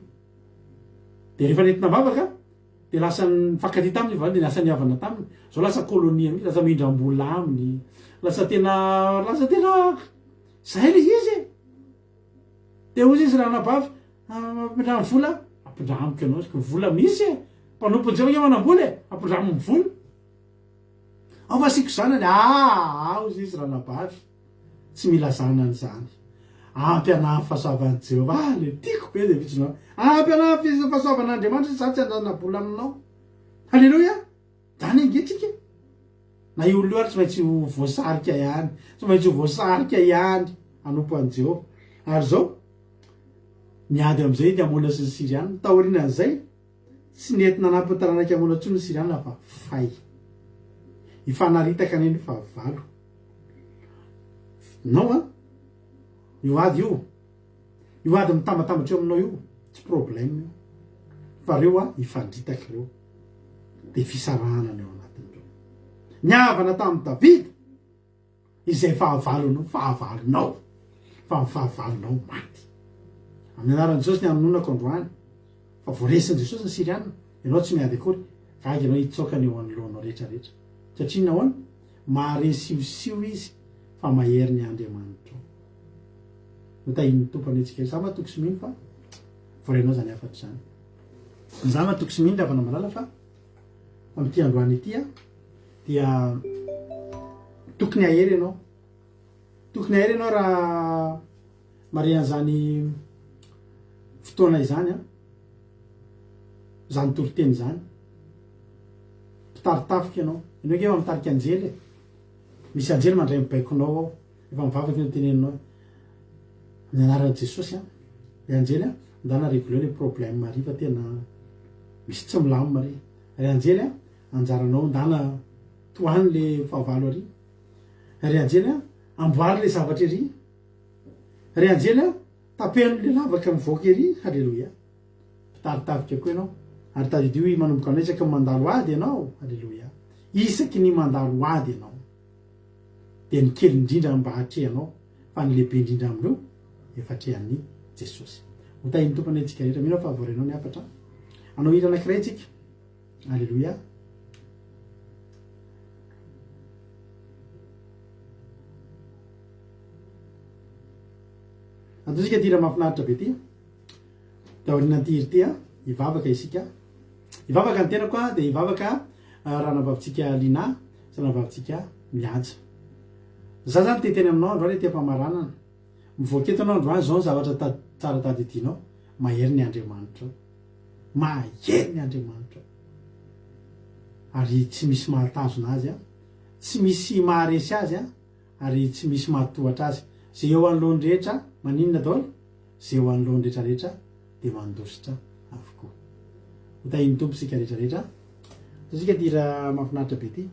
Dia rehefa nentina am-bavaka dia lasa nifankatia taminy io fahavalo dia lasa nihavana taminy. Zao lasa colonie mihitsy, lasa mindram-bola aminy, lasa tena lasa tena zay le izy e. Dia hoy izy ranabavy, mampindramo vola, ampindramiko ianao, ny vola misy e, mpanompon'i Jehovah ange manam-bola e, ampindramo ny vola. Ao fa asiako zanany, aa, hoy izy ranabavy, tsy mila zanany izany. Ampy anahy ny fahasoavan'i Jehovah, ah, le tiako be izay fitsinao. Ampy anahy ny fahasoavan'Andriamanitra, izaho tsy handrana-bola aminao. Haleloia! Zany ange tsika e! Na io olona io ary tsy maintsy ho voasarika ihany, tsy maintsy ho voasarika ihany hanompo an'i Jehovah. Ary izao, niady amin'izay ny Amona sy ny Syriana. Taorian'izay, tsy nety nanampy ny taranak'i Amona intsony ny Syriana fa fay. Hifanaritaka anie ny fahavalo. Nao an! Io ady io. Io ady mitambatambatra eo aminao io tsy problème io fa reo a hifandritaka ireo de fisarahana ny ao anatin'ireo. Nihavana tamin'i Davida izay fahavalonao fahavalonao fa ny fahavalonao maty. Amin'ny anaran'i Jesosy ny anononako androany fa voaresin'i Jesosy ny Syriana, ianao tsy miady akory, gaga ianao hitsoaka ny eo anoloanao rehetra rehetra. Satria nahoana? Mahare siosio izy fa mahery ny Andriamanitrao. Notahian'ny Tompo anie tsika. Izaho matoky sy mino fa voarainao izany hafatra izany. Izaho matoky sy mino ry havana malala fa amin'ity androany ity a dia tokony hahery ianao. Tokony hahery ianao raha mahare an'izany fotoana izany a. Izany toriteny izany. Mpitari-tafika ianao. Ianao ange efa mitarika anjely e. Misy anjely mandray ny baikonao ao. Efa mivavaka io teneninao io. Amin'ny anaran'i Jesosy an. Ry anjely an, ndana regler le problème ary fa tena misy tsy milamina ary. Ry anjely an, anjaranao ndana tohano le fahavalo ary. Ry anjely an, amboary le zavatra ery. Ry anjely an, tapeno le lavaka mivoaka ery. Haleloia. Mpitari-tafika koa ianao. Ary tadidio i manomboka anao isaky ny mandalo ady ianao. Haleloia. Isaky ny mandalo ady ianao. dia ny kely indrindra mba hatrehanao fa ny lehibe indrindra amin'ireo efa atrehan'i Jesosy. Ho tahin'ny Tompo anie antsika rehetra. Mino aho fa voarainao ny hafatra. Hanao hira anankiray isika. Aleloia. Ataontsika ity hira mahafinaritra be ity. Dia aorianan'ity hira ity, hivavaka isika. Hivavaka ny tenako dia hivavaka ranabavintsika Lina sy ranabavintsika Mihaja. Za zany te hiteny aminao androany aty am-pamaranana. Mivoaka eto ianao androany, izao ny zavatra tsara tadidianao, mahery ny Andriamanitrao. Mahery ny Andriamanitrao. Ary tsy misy mahatazona azy, tsy misy maharesy azy, ary tsy misy mahatohatra azy. Izay eo anoloany rehetra, maninona daholo? Izay eo anoloany rehetra rehetra dia mandositra avokoa. Ho tahian'ny Tompo isika rehetra rehetra. Ataontsika ity hira mahafinaritra be ity.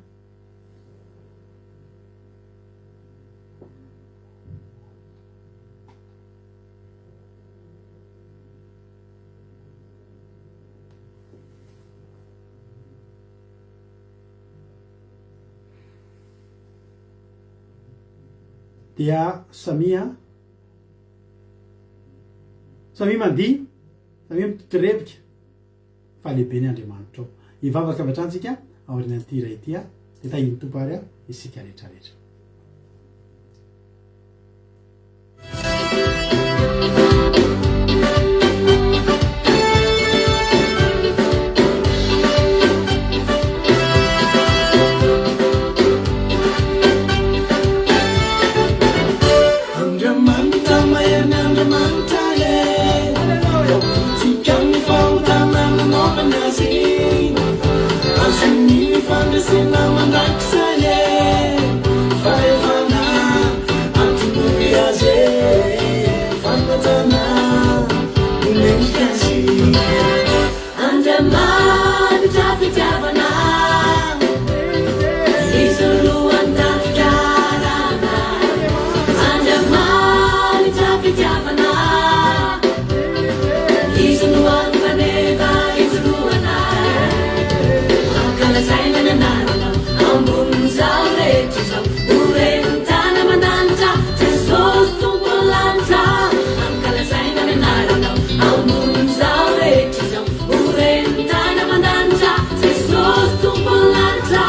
Dia samia samia mandihy, samia mitotorebika fa lehibe ny Andriamanitrao. Hivavaka avy hatrany tsika aorianan'ity hira ity dia tahian'ny Tompo ary isika rehetra rehetra. Andriamanitra mahery ny Andriamanitra e Tika ny fahotana nanaovany azy Azony ny fandresena mandrakizay e Fahefana atolory azy e Fanajana no mendrika azy Andriamanitra fitiavana Izy no lohan'ny tafika aranay Andriamanitra fitiavana Izy no aro-faneva ijoroanay Ankalazaina ny anaranao Ambonin'izao rehetra izao Ho ren'ny tany aman-danitra Jesosy Tompon'ny lanitra Ankalazaina ny anaranao Ambonin'izao rehetra izao Ho ren'ny tany aman-danitra Jesosy Tompon'ny lanitra.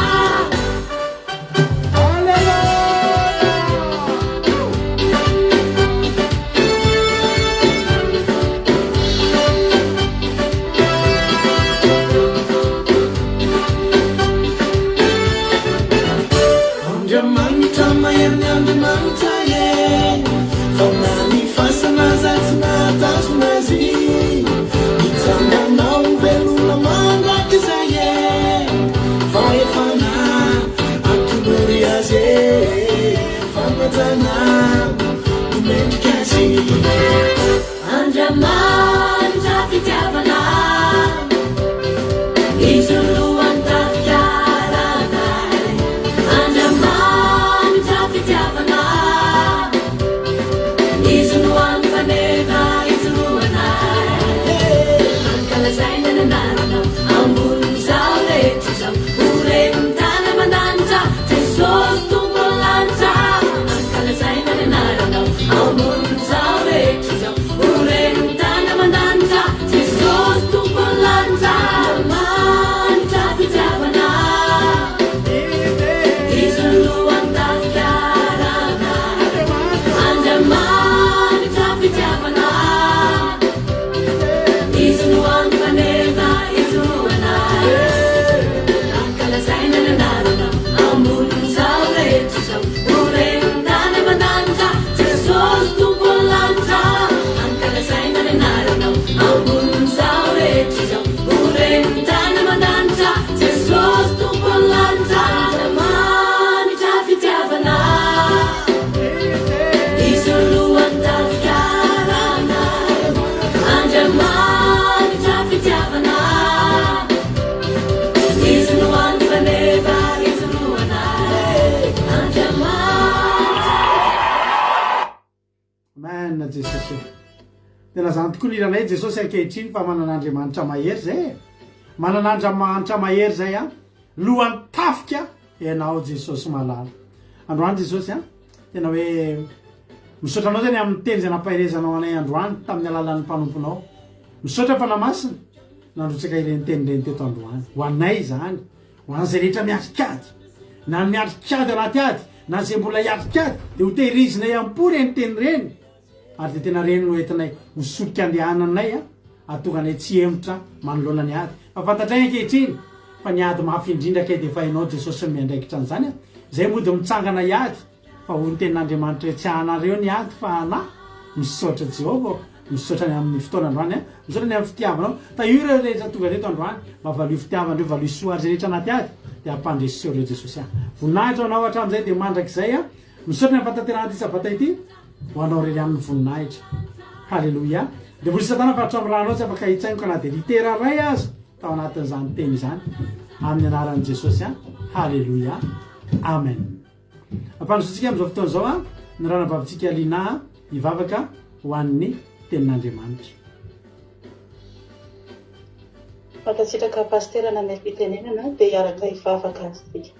Andriamanitra mahery ny Andriamanitra e Fa na ny fasana aza tsy nahatazona azy Mitsangana ho velona mandrakizay e Fahefana atolory azy e Fanajana no mendrika azy. Andriamanitra fitiavana, Izy no lohan'ny tafika aranay. Andriamanitra fitiavana, Izy no hany faneva ijoroanay. Ankalazaina ny anaranao, ambonin'izao rehetra izao. Ho ren'ny tany aman-danitra, Jesosy Tompon'ny lanitra. Ankalazaina ny anaranao, ambonin'izao rehetra izao. Ho ren'ny tany aman-danitra, Jesosy Tompon'ny lanitra. Andriamanitra fitiavana, Izy no lohan'ny tafika aranay. Andriamanitra fitiavana, Izy no hany faneva ijoroanay. Ankalazaina ny anaranao, ambonin'izao rehetra izao. Ho ren'ny tany aman-danitra, Jesosy Tompon'ny lanitra. Ankalazaina ny anaranao, ambonin'izao rehetra izao. Ho ren'ny tany aman-danitra, Jesosy Tompon'ny lanitra. Andriamanitra fitiavana. Izy no lohan'ny tafika aranay. Andriamanitra fitiavana. Izy no hany faneva ijoroanay. Andriamanitra. Amen Jesosy ô. Tena zany tokoa ny hiranay Jesosy ankehitriny fa manana Andriamanitra mahery zay e. Manana Andriamanitra mahery zay an. Lohan'ny tafika ianao Jesosy malala. Androany Jesosy an. Tena hoe misaotra anao zany amin'ny teny izay nampaherezanao anay androany tamin'ny alalan'ny mpanomponao. Misaotra Fanahy Masina nandrotsaka ireny teny ireny teto androany. Ho anay izany, ho an'izay rehetra miatrik'ady, na ny miatrik'ady anaty ady, na izay mbola hiatrik'ady, dia ho tehirizinay am-po ireny teny ireny, ary dia tena ireny no entinay ho solika andehananay hahatonga anay tsy hihemotra manoloana ny ady. Fa fantatray ankehitriny fa ny ady mafy indrindra kay dia efa hainao Jesosy ny miandraikitra an'izany a! Izay mody mitsangana hiady fa hoy ny tenin'Andriamanitra hoe tsy anareo ny ady fa ana. Misaotra Jehovah ô. Misaotra ny amin'ny fotoana androany a. Misaotra ny amin'ny fitiavanao. Tahio ireo rehetra tonga teto androany. Mba valio fitiavana ireo, valio soa ary izay rehetra anaty ady dia ampandreseo ireo Jesosy a. Voninahitra ho anao hatramin'izay dia mandrakizay a. Misaotra ny amin'ny fahatanterahana ity sabata ity. Ho anao irery ihany ny voninahitra. Haleloia. Devoly sy Satana fa hatramin'ny ranao tsy afaka hitsaingoka na dia litera iray aza tao anatin'izany teny izany. Amin'ny anaran'i Jesosy a. Haleloia. Amen. Ampandrosoantsika amin'izao fotoana izao a, ny ranabavintsika Lina hivavaka ho an'ny tenin'Andriamanitra. Mankasitraka Pasitera nanaiky fitenenana dia hiaraka hivavaka isika.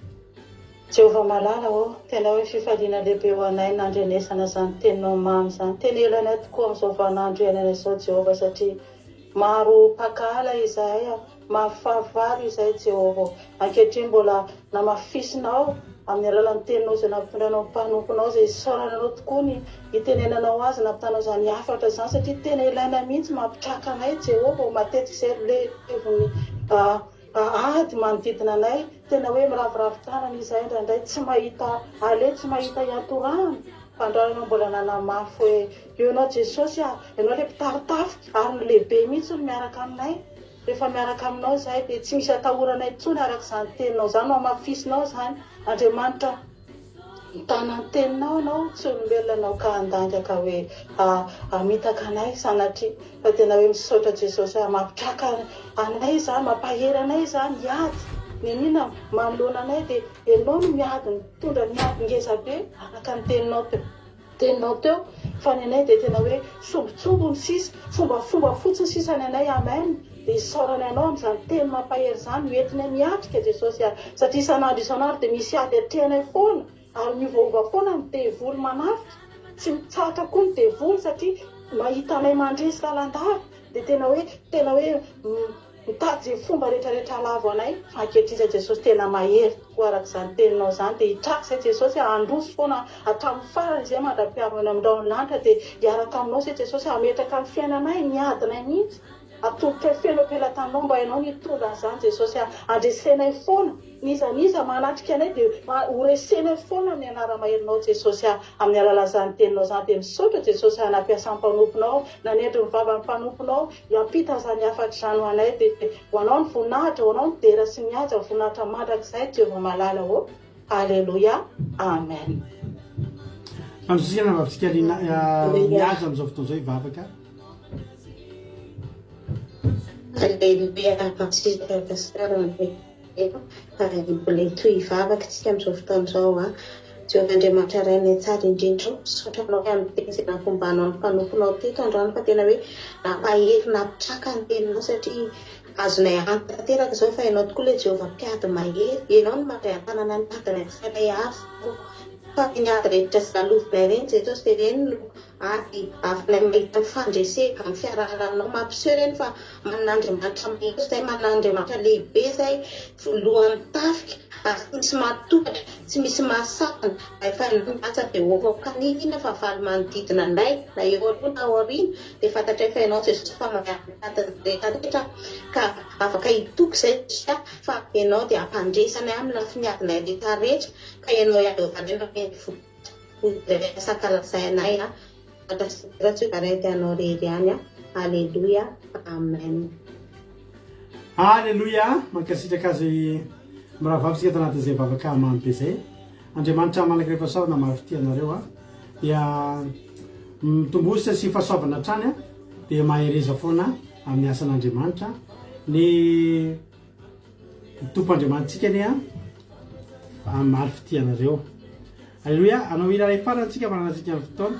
Jehovah malala ô, tena hoe fifaliana lehibe ho anay ny nandrenesana izany teninao mamy izany. Tena ilainay tokoa amin'izao vaninandro iainana izao Jehovah satria maro mpankahala izahay, maro fahavalo izahay Jehovah ô. Ankehitriny mbola namafisinao amin'ny alalan'ny teninao izay nampitondranao ny mpanomponao izay isaorana anao tokoa ny itenenanao azy nampitanao izany hafatra izany satria tena ilaina mihitsy mampitraka anay Jehovah ô matetika izay levon'ny ady manodidina anay tena hoe miraviravy tanana izahay indraindray tsy mahita aleha tsy mahita hiantorahana fa androany ianao mbola nanamafy hoe eo ianao Jesosy a ianao ilay mpitari-tafika ary ny lehibe mihitsy no miaraka aminay Rehefa miaraka aminao izahay dia tsy misy atahoranay intsony araka izany teninao izany, nohamafisinao izany Andriamanitra mitana ny teninao ianao, tsy olombelona ianao ka handainga ka hoe hamitaka anay sanatria fa tena hoe misaotra Jesosy ah, mampitraka anay izany, mampahery anay izany hiady, niniana manoloana anay dia ianao no miady mitondra ny ady ngeza be araka ny teninao teo. Teninao teo fa ny anay dia tena hoe sombintsombiny sisa, fombafomba fotsiny sisa ny anay Amen dia isaorana anao amin'izany teny mampahery izany ho entinay miatrika Jesosy a! satria isan'andro isan'andro dia misy ady atrehanay foana ary miovaova foana ny devoly manafika, tsy mitsahatra koa ny devoly satria mahita anay mandresy lalandava dia tena hoe tena hoe Mitady izay fomba rehetra rehetra halavo anay fa ankehitriny izay Jesosy tena mahery tokoa araka izany teninao izany dia hitraka izay Jesosy a handroso foana hatramin'ny farany izay mandra-piaro any amin'ny rahon'ny lanitra dia hiaraka aminao izay Jesosy hametraka ny fiainanay ny adinay mihitsy atolotray feno am-pelatananao mba ianao no hitondra an'izany Jesosy a handresenay foana N'iza n'iza manatrika anay dia ho resenay foana amin'ny anara-maherinao Jesosy ah, amin'ny alalan'izany teninao izany dia misaotra Jesosy ah nampiasa ny mpanomponao, nanendry ny vavan'ny mpanomponao hiampita izany hafatra izany ho anay dia ho anao ny voninahitra, ho anao ny dera sy ny haja, voninahitra mandrakizay Jehovah malala ô. Aleloia. Amen. Mandrosika ny vavitsika Lina mihaja amin'izao fotoana izao hivavaka. Aleloia, mankasitraka Pasteur. Ary mbola hitohy hivavaka isika amin'izao fotoana izao an. Jehovah Andriamanitra Rainay tsara indrindra ô, misaotra Anao amin'ny teny izay nampombanao ny mpanomponao teto androany fa tena hoe nampahery, nampitraka ny teninao satria azonay antoka tanteraka izao fa Ianao tokoa ilay Jehovah mpiady mahery, Ianao no mandray an-tanana ny adinay tsirairay avy fa ny ady rehetra izay lalovinay ireny Jesosy dia ireny no Ady ahafahanay mahita ny fandresena amin'ny fiarahana aminao. Mampiseho ireny fa manana Andriamanitra mahery izay, manana Andriamanitra lehibe izay, voalohan'ny tafika, ary tsy misy mahatohatra, tsy misy mahasakana. Rehefa ianao milatsa dia ôva ka n'inona fahavalo manodidina anay, na eo aloha na ao aoriana, dia fantatray fa ianao Jesosy fa mahay anatin'ny rehetra rehetra, ka afaka hitoky izay Jesosy fa ianao dia hampandresy anay amin'ny lafiny adinay rehetra rehetra, ka ianao ihany no variana amin'ny voninahitra. Resaka lazainay a. Ratsy anao rery ihany a. Aleloia. Amen. Aleloia, mankasitraka azy mirahavavy tsika tanatin'izay vavaka mamy be zay. Andriamanitra manankiray fahasoavana maro fitia anareo a. Dia mitombosa sy fahasoavana hatrany a. Dia mahereza foana amin'ny asan'Andriamanitra. Ny Ny Tompo Andriamanitsika anie hamaly fitia anareo. Aleloia, hanao hira iray farany tsika mananantsika ny fotoana.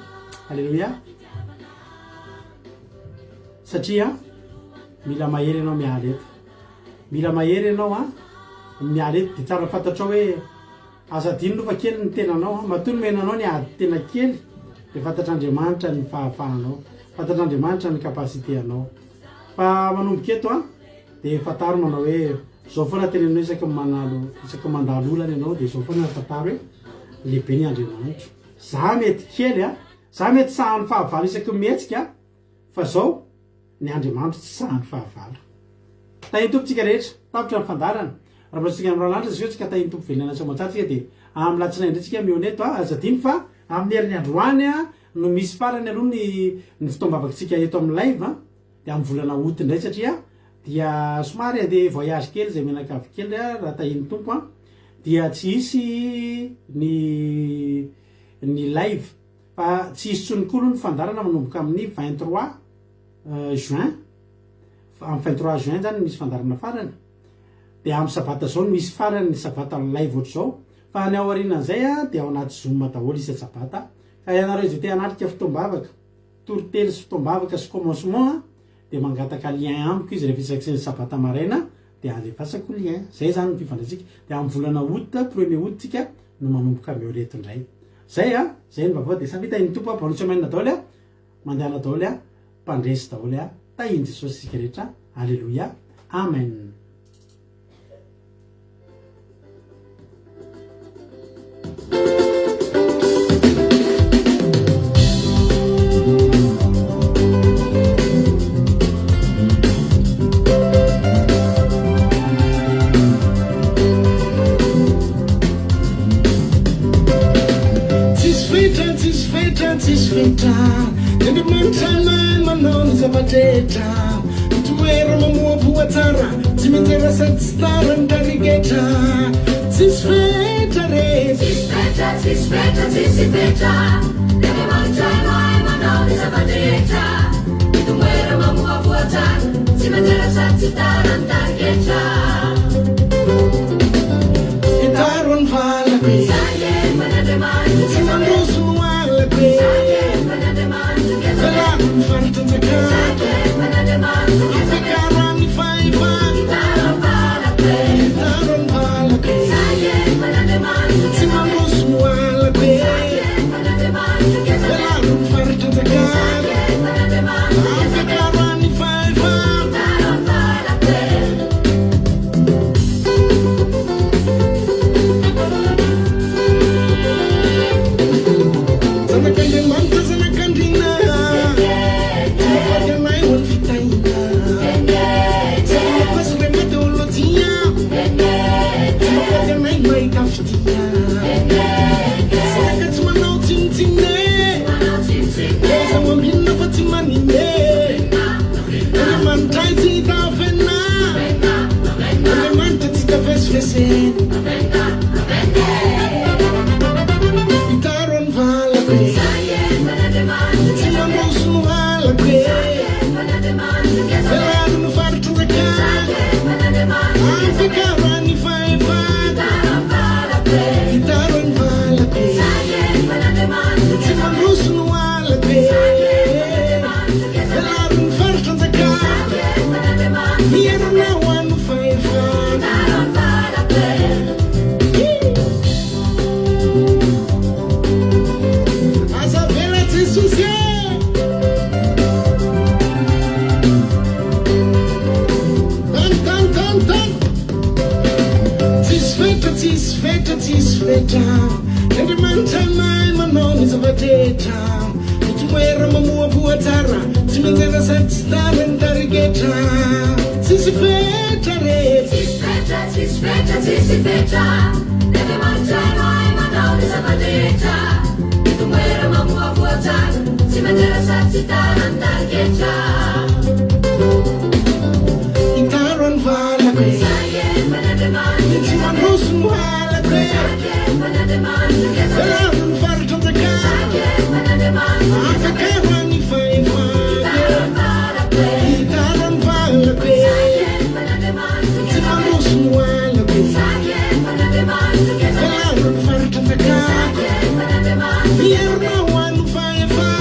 Aleloia. Satria mila mahery ianao miala eto. Mila mahery ianao a miala eto dia tsara fantatrao hoe aza adino aloha fa kely ny tenanao a. Matoa nomena anao ny ady tena kely dia fantatr'Andriamanitra ny fahafahanao. Fantatr'Andriamanitra ny capacité anao. Fa manomboka eto a Dia fantaro manao hoe zao foana tenenina isaky ny manalo isaky ny mandalo olana ianao dia zao foana fantaro hoe lehibe ny Andriamanitro. Za mety kely a, za mety sahan'ny fahavalo isaky ny mihetsika fa zao ny Andriamanitro tsy sahan'ny fahavalo. Tahin'ny Tompo tsika rehetra, tapitra ny fandaharana. Raha mbola tsy tonga amin'ny Ralanitra tsika tsika tahin'ny Tompo velona any atsimo tsara tsika dia amin'ny latsinainy indray tsika mihaona eto a, aza adino fa amin'ny herin'ny androany a. no misy farany aloha ny ny fotoam-bavakitsika eto amin'ny live a, dia amin'ny volana août indray satria dia somary andeha voyage kely izay mianakavy kely a, raha tahian'ny Tompo a, dia tsy hisy ny ny live fa tsy hisy intsony koa aloha ny fandaharana manomboka amin'ny 23 juin, amin'ny 23 juin zany no misy fandaharana farany, dia amin'ny sabata zao no misy farany ny sabata live ohatr'izao, fa ny ao aorianan'izay a dia ao anaty zoom daholo isa-tsabata, ka ianareo izay te hanatrika fotoam-bavaka, toriteny sy fotoam-bavaka sy commencement a, dia mangataka lien amiko izy rehefa isaky ny sabata maraina dia alefasako lien, zay zany ny fifandraisika, dia amin'ny volana août, premier août tsika no manomboka mihaona eto indray, zay a, zay ny vaovao dia samy hitahin'ny Tompo a, bonne semaine daholo a, mandehana daholo a, mpandresy daholo a, tahin'i Jesosy isika rehetra, aleloia, amen. Tsisy fetra, tsisy fetra, tsisy fetra Ny Andriamanitra mahay manao ny zava-drehetra Mitoera mamoa voa tsara Tsy mitera sady tsy tara ny tarigetra Tsisy fetra re Tsisy fetra, tsisy fetra, tsisy fetra Ny Andriamanitra mahay manao ny zava-drehetra Mitoera mamoa voa tsara Tsy mitera sady tsy tara ny tarigetra Itaro ny valako e Tsy mandroso no halako e Velaro ny faritra anjakako Ampiakaro ny fahefako Itaro ny valako e Tsy mandroso no halako e Velaro ny faritra anjakako Ampiakaro ny fahefako Zanak'Andriamanitra, zanak'Andriana Tsy mafady anay ho an'ny fitahiana Tsy mampasy rema teolojia Tsy mafady anay mahita fitia Zanaka tsy manao tsinontsinona e Aiza ho ambinina fa tsy manine Andriamanitra tsy hita afenina Andriamanitra tsy hita fesifesena Itaro ny valako e Tsy mandroso no halako e Velaro ny faritro rakako Ampiakaro ny fahefako Itaro ny valako e Tsy mandroso no halako e Velaro ny faritra anjakako Miainana ho an'ny fahefako Aza avela Jesosy e Tany tany tany tany Tsisy fetra tsisy fetra tsisy fetra Ny Andriamanitra mahay manao ny zava-drehetra Mitoera mamoa voa tsara Tsy mianjera sady tsy tara ny tarigetra Tsisy fetra re Tsisy fetra, tsisy fetra, tsisy fetra Ny Andriamanitra mahay manao ny zava-drehetra Mitoera mamoa voa tsara Tsy mianjera sady tsy tara ny tarigetra Itaro ny valako e Tsy mandroso no halako e Velaro ny faritra anjakako Ampiakaro ny fahefako Itaro ny valako e Tsy mandroso no halako e Velaro ny faritra anjakako Miainana ho an'ny fahefako.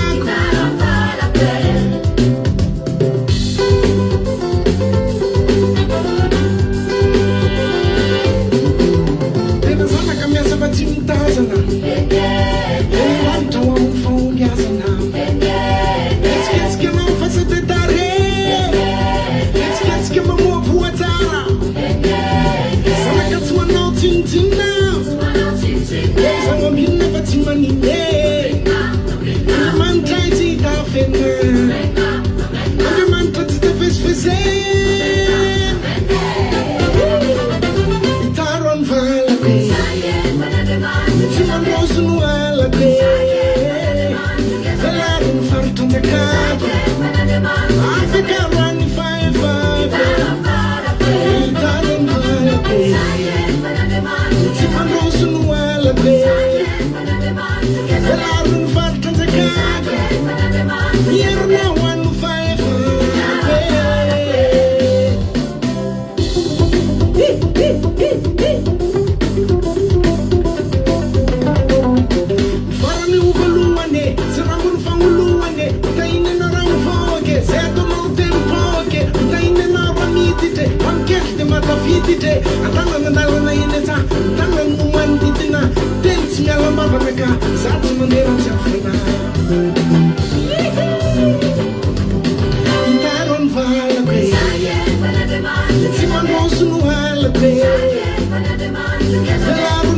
anjakako. Ampiakaro ahy ny fahefako. Hitaro ny valako. Tsy mpandroso no halako e. Velaro ny faritra anjakako. Ny herinao ahy no fahefako e. Ny farany ho voalohany e, tsy rambony fa ho lohany e, ho tahiana ianao raha mivoaka e, zay ataonao dia mipoaka e, ho tahiana ianao raha miditra e, raha mikendry dia mahatafiditra e, an-tanana an-dalana eny an-tsaha, ny tanana no manodidina, teny tsy miala am-bavana ka, za tsy mandeha raha tsy avy fanahy. Hitaro ny valako e, tsy mandroso no halako e, velaro.